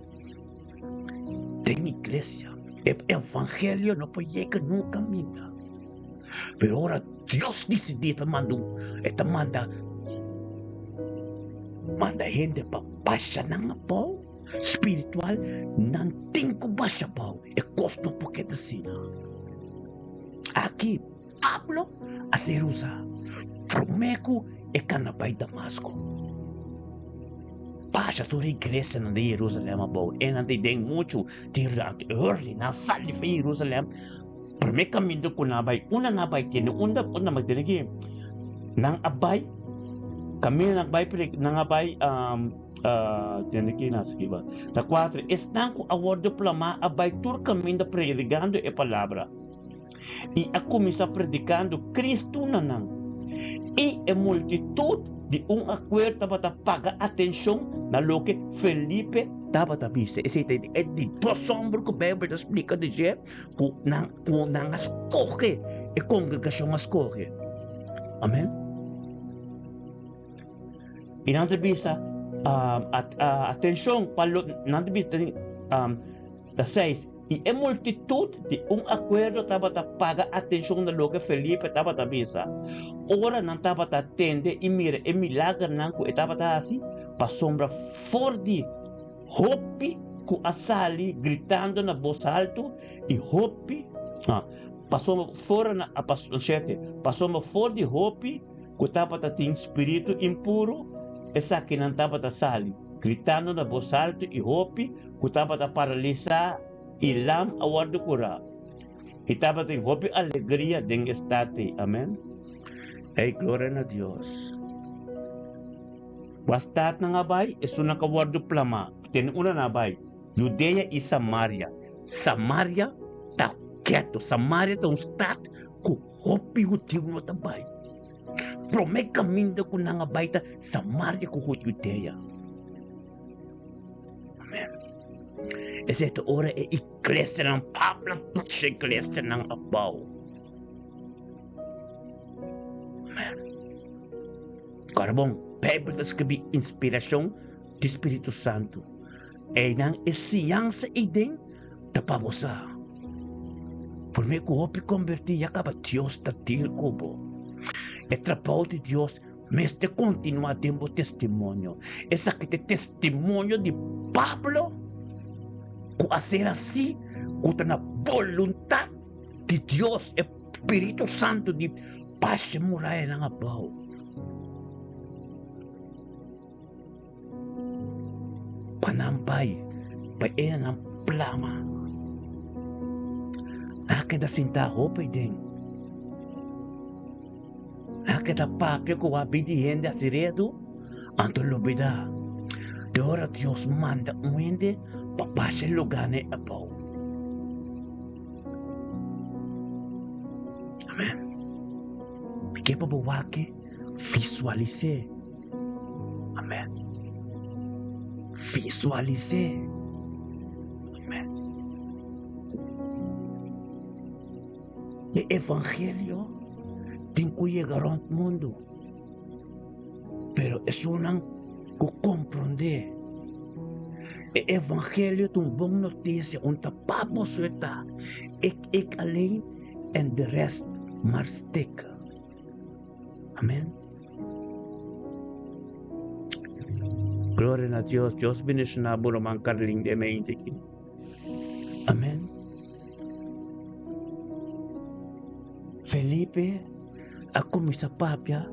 Den iglesia e evangelio no por yega nunca minda. Pero ora Dios disidí ta manda un, e ta manda manda hende pa basha nan abou spiritual, nan tin ku basha abou. E kos no por keda asina. Aki Pablo a ser usá promé ku e kana bai Damasko. Basha tur e iglesianan di Jerusalèm abou, e nan ta den muchu tira early, nan sali for Jerusalèm. Promé kaminda ku nan a bai, unda nan a bai tene, unda unda nan tene ki nan a bai, kaminda nan a bai nan a bai tene ki nan skiba. Ta kuater, esnan ku a wòrdu plamá a bai tur kaminda predikando e palabra. I a kuminsá predikando Kristu na nan. I e multitut di un akuer tabata paga atenshon na loke Felipe tabata bisa. Esei ta e di dos hòmber ku Beibel ta splika di dje ku nan ku nan a skohe, e kongregashon a skohe. Amèn. I nan ta bisa, atenshon pa lo, nan ta bisa, ta seis. I e multitut di un akuerdo tabata paga atenshon na loke Felipe tabata bisa. Ora nan tabata tende i mira e milagernan ku e tabata hasi, pasobra for di hopi ku a sali gritando na bos haltu i hopi, pasobra for na, shete, pasobra for di hopi ku tabata tin spiritu impuru, esakinan tabata sali gritando na bos haltu i hopi ku tabata paralisá i lam a wòrdu kurá. I tabatin hopi alegria den e stat ei. Amèn. Ei, gloria na Dios. Kua statnan a bai? Esunnan ku a wòrdu plamá. Tene una nan a bai, Judea i Samaria. Samaria ta ketu. Samaria ta un stat ku hopi hudiu no ta bai. Promé kaminda ku nan a bai ta Samaria ku Judea. Amen. Esei ta ora e iglesianan papla pusha iglesianan abou. Amen. Kora bon, Bijbel ta skribi inspirashon di Spiritu Santu. Einan e siñansa ei den ta pa bo sa. Promé ku hopi kombertí ya kaba Dios ta deal ku bo. E trabou di Dios Mester kontinuá den bo testimonio. Esaki ta e testimonio di Pablo ku a ser así ku ta na boluntat di Dios, e Spiritu Santu di basha e murayanan abou. Pa nan bai, pa e nan plama. Nan a keda sintá hopi den. A keda papia ku a bidi hende hasi redu, anto lubidá di ora Dios manda un hende pa basha e lugánan ei abou. Amèn. Mi ke pa bo wak visualis'é. Amèn. Visualis'é. Amèn. E evangelio tin ku yega rònt mundu, pero esunnan ku komprondé e evangelio ta un bon notisia, un ta pa boso e ta, ik ik alleen en de rest maar stikken. Amen. Gloria na Dios. Dios bendiciona bo ruman Carlin den mente aki. Amen. Felipe a kuminsá papia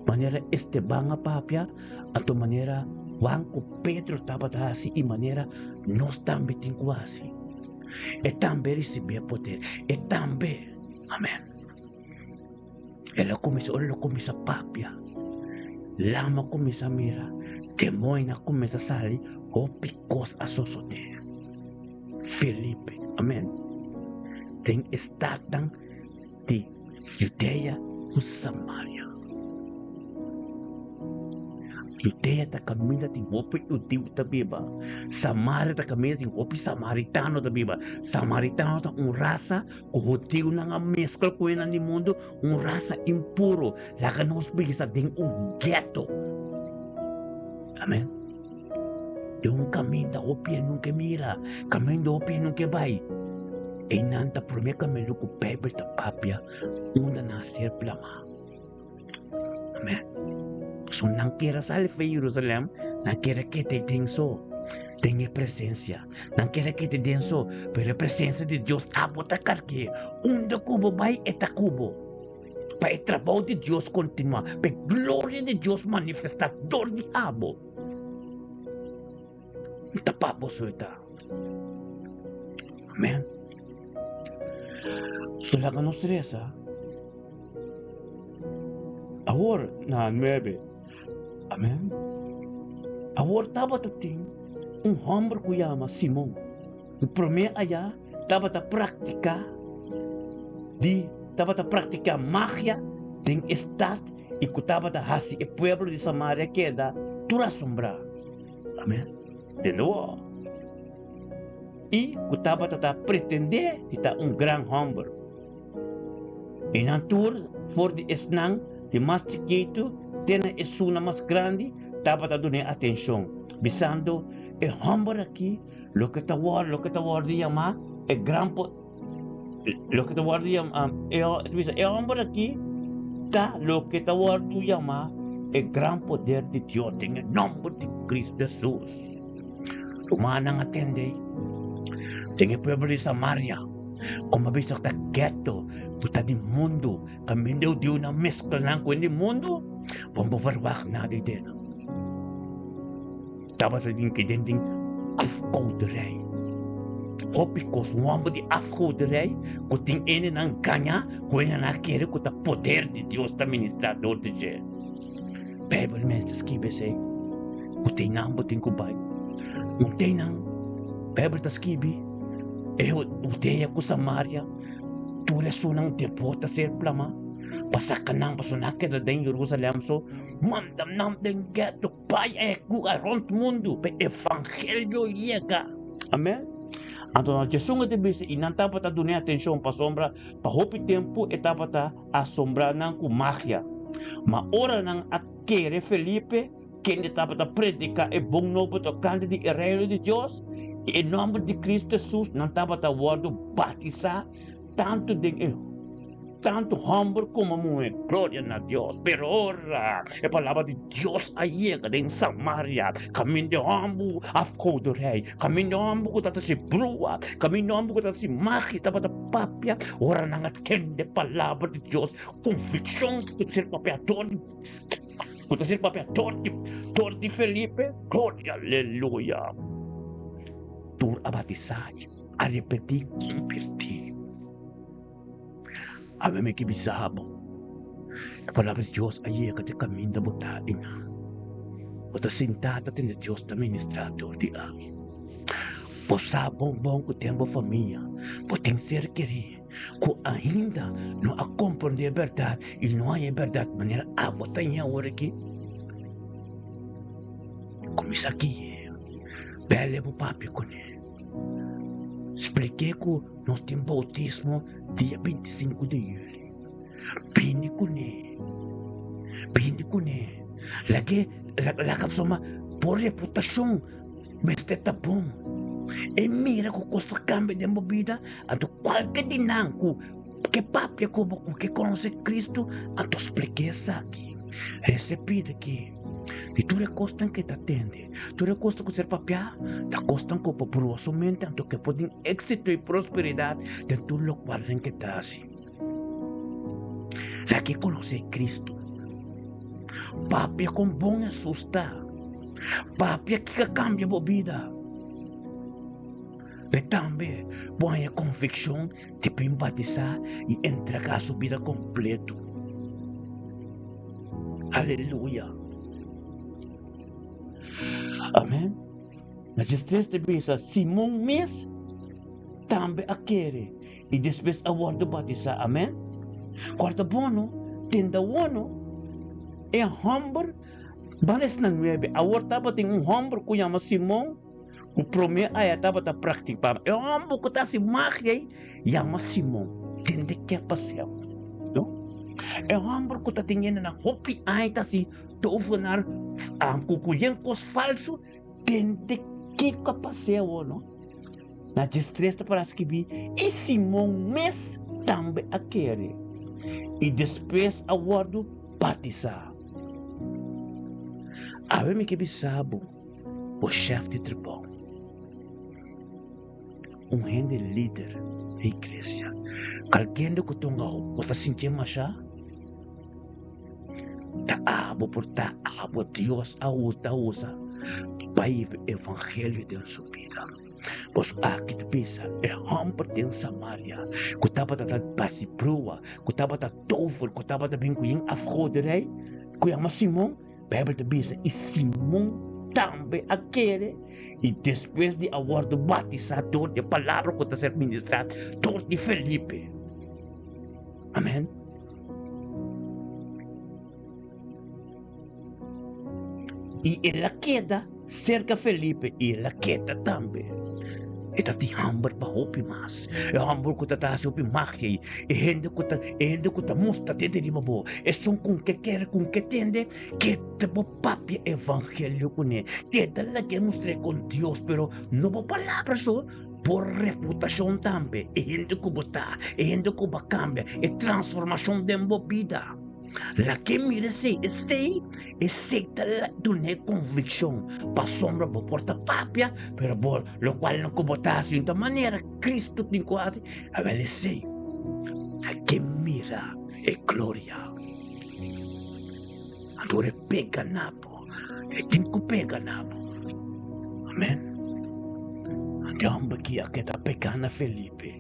manera Esteban a papia, anto manera Juan ku Pedro tabata hasi i manera nos tambe tin ku hasi. E tambe risibí e poder, e tambe, amèn. El a kuminsá, ora el a kuminsá papia, lama a kuminsá mira, demoño a kuminsá sali, hopi kos a sosodé. Felipe, amèn, den e statnan di Judea ku Samaria. Judea ta kaminda tin hopi hudiu ta biba. Samaria ta kaminda tin hopi samaritano ta biba. Samaritano ta un rasa ku hudiunan a meskla ku esnan di mundu, un rasa impuro. Laga nos bisa den un ghetto. Amen. Den un kaminda hopi e nunka mira, kaminda hopi e nunka bai. Einan ta promé kaminda ku Beibel ta papia unda nan a ser plamá. Amen. So nan kier a sali for Jerusalem, nan kier a keda den so, den e presencia. Nan kier a keda den so, pero e presencia di Dios abo ta karg'é. Unda ku bo bai, e ta ku bo. Pa e trabou di Dios kontinuá, pa e gloria di Dios manifestá dor di abo. Ta pa bo so e ta. Amen. So laga nos resa. Awor na nuebe. Amen. Awor tabata tin un homber ku yama Simon. Ku promé aya tabata praktiká di tabata praktiká magia den e stat i ku tabata hasi e pueblo di Samaria keda tur asombrá. Amen. De nobo. I ku tabata ta pretendé di ta un gran homber. I nan tur, for di esnan di mas chikitu te na esunnan mas grandi, tabata dun'é atenshon, bisando, E hòmber akí, loke ta wòrdu, loke ta wòrdu yamá e gran po, loke ta wòrdu yamá, e ta bisa, e hòmber akí ta loke ta wòrdu yamá e gran poder di Dios, den e nòmber di Kristu Hesus. Rumannan a tende den e pueblo di Samaria. Como bisa ta ghetto ku ta di mundu, kaminda e hudiunan meskla nan ku e di mundu, bo no por verwagt nada di nan. Tabata tin ke den den afgoderij. Hopi kos, un hòmber di afgoderij ku tin hendenan gañá ku hendenan a kere ku ta poder di Dios ta ministrá dor di dje. Beibel mes ta skibi esei, ku teinan bo tin ku bai. Un teinan, Beibel ta skibi, e Hudea ku Samaria, tur esunnan debot ta ser plamá pa saka nan, pasobra nan a keda den Jerusalèm so, manda nan den gèto, bai e ku a rònt mundu pa e evangelio yega. Amèn. Anto nan Jesús a bisa, i nan tabata dun'é atenshon, pasobra pa hopi tempu e tabata asombrá nan ku magia. Ma ora nan a kere Felipe, kende tabata prediká e bon nobo tokante di e Reino di Dios i e nòmber di Kristu Hesus, nan tabata wòrdu batisá tantu den e tantu hòmber komo muhé. Gloria na Dios! Pero ora e palabra di Dios a yega den Samaria, kaminda e hòmber afgoderij, kaminda e hòmber ku tabata hasi brua, kaminda e hòmber ku tabata hasi magia tabata papia, ora nan a tende palabra di Dios, konvikshon ku ta ser papia dor di ku ta ser papia dor di dor di Felipe, gloria aleluya! Tur a batisá i arepentí, konvertí. Awe mi ke bisa bo, e palabra di Dios a yega te kaminda bo ta einan. Bo ta sintá ta tende Dios ta ministrá dor di awe. Bo sa bon bon ku den bo famia bo tin ser kerí ku ainda no a komprondé e bèrdat i no haña e bèrdat manera abo ta haña awor aki. Kuminsá gui'é, bèl'é bo papia kuné, splik'é ku Nos tin boutismo dia 25 di juli. Bini kuné. Bini kuné. Lag'é, laga soma bo reputashon mester ta bon. E mira ku kos ta kambia den bo bida, anto kualke di nan ku ke papia ku bo ku ke konosé Kristu, anto splik'é esaki. Rese pidi ki di tur e kosnan ke ta tende. Tur e kosnan ku ser papiá ta kosnan ku por proba su mente anto ke por tin éksito i prosperidat den tur lokual nan ke ta hasi. Laga e konosé Kristu. Papia kon bon Hesus ta. Papia kiko a kambia bo bida. Pe tambe bo haña konvikshon di bin batisá i entregá su bida kompleto. Aleluya! Amèn. Na djestres ta bisa, Simon mes tambe a kere i despues a wòrdu batisá. Amèn. Kòrta bono, tenda wono, e hòmber banda esnan nuebe. Awor tabatin un hòmber ku yama Simon, ku promé aya tabata praktiká. E hòmber ku ta hasi magia ei yama Simon. Tende ke paseo. No? E hòmber ku ta tin hendenan hopi aña ta hasi tovenar ku ku yen kos falsu, tende kiko a pas'é awor, no? Na diestres ta para skibí, I Simon mes tambe a kere, i despues a wòrdu batisá. Awe mi ke bisa bo, bo shèf di trabou, un hende lider den iglesia, kalkende ku tonga bo ta sintié mashá, ta abo por ta abo Dios a ta usa pa hiba evangelio den su bida. Bos aki ta bisa e homber den Samaria ku tabata ta basi brua, ku tabata tover, ku tabata bin ku yin afgoderij, ku yama Simon. Bijbel ta bisa i Simon tambe a kere i despues di a wòrdu batisá dor di e palabra ku ta ser ministrá dor di Felipe. Amen. I el a keda serka Felipe i el a keda tambe. E ta tin hamber pa hopi mas. E hòmber ku ta ta hasi hopi magia ei, e hende ku ta e hende ku ta mustra dede riba bo, esun ku ke kere ku ke tende, keda bo papia evangelio kuné. Keda lag'é mustr'é kon Dios, pero no bo palabra so, bo reputashon tambe, e hende ku bo ta, e hende ku bo a kambia, e transformashon den bo bida. Lake mira esei, esei, esei ta dun'é konvikshon, pasobra bo por ta papia, pero bo lokual no ku bo ta hasi di un manera Kristu tin ku hasi, awel esei, lake mira e gloria. Anto ora e pega na bo, e tin ku pega na bo. Amen. Anto e hòmber aki a keda pegá na Felipe.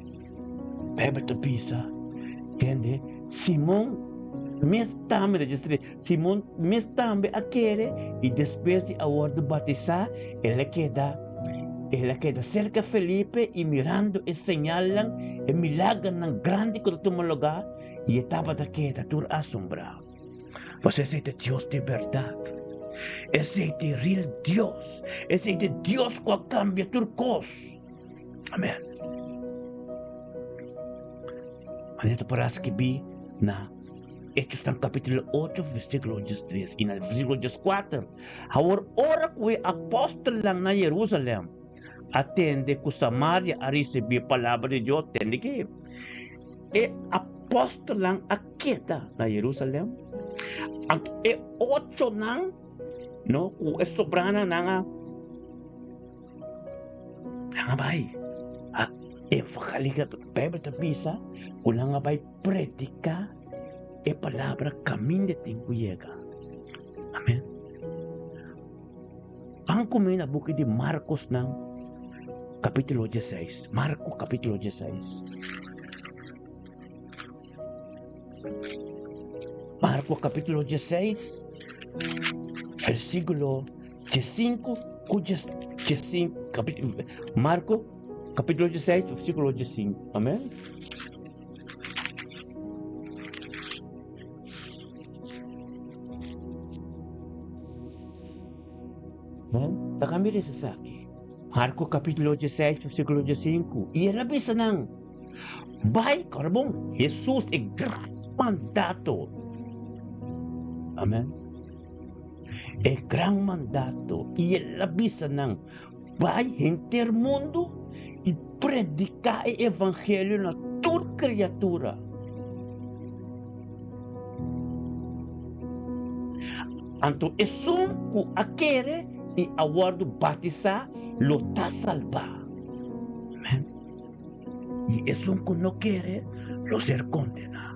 Bijbel ta bisa, tende, Simon mes tambe, ta djis Simon mes tambe a kere i despues di a wòrdu batisá, el a keda, el a keda serka Felipe i mirando e señalnan, e milagernan grandi ku ta tuma lugá, i e tabata keda tur asombrá. Pasobra esei ta Dios di bèrdat. Esei ta e real Dios. Esei ta e Dios ku a kambia tur kos. Amen. Manera ta por a skibí na Hechosnan kapítulo 8, versíkulo 13 i na versíkulo 14. Awor ora ku e apòstelnan na Yerusalèm a tende ku Samaria a risibí e palabra di Dios, tende ke e apòstelnan a keda na Yerusalèm, anto e ochonan, no, ku e sobranan nan a Nan a bai a evangelika. Bijbel ta bisa ku nan a bai prediká e palabra kaminda tin ku yega. Amen. Ban kuminsá na buki di Markos nan kapítulo dieseis. Marko kapítulo dieseis. Marko kapítulo dieseis versíkulo Diesinku ku diesinku kapítulo Marko kapítulo dieseis versíkulo diesinku. Amèn. Amèn. Ta kambia resa esaki. Marko kapítulo dieseis versíkulo diesinku. I el a bisa nan, Bai, kòrda bon, Hesus e gran mandato. Amèn. E gran mandato, i el a bisa nan, Bai henter mundu i prediká e evangelio na tur kriatura. Anto esun ku a kere i a wòrdu batisá lo ta salbá. Amèn. I esun ku no kere lo ser kondená.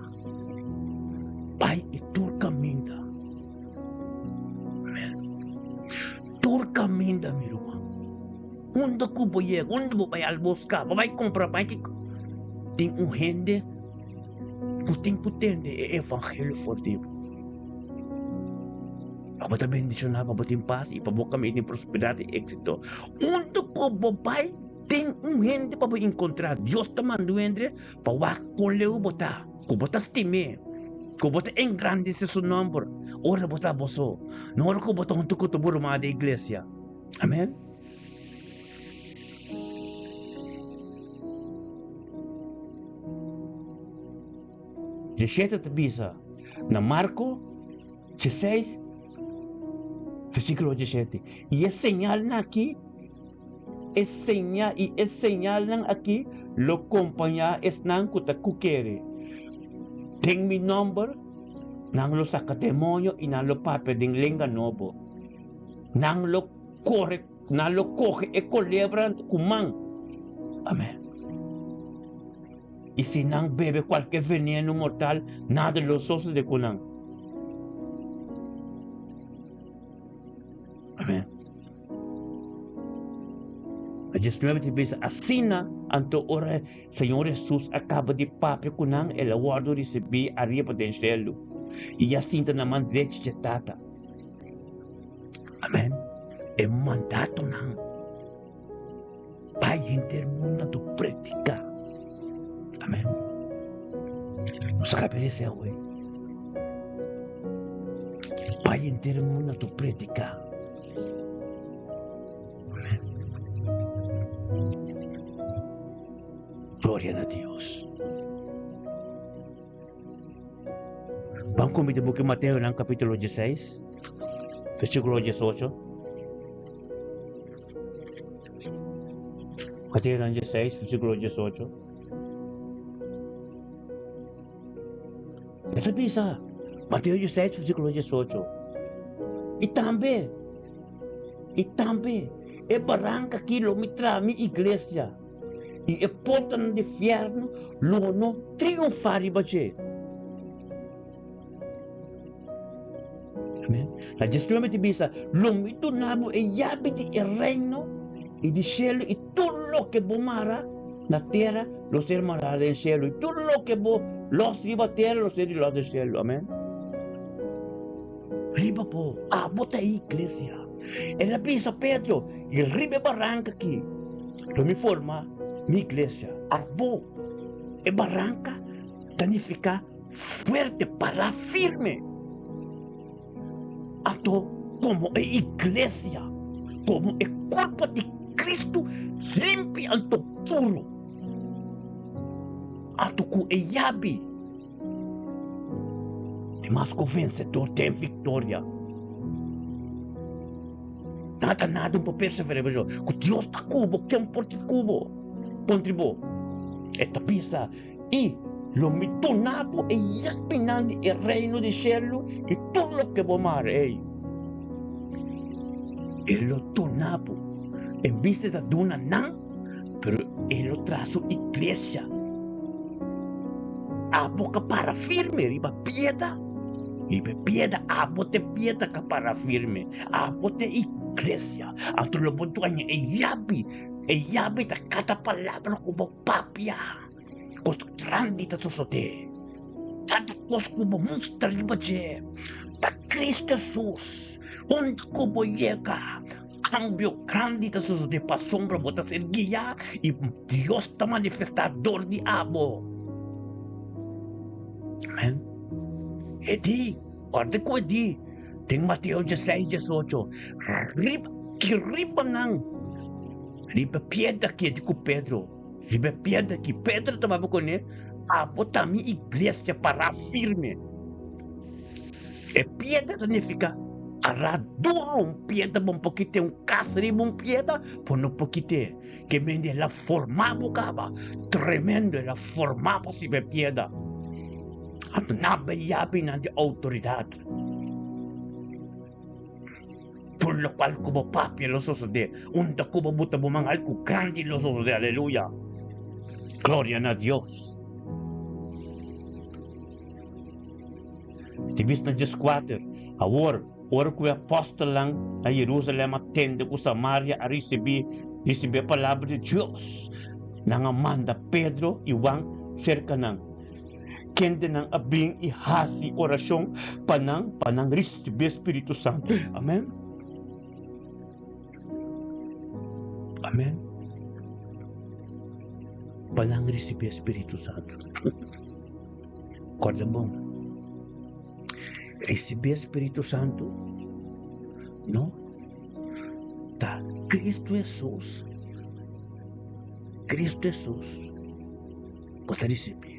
Bai i tur kaminda. Amen. Tur kaminda, mi ruman. Unda ku bo yega, unda bo bai al buska, bo bai kumpra bai kiko. Tin un hende ku tin ku tende e evangelio for di bo. Pa bo ta bendishoná, pa bo tin pas i pa bo kaminda tin prosperidat i éksito. Unda ku bo bai, tin un hende pa bo enkontrá. Dios ta manda un hende pa wak kon leu bo ta, ku bo ta stim'é, ku bo ta engrandesé su nòmber ora bo ta bo so, no ora ku bo ta huntu ku tur bo ruman den iglesia. Amèn. Djeshete ta bisa na Marko djeseis, versíkulo djeshete, I e señalnan akí, e señal, i e señalnan akí lo kompañá esnan ku ta ku kere. Den mi nòmber nan lo saka demoño i nan lo papia den lenga nobo. Nan lo kore, nan lo kohe e kolebra ku man. Amèn. I si nan bebe kualke venenu mortal, nada lo sosode ku nan. Amèn. Na 19 ta bisa, Asina anto ora Señor Hesus a kaba di papia ku nan, el a wòrdu risibí ariba den shelu i a sinta na man drechi dje Tata. Amèn. E mandatonan bai henter mundu anto prediká. Amèn. Nos a kaba di esei awe. Bai henter mundu anto prediká. Amèn. Gloria na Dios. Ban ku mi den buki Mateo nan kapítulo dieseis, versíkulo diesocho. Mateo nan dieseis, versíkulo diesocho. E ta bisa, Mateo dieseis, versíkulo diesocho. I tambe, i tambe, e baranka aki lo mi traha mi iglesia. I e portanan di fièrnu lo no triunfá riba dje. Amèn. Na djes mi ta bisa, Lo mi duna bo e yabi di e reino i di shelu, i tur loke bo mara na tera lo ser mará den shelu, i tur loke bo lòs riba tera lo ser lòs den shelu. Amèn. Riba bo, abo ta e iglesia. El a bisa Pedro, I riba e baranka aki lo mi forma mi iglesia. Abo, e baranka ta nifiká fuerte, pará firme. Anto, komo e iglesia, komo e kurpo di Kristu limpi anto puru, anto ku e yabi Di mas ku vensedor den viktoria. Nada nada un por perseverá pasobra ku Dios ta ku bo, ken por tin ku bo kontra bo? E ta bisa, I lo mi duna bo e yabinan di e reino di shelu i tur loke bo mara ei. E lo duna bo. En bes di ta duna nan, pero e lo traha su iglesia. Abo ka para firme riba piedra, riba e piedra, abo ta e piedra ka para firme, abo ta e iglesia. Anto lo bo dueño e yabi, e yabi ta kada palabra ku bo papia. Kos grandi ta sosodé. Kada kos ku bo mustra riba dje ta Cristo Hesus. Unda ku bo yega, Kambio grandi ta sosodé pasobra bo ta ser guiá i Dios ta manifestá dor di abo. Amèn. E di, kòrda ku e di den Mateo dieseis, diesocho, Riba ki riba nan, riba piedra ki e di ku Pedro, riba e piedra ki Pedro tabata kuné, abo ta mi iglesia pará firme. E piedra ta nifiká ará duru, un piedra bo no por kit'é, un kas riba un piedra bo no por kit'é. Ke mende el a formá bo kaba, tremendo el a formá bo riba e piedra. Anto nan bai yabinan di outoridat. Tur lokual ku bo papia lo sosodé, unda ku bo buta bo man algu grandi lo sosodé, aleluya! Gloria na Dios! Di bis na 14. Awor, ora ku e apòstelnan na Yerusalèm a tende ku Samaria a risibí risibí e palabra di Dios, nan a manda Pedro i Juan serka nan, kendenan a bin i hasi orashon pa nan pa nan risibí e spiritu santu. Amèn. Amèn. Pa nan risibí e spiritu santu. Kòrda bon. Risibí e spiritu santu no ta Cristo Hesus. Cristo Hesus bo ta risibí.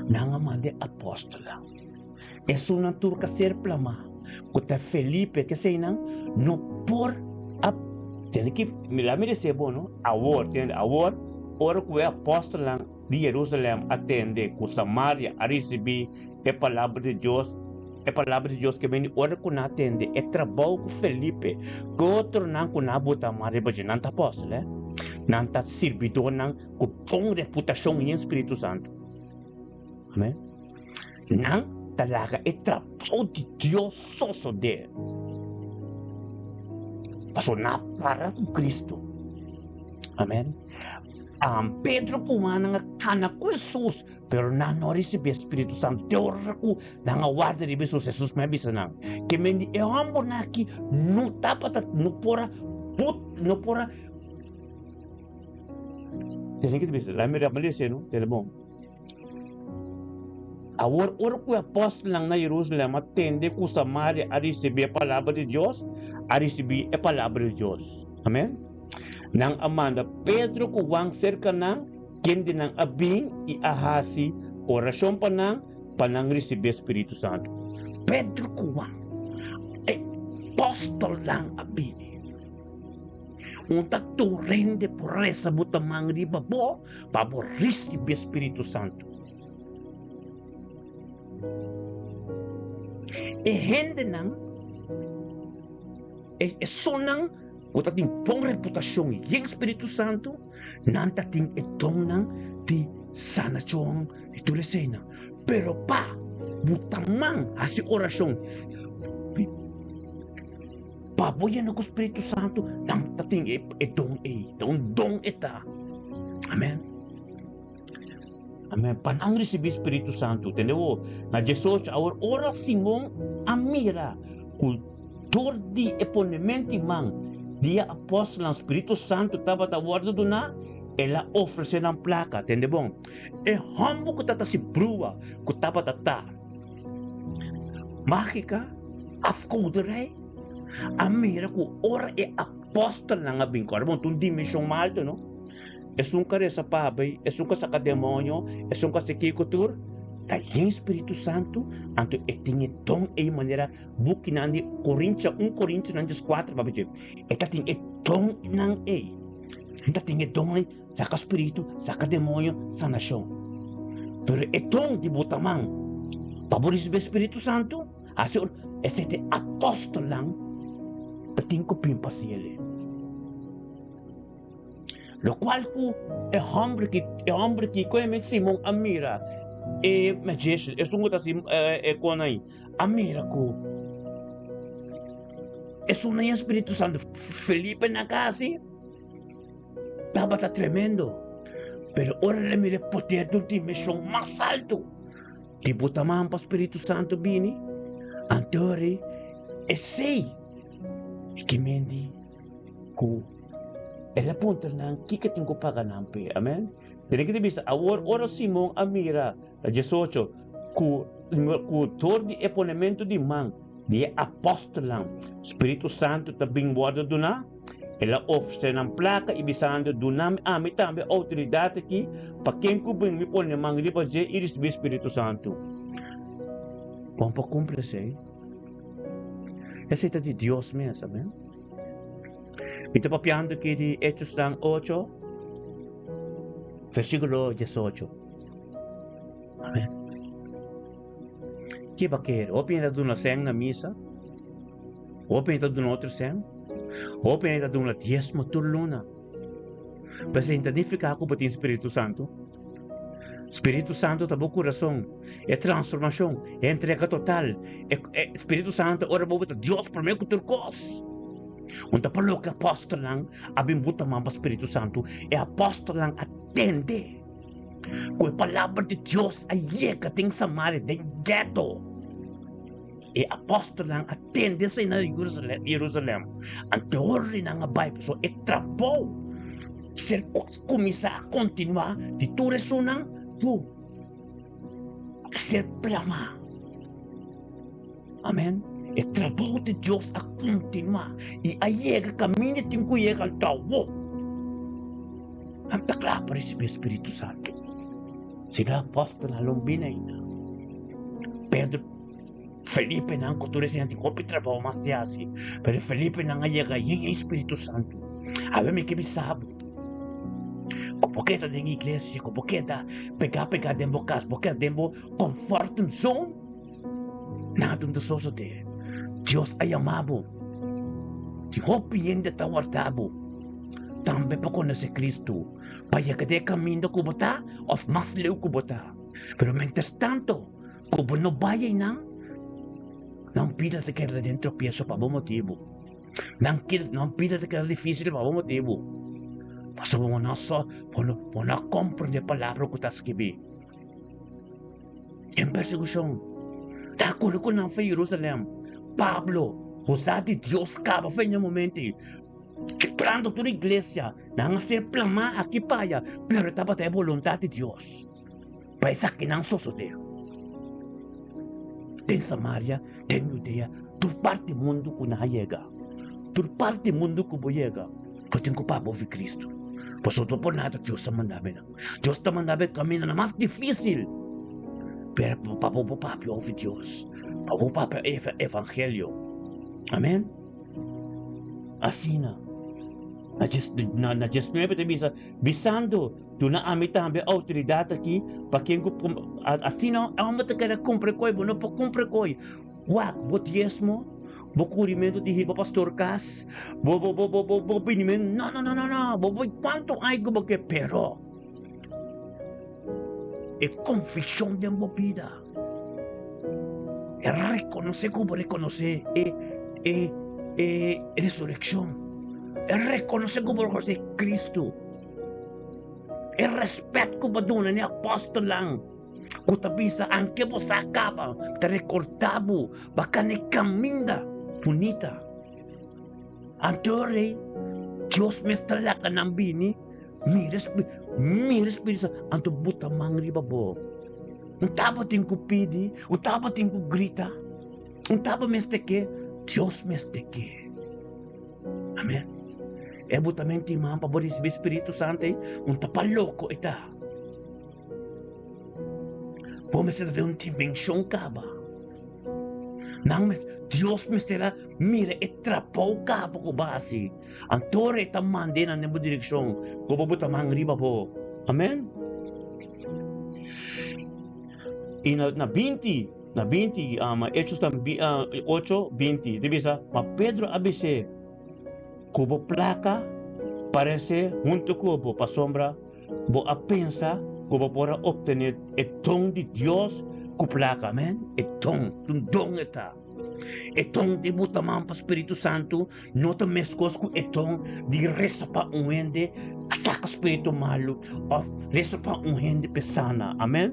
Nan a manda e apòstelnan. Esunnan tur ka ser plamá ku ta Felipe keseinan no por a tene ki mira mi dese bo no awor tende awor ora ku e apòstelnan di Jerusalèm a tende ku Samaria a risibí e palabra di Dios e palabra di Dios ke bini ora ku nan a tende e trabou ku Felipe ku otronan ku nan a buta man riba dje nan ta apòstel eh nan ta sirbidónan ku bon reputashon yen Spiritu Santu amen. Nan ta laga e trabou di Dios sosodé. Pasobra nan a para ku Kristu. Amèn. Pedro ku Juan nan a kana ku Hesus, pero nan no a risibí e Spiritu Santu te ora ku nan a warda riba Hesus. Hesus mes a bisa nan, Ke men di e hòmbernan aki no tabata, no por a put, no por a. Tene ki ta bisa, laga mi rabalis'é no, tene bon. Awor, ora ku e apòstelnan na Yerusalèm a tende ku Samaria a risibí e palabra di Dios, a risibí e palabra di Dios. Amèn. Nan a manda Pedro ku Juan serka nan, kendenan a bin i a hasi orashon pa nan pa nan risibí e spiritu santu. Pedro ku Juan, e apòstelnan a bini. Un ta tur hende por resa bo ta man riba bo. Pa bo risibi e Spiritu Santu. E hendenan, e esunnan ku ta tin bon reputashon yen Spiritu Santu, nan ta tin e donnan di sanashon i tur eseinan. Pero pa bo ta man hasi orashon Pa bo yena ku Spiritu Santu, nan ta tin e, e don ei. Ta un don e ta. Amen. Amen. Pa nan risibí Spiritu Santu. Tende bo? Na 18, awor ora Simon a mira ku dor di e ponemento di man di e apòstelnan Spiritu Santu tabata wòrdu duná, el a ofresé nan plaka. Tende bon? E hòmber ku tabata hasi brua, ku tabata ta Mágika, afgoderij, a mira ku ora e apòstelnan a bin kòrda bon ta un dimenshon mas altu no. Esun ka resa pa habri, esun ka saka demoño, esun ka hasi kiko tur, ta yen Spiritu Santu, anto e tin e don ei manera bukinan di Korintia, un Korintionan dieskuater papia dje, e ta tin e donnan ei, e ta tin e don ei. Saka spiritu, saka demoño, sanashon. Pero e don di bo ta man pa bo risibí e Spiritu Santu, hasi ora esei ta e apòstelnan ta tin ku bin pa siele. Lokual ku e hòmber ki e hòmber ki ku e Simon a mira e magician, esun ku ta hasi e kos ei, a mira ku esun nan e Spiritu Santu. Felipe nan ka hasi. Tabata tremendo, pero ora el a mira e poder di un dimension mas alto di bo ta man pa Spiritu Santu bini, anto ora esei ke mendi ku el a puntra nan kiko tin ku paga nan p'e. Amen. Tene ki ta bisa, awor ora Simon a mira, 18, ku ku dor di e ponementu di man di e apòstelnan Spiritu Santu ta bin wòrdu duná, El a ofresé nan plaka i bisando, Duna mi ami tambe outoridat aki pa ken ku bin mi pone man riba dje i risibí Spiritu Santu. Bon pa kumpli esei? Esei ta di Dios mes, amen. Mi ta papiando aki di Hechosnan ocho, versíkulo diesocho. Amen. Ke bo kere? Hopi hende ta duna sèn na misa. Hopi hende ta duna otro sèn. Hopi hende ta duna diesmo tur luna. Pero esei no ta nifiká ku bo tin spiritu santu. Spiritu Santu ta bo kurason, e transformashon, e entrega total. E, e Spiritu Santu ora bo ta Dios promé ku tur kos. Un ta pa loke apòstelnan a bin buta man pa Spiritu Santu, e apòstelnan a tende ku e palabra di Dios a yega den Samaria, den ghetto. E apòstelnan a tende esei na Jerusalèm. Anto ora nan a bai, pasobra e trabou ser kuminsá a kontinuá di tur esunnan ku a ser plamá. Amèn. E trabou di Dios a kontinuá i a yega kaminda tin ku yega anto awor. Nan ta kla pa risibí e Spiritu Santu. Si no e apòstelnan lo bini ainda. Pedro, Felipenan ku tur esei nan tin hopi trabou mas di hasi, pero Felipenan a yega yen e Spiritu Santu. Awe mi ke bisa bo ku bo keda den iglesia, ku bo keda pegá pegá den bo kas, bo keda den bo comfort zone, nada no ta sosodé. Dios a yama bo, tin hopi hende ta warda bo tambe pa konosé Cristo, pa yega den e kaminda ku bo ta òf mas leu ku bo ta. Pero mientras tanto ku bo no bai einan, nan bida ta keda den tropieso pa bo motibu. Nan keda, nan bida ta keda difísil pa bo motibu. Pasobra bo no so, bo no, bo no a komprendé palabra ku ta skibí. Den persekushon, ta kore ku nan for Jerusalèm. Pablo, gozá di Dios kaba for e momento ei. Kibrando tur iglesia, nan a ser plamá aki pa aya, pero tabata e boluntat di Dios. Pa esakinan sosodé den Samaria, den Judea, tur parti mundu ku nan a yega. Tur parti mundu ku bo yega, bo tin ku papia ofi Kristu. Pasobra no por nada Dios a manda bo nan. Dios ta manda bo e kamindanan mas difísil, pero pa bo por papia ofi Dios, pa bo papia e evangelio. Amen. Asina, na diesnuebe ta bisa, bisando, Duna ami tambe outoridat aki pa ken ku asina un hòmber ta kere kumpra koi, bo no por kumpra koi. Wak, bo diesmo, bo kurimentu di hiba pastor kas, bo bo bo bo bo bo binimentu, no no no no no, bo por kuantu ai ku bo ke, pero e konvikshon den bo bida, e rekonosé ku bo rekonosé e e e resurekshon, e rekonosé ku bo rekonosé Kristu. E rèspèt ku bo duna n'e apòstelnan ku ta bisa, Anke bo sa kaba, mi ta rekordá bo baka n'e kaminda bunita. Anto rei, Dios mes ta laga nan bini, mira mira Spiritu Santu, anto buta man riba bo. Un tabatin ku pidi, un tabatin ku grita, un taba mester ke, Dios mester ke. Amen. E bo ta menti man pa bo ricibi Spiritu Santo ei, un ta pa loco e ta. Bo mester ta den un dimension caba. Nan mes, Dios mester a mira e trabou caba cu bo a haci. Anto ora e ta manda nan den bo direccion, cu bo bo ta man riba bo. Amen. I na, na 20, Na 20, ma Hechos ta 8, 20, ta bisa, Ma Pedro a bis'é, Ku bo plaka parese huntu ku bo, pasobra bo a pensa ku bo por a optené e don di Dios ku plaka. Amèn. E don, un don e ta. E don di buta man pa Spiritu Santu no ta meskos ku e don di resa pa un hende saka spiritu malu òf resa pa un hende p'e sana. Amèn.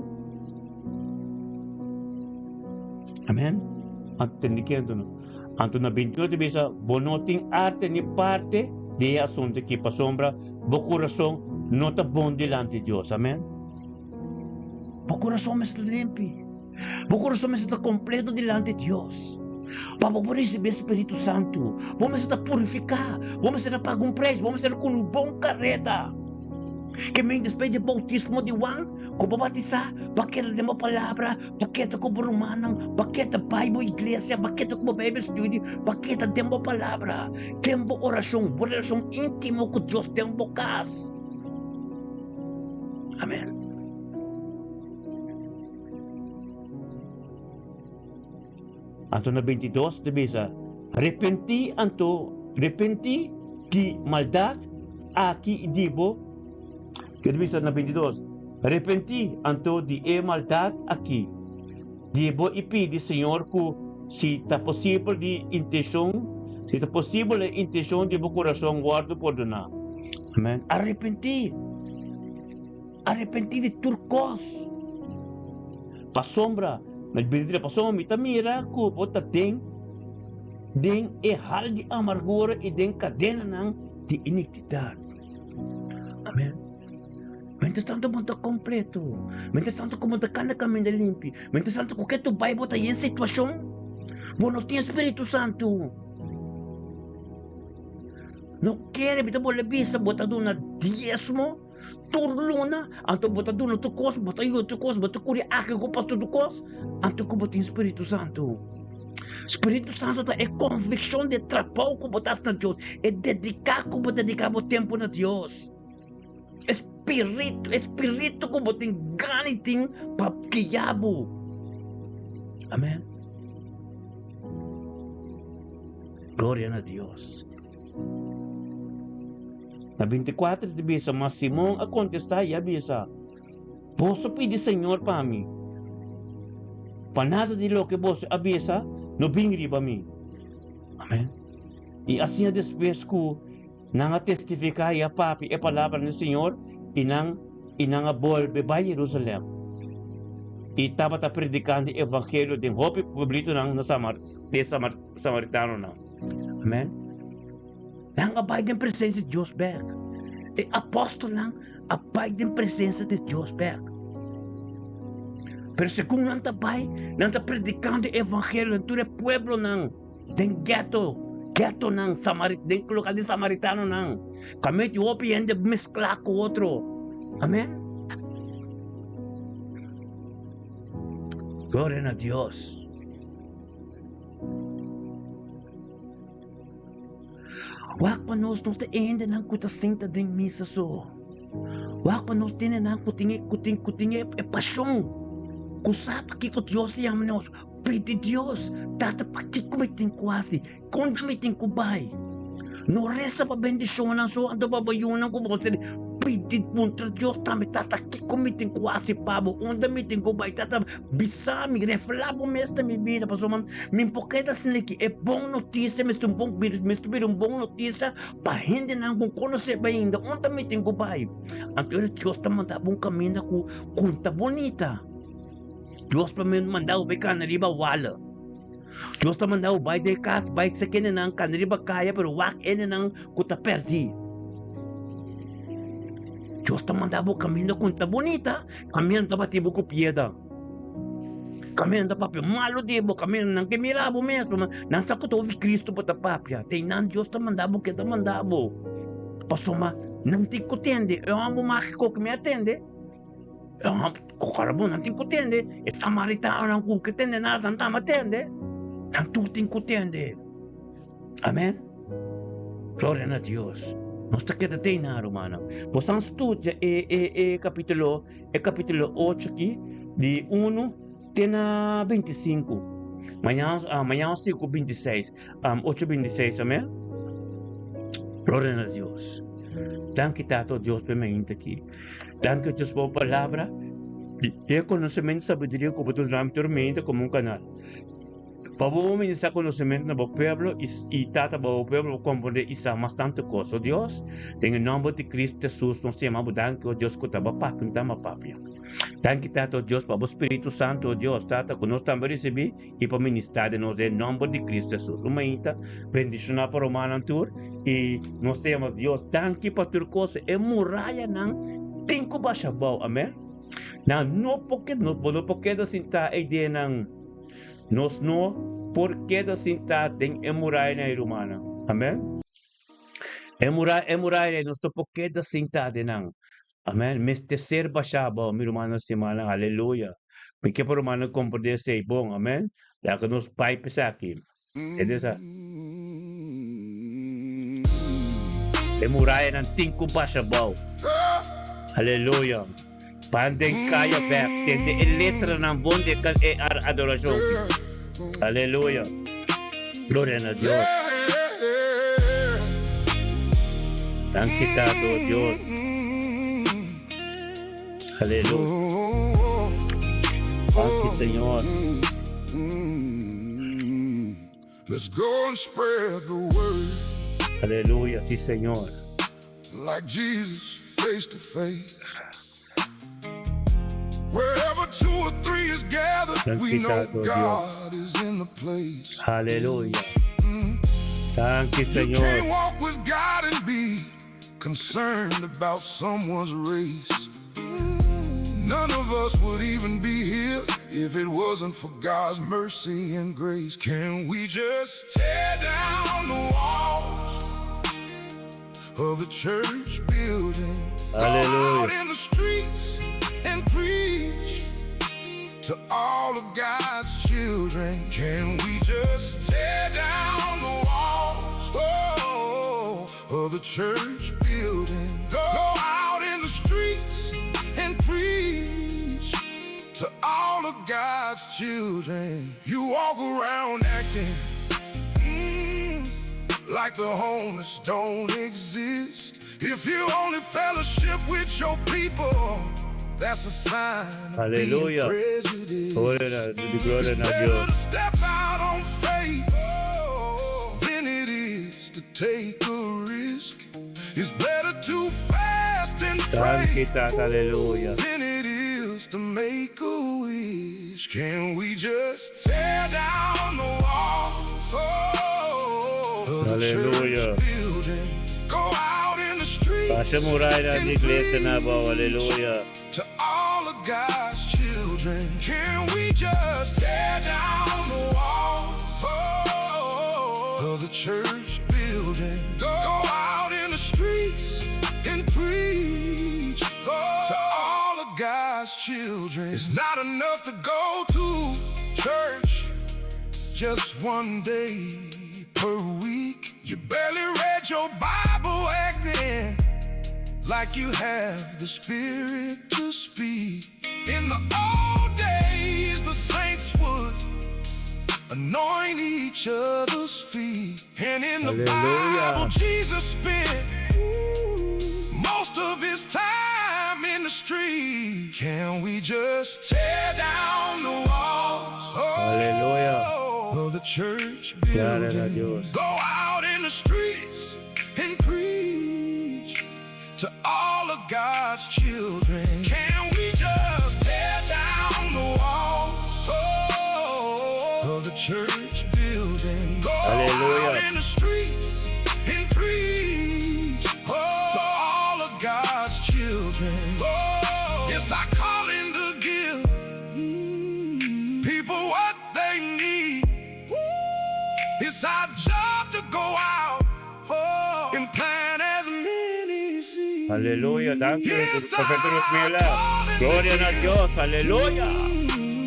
Amèn. Anto tende kendo no. Anto na 28 ta bisa, Bo no tin arte ni parte di e asuntu aki, pasobra bo kurason no ta bon dilanti Dios. Amèn. Bo kurason mester ta limpi. Bo kurason mester ta kompleto dilanti Dios. Pa bo por risibí e Spiritu Santu, bo mester ta purifiká, bo mester ta paga un preis, bo mester ta kuri un bon kareda. Ke men despues di boutismo di Juan, ku bo batisá, bo a keda den bo palabra, bo a keda ku bo rumannan, bo a keda bai bo iglesia, bo a keda ku bo Bijbel study, bo a keda den bo palabra, den bo orashon, bo relashon íntimo ku Dios den bo kas. Amen. Anto na 22 ta bisa, Repentí anto, repentí di maldat aki di bo. Ke ta bisa na 22? Repentí anto di e maldat akí di bo i pidi Señor ku, si ta posibel di intenshon, si ta posibel e intenshon di bo kurason wòrdu pordoná. Amèn. Arepentí! Arepentí di tur kos. Pasobra, na bira pasobra mi ta mira ku bo ta den den e hal di amargura i den kadenanan di inikidat. Amèn. Mientras tanto bo ta completo. Mientras tanto ku bo ta kanda kaminda limpi. Mientras tanto ku ke tu bai bo ta yen situashon. Bo no tin Spiritu Santu. No kere mi ta bolbe bisa bo ta duna diesmo tur luna, anto bo ta duna tur kos, bo ta yuda tur kos, bo ta kuri aki ku pas tur kos, anto ku bo tin Spiritu Santu. Spiritu Santu ta e konvikshon di e trabou ku bo ta hasi na Dios, e dediká ku bo dediká bo tempu na Dios. E spiritu, e spiritu ku bo tin gana i tin pa guia bo. Amen. Gloria na Dios. Na 24 ta bisa, ma Simon a kontestá i a bisa, Boso pidi Señor pa mi, pa nada di loke boso a bisa no bin riba mi. Amen. I asina despues ku Nan a testifiká i a papia e palabranan di Señor, i nan i nan a bolbe bai Jerusalèm, i tabata predikando e evangelio den hopi pueblitonan na Samar di e samar samaritanonan. Amèn. Nan a bai den presensia di Dios bèk. E apòstelnan a bai den presensia di Dios bèk. Pero segun nan ta bai, nan ta predikando e evangelio den tur e pueblonan. Den ghetto, ghettonan, samari, den local di samaritanonan. Kaminda tin hopi hende mesklá ku otro. Amen. Gloria na Dios. Wak pa nos no ta hendenan ku ta sinta den misa so. Wak pa nos tendenan ku tin e ku tin ku tin e pashon ku sa pakiko Dios a yama nos. Pidi Dios, Tata, pakiko mi tin ku hasi? Konta mi tin ku bai? No resa pa bendishonnan so, anto pa bo yunan ku bo sirbi. Pidi, puntra Dios tambe, Tata, kiko mi tin ku hasi pa bo? Unda mi tin ku bai? Tata, bisa mi, revelá bo mes na mi bida, pasobra mi por keda asina aki. E bon notisia mester un bon, mester bira un bon notisia pa hendenan ku konosé bo ainda. Unda mi tin ku bai? Anto Dios ta manda bo un kaminda ku ku ta bunita. Dios pa manda bo bai kana riba wala. Dios ta manda bo bai den kas, bai sa kendenan kana riba kaya, pero wak hendenan ku ta pèrdí. Dios ta manda bo kaminda ku ta bunita, kaminda ta bati bo ku piedra. Kaminda ta papia malu di bo, kaminda nan ke mira bo mes, nan sa ku ta obi Kristu bo ta papia. Te einan Dios ta manda bo ke ta manda bo. Pasobra nan tin ku tende, e hòmber mágiko ku mi a tende. Ora bo nan tin ku tende, e samaritanonan ku ke tende nada nan tamba tende, nan tur tin ku tende. Amen. Gloria na Dios. Nos ta keda te einan, rumannan. Bo san studia e e e kapitulo e kapitulo ocho aki di uno te na 25. Mañana mañana nos sigui ku 26, ocho 26, amen. Gloria na Dios. Danki Tata Dios pa e mainta aki. Danki Dios pa bo palabra i e konosementu i sabiduria ku bo ta duna mi tur mainta komo un kanal. Pa bo ministra konosementu na bo pueblo i tata pa bo pueblo por komprende i sa mas tantu kos. O Dios, den e nòmber di Kristu Hesus nos ta yama bo danki, o Dios, ku ta bo papia, no ta bo papia. Danki Tata, o Dios, pa bo Spiritu Santu, o Dios, Tata, ku nos tambe risibí i pa ministrá den nos den e nòmber di Kristu Hesus. Un mainta bendishoná pa rumannan tur i nos ta yama Dios danki pa tur kos. E murayanan tin ku basha abou, amèn. Nan no por keda, no, bo no por keda sintá ei den nan. Nos no por keda sintá den e murayanan ei, rumannan. Amèn. E muraya, e muraya ei nos no por keda sintá den nan. Amen. Mester ser bashá abou, mi rumannan stimánan. Aleluya. Mi ke pa rumannan komprendé esei bon. Amen. Laga nos bai pa esaki. Tende sa? E murayanan tin ku basha abou. Aleluya. Ban den kaya bèk. Tende e letranan bon di e adorashon aki. Aleluya. Gloria na Dios. Danki Tata, o Dios. Aleluya. Danki, Señor. Let's go and spread the word. Aleluya, si Señor. Like Jesus face to face. Wherever two or three is gathered, we know Thank you, God is in the place. Aleluya. Danki, You Señor. can't walk with God and be concerned about someone's race. None of us would even be here if it wasn't for God's mercy and grace. Can we just tear down the walls of the church building? Go Hallelujah. out in the streets and preach to all of God's children. Can we just tear down the walls oh, of the church building? Go out in the streets and preach to all of God's children. You walk around acting like the homeless don't exist. If you only fellowship with your people, that's a sign of Hallelujah. being prejudiced. Gloria, gloria It's a better Dios. to step out on faith than it is to take a risk. It's better to fast and Danki, pray Tata, aleluya. than it is to make a wish. Can we just tear down the walls oh, of the Hallelujah. church building? Go out in the streets Basha muraya and di iglesia na abou, preach aleluya. to all of God's children. Can we just tear down the walls oh, of the church building? Go out in the streets and preach to all of God's children. It's not enough to go to church just one day per week. You barely read your Bible acting like you have the spirit to speak. In the old days, the saints would anoint each other's feet. And in the Hallelujah. Bible, Jesus spent most of his time in the street. Can we just tear down the walls Hallelujah. oh, of the church Gloria a building? Dios. Go out in the streets and preach to all of God's children. Can we just tear down the walls oh, of the church building? Go Hallelujah. out in the streets and preach oh, to all of God's children. Oh, it's our calling to give people what they need. It's our job to go out oh, and plant as many seeds. Aleluya. Danki, Yes, Profeta our Rosmela. calling to Gloria a give Dios. Aleluya.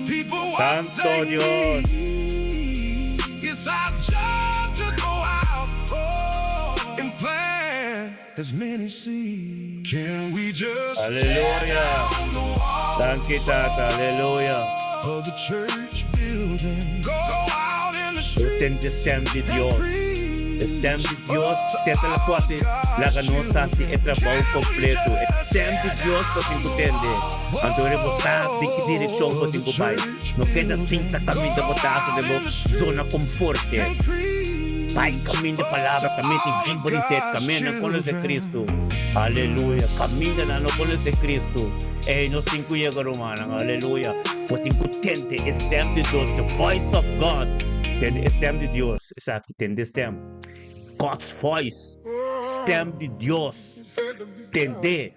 People what Santo they Dios. need. It's our job to go out oh, and plant as many seeds. Can we just tear Aleluya. down the walls Danki, Tata. Aleluya. of the church building? Go out in the streets Tende stem di and Dios. preach Stem di Dios, to teta la all quasi God's laga nos hasi e children. trabou Can we kompleto. E just stem di tear Dios pa down tin the ku tende. walls Anto ora bo sa den ki direkshon bo of tin the ku bai. church No keda sinta building? kaminda Go bo ta hasi out den bo in the zona streets komforte. and preach Bai kaminda palabra, to kaminda all of biba di set, God's kaminda konosé children. Kristu. Aleluya. Kaminda nan no konosé Kristu. Ei, nos tin ku yega rumannan. Aleluya. Bo tin ku tende e stem di Dios, the voice of God. Tende e stem di Dios. Esaki, tende e stem. God's voice. Stem di Dios. Tende.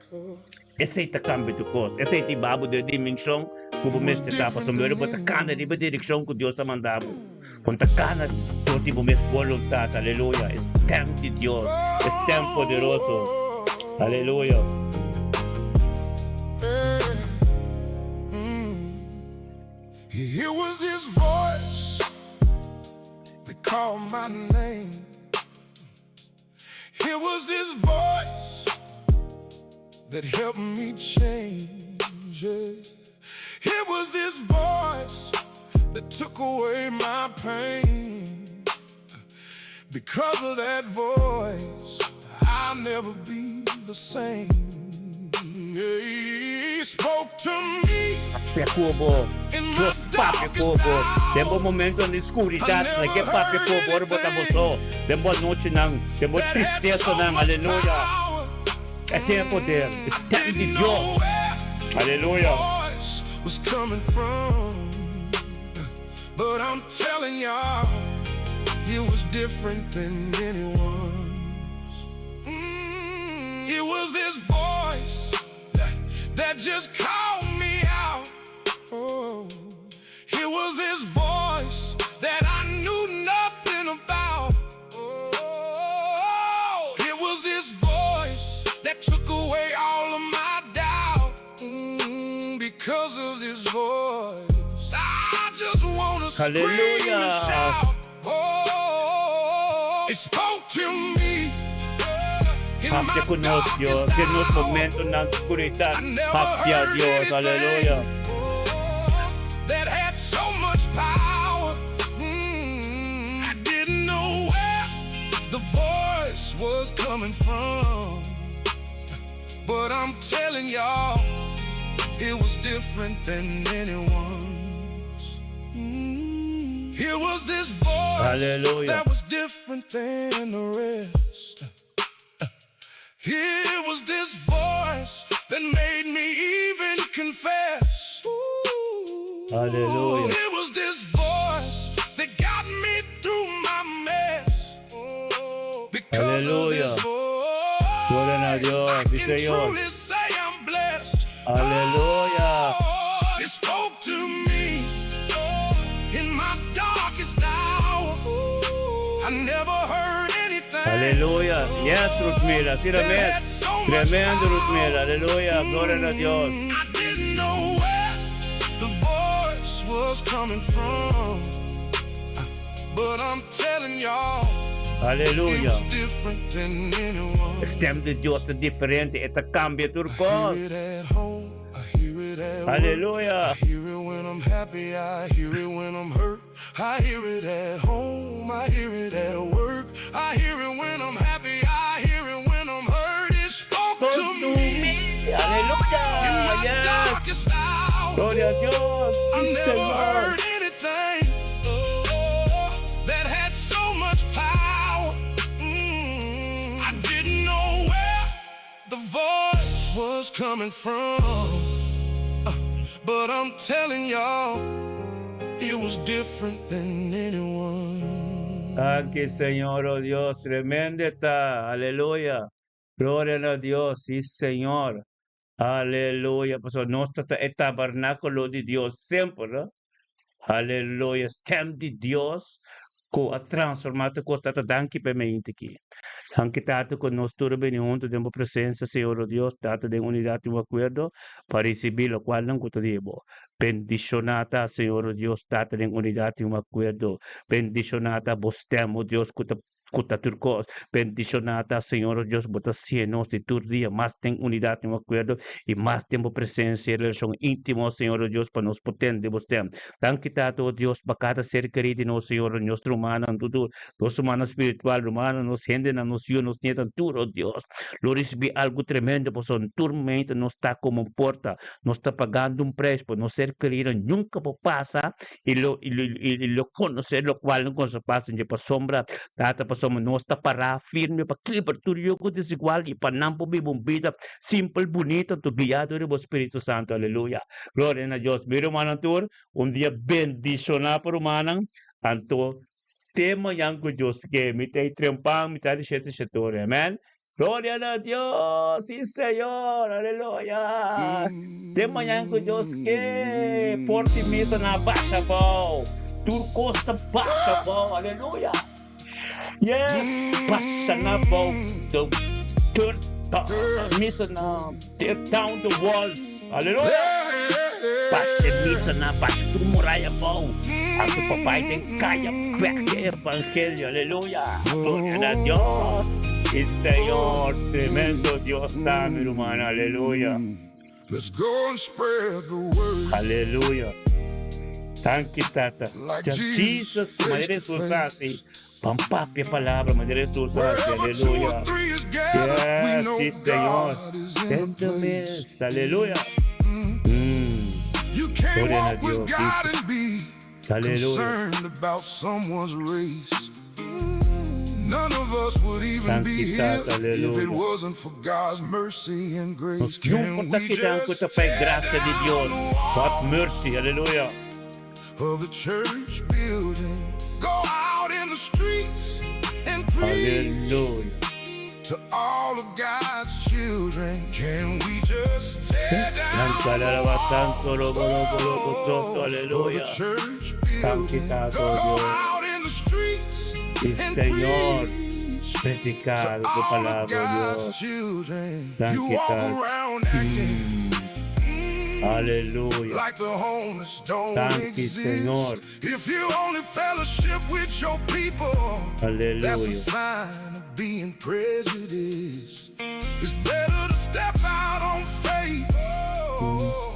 Esei ta kambia tur kos. Esei ta hiba bo den e dimenshon ku bo mester ta. Pasobra bo ta kana riba e direkshon ku Dios a manda bo. Bo ta kana dor di bo mes boluntat. Aleluya. E stem di Dios. E stem poderoso. Aleluya. It was this voice that called my name. It was this voice that helped me change. Yeah. It was this voice that took away my pain. Because of that voice, I'll never be the same. Yeah. Papia ku bo. Dios papia ku bo. Den bo momentonan di skuridat, nan ke papia ku bo ora bo ta bo so, den bo anochinan, den bo tristesanan. Aleluya! E tin e poder, e stem di Dios. Aleluya! That just called me out. Oh, it was this voice that I knew nothing about. Oh, it was this voice that took away all of my doubt. Because of this voice, I just wanna scream and Aleluya! shout. Oh, it spoke to me in Papia my ku nos, darkest Dios, den nos hour. momentonan I skuridat, never papia, heard Dios. anything Aleluya! that had so much power. I didn't know where the voice was coming from, but I'm telling y'all, it was different than anyone's. It was this voice Aleluya! that was different than the rest. It was this voice that made me even confess. Ooh, Aleluya! it was this voice that got me through my mess. Oh, because of this Aleluya! Gloria na voice, I Dios, sí can Señor. truly say I'm blessed. Aleluya! Oh, it spoke to me in my darkest hour. I never heard anything Aleluya. Yes, Ruthmila. Asina that mes. had so much Tremendo, power. Ruthmila. Aleluya. Gloria na Dios. I didn't know where the voice was coming from, but I'm telling y'all, it Aleluya. was different than anyone. E stem di Dios ta diferente. E ta cambia tur I cos. hear it at home, I hear it at work, Aleluya. I hear it when I'm happy, I hear it when I'm hurt. I hear it at home, I hear it at work, I hear it when I'm happy, I hear it when I'm hurt. It spoke Spoke to to me me. in Aleluya. my Yes. darkest hour. Gloria a Dios. I Sí, never Señor. heard anything that had so much power. I didn't know where the voice was coming from, but I'm telling y'all, it was different than anyone. Danki, Señor, oh Dios. Tremendo ta. Aleluya. Gloria na Dios. Sí, Señor. Aleluya. Pasobra nos ta e tabernáculo di Dios semper. No? Aleluya. Stem di Dios ku a transformá tur kos. Tata, danki pa e mente aki. Danki, Tata, ku nos tur a bini huntu den bo presensia, Señor, oh Dios, Tata, den unidat i un akuerdo pa risibí lokualnan ku ta di bo. Bendishoná ta, Señor, oh Dios, Tata, den unidat i un akuerdo. Bendishoná ta bo stem, oh Dios, ku ta ku ta tur kos. Bendishoná ta, Señor, oh Dios, bo ta siña nos di tur dia mas den unidat i un akuerdo i mas den bo presensia i relashon íntimo, Señor, oh Dios, pa nos por tende bo stem. Danki, Tata, oh Dios, pa kada ser kerí di nos, Señor, nos rumannan, tur tur, nos rumannan spiritual, rumannan, nos hendenan, nos yu, nos nietan, tur, oh Dios, lo risibí algu tremendo, pasobra tur momento nos ta komo un porta, nos ta pagando un preis pa nos ser kerido nunka por pasa i lo i lo i lo konosé lokual no konosé pasa dje pasobra Tata pasobra nos ta pará firme pa kibra tur yugo desigual i pa nan por biba un bida simpel bunito anto guiá dor di bo Spiritu Santu aleluya gloria na Dios mi rumannan tur un dia bendishoná pa rumannan anto te mañan ku Dios ke mi ta e trempan mi ta di shete shetore amen Gloria na Dios, sí Señor, aleluya. Te mañana ku Dios ke, porti misa na basha bou, tur kos ta basha bou, aleluya. Yes, basha na bou, the tur misa na tear down the walls, aleluya. Basha misa na basha tur muraya bou, anto pa bai den kaya bek e evangelio, aleluya. Gloria na Dios. Sí Señor, tremendo Dios ta, mi ruman, aleluya. Let's go and spread the word. Aleluya. Danki Tata. Like Ja Jesus, Jesus, face manera to Jesus face. hasi. Ban papia palabra, manera Jesus hasi. Wherever two or Aleluya. three is gathered, we Yes, know sí Señor. God is in the Dentro place. mes. Aleluya. Gloria na Dios. Aleluya. Santidad, aleluya. Nos no por ta keda ku ta pa e gracia di Dios. God mercy, aleluya. Aleluya. Santa santo robo robo robo soto, aleluya. Santidad, oh Dios. Y Señor, predicar tu palabra, Dios. Santidad. Aleluya. Danki, Señor. Aleluya.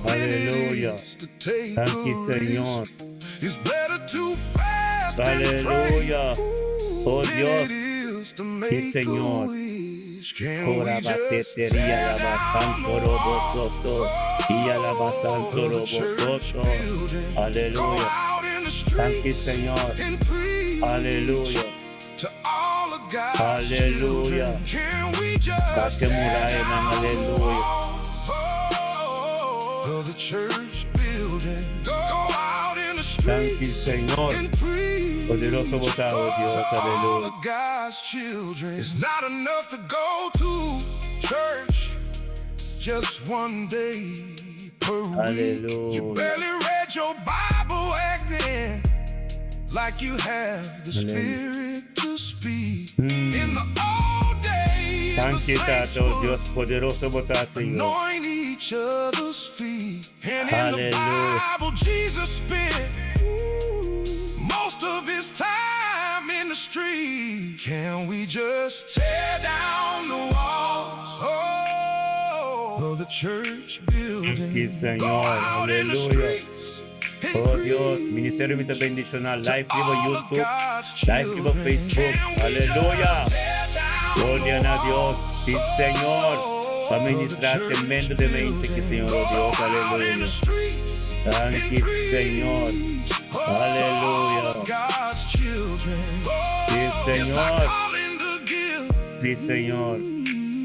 Aleluya. Danki, Señor. Aleluya. Oh Dios. Sí, Señor. Ora bateteria la santo robo soto. Y alaba santo robo soto. Aleluya. Danki, Señor. Aleluya. Aleluya. Kake murayanan, aleluya. Danki, Señor. Poderoso bo ta, oh Dios, aleluya. It's not enough to go to church just one day per week. You Aleluya. barely read your Bible acting like you have the spirit to speak. In the old days, the Danki, saints Tata, oh would Dios, poderoso bo ta, Señor. anoint each other's feet. And in the Aleluya. Bible, Jesus spent most of his time in the street. Can we just tear down the walls oh, of the church building? Danki, Go Señor. out in the Aleluya. streets and Oh Dios, preach Ministerio mi ta bendishoná. to Live riba all of YouTube, God's live riba children. Facebook. Can we Aleluya. just tear down the Gloria na Dios. walls Sí, Señor. Va a of the ministrar church tremendamente que building? Señor, oh Go Dios. out in Aleluya. the streets and Danki, Señor. preach oh, to all Aleluya. of God's children. Sí, Oh, it's our Señor. calling to give Sí, Señor.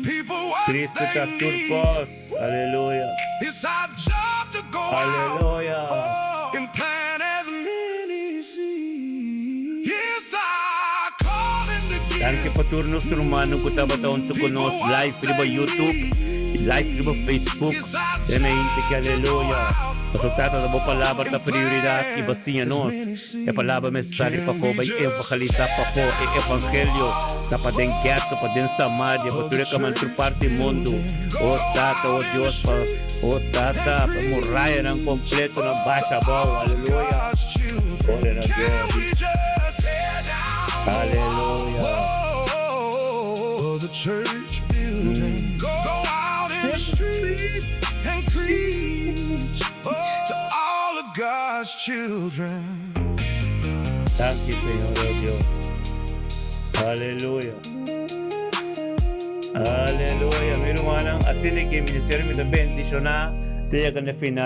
people what Cristo they ta need. tur kos. Aleluya. It's our job to go out Aleluya. oh, and plant as many seeds. It's our calling to Danki give pa tur nos rumannan ku tabata huntu ku people nos what live riba they YouTube, need. live riba Facebook. It's our Tremendo que job to go aleluya. out Paso Tata, bo palabra and ta prioridad y plant bo siña as nos. many E palabra seeds. necesario pa Can ko we bai just evangelisa tear pa ko e down the evangelio ta walls pa den ghetto, pa den Samaria, pa of the tur kaman tur church parti mundo. building? Oh Go Tata, oh out in the Dios, pa streets oh and Tata, pa muraya preach nan completo nan oh, to basha abou. all of Aleluya. God's children. Gloria na Can Dios. we just tear down the Aleluya. walls of the church building? Go out in the streets and preach oh, to all of God's children. Danki, Señor, oh Dios. Aleluya. Aleluya. Mi rumannan, asina ku ministerio mi ta bendishoná, te yega na final.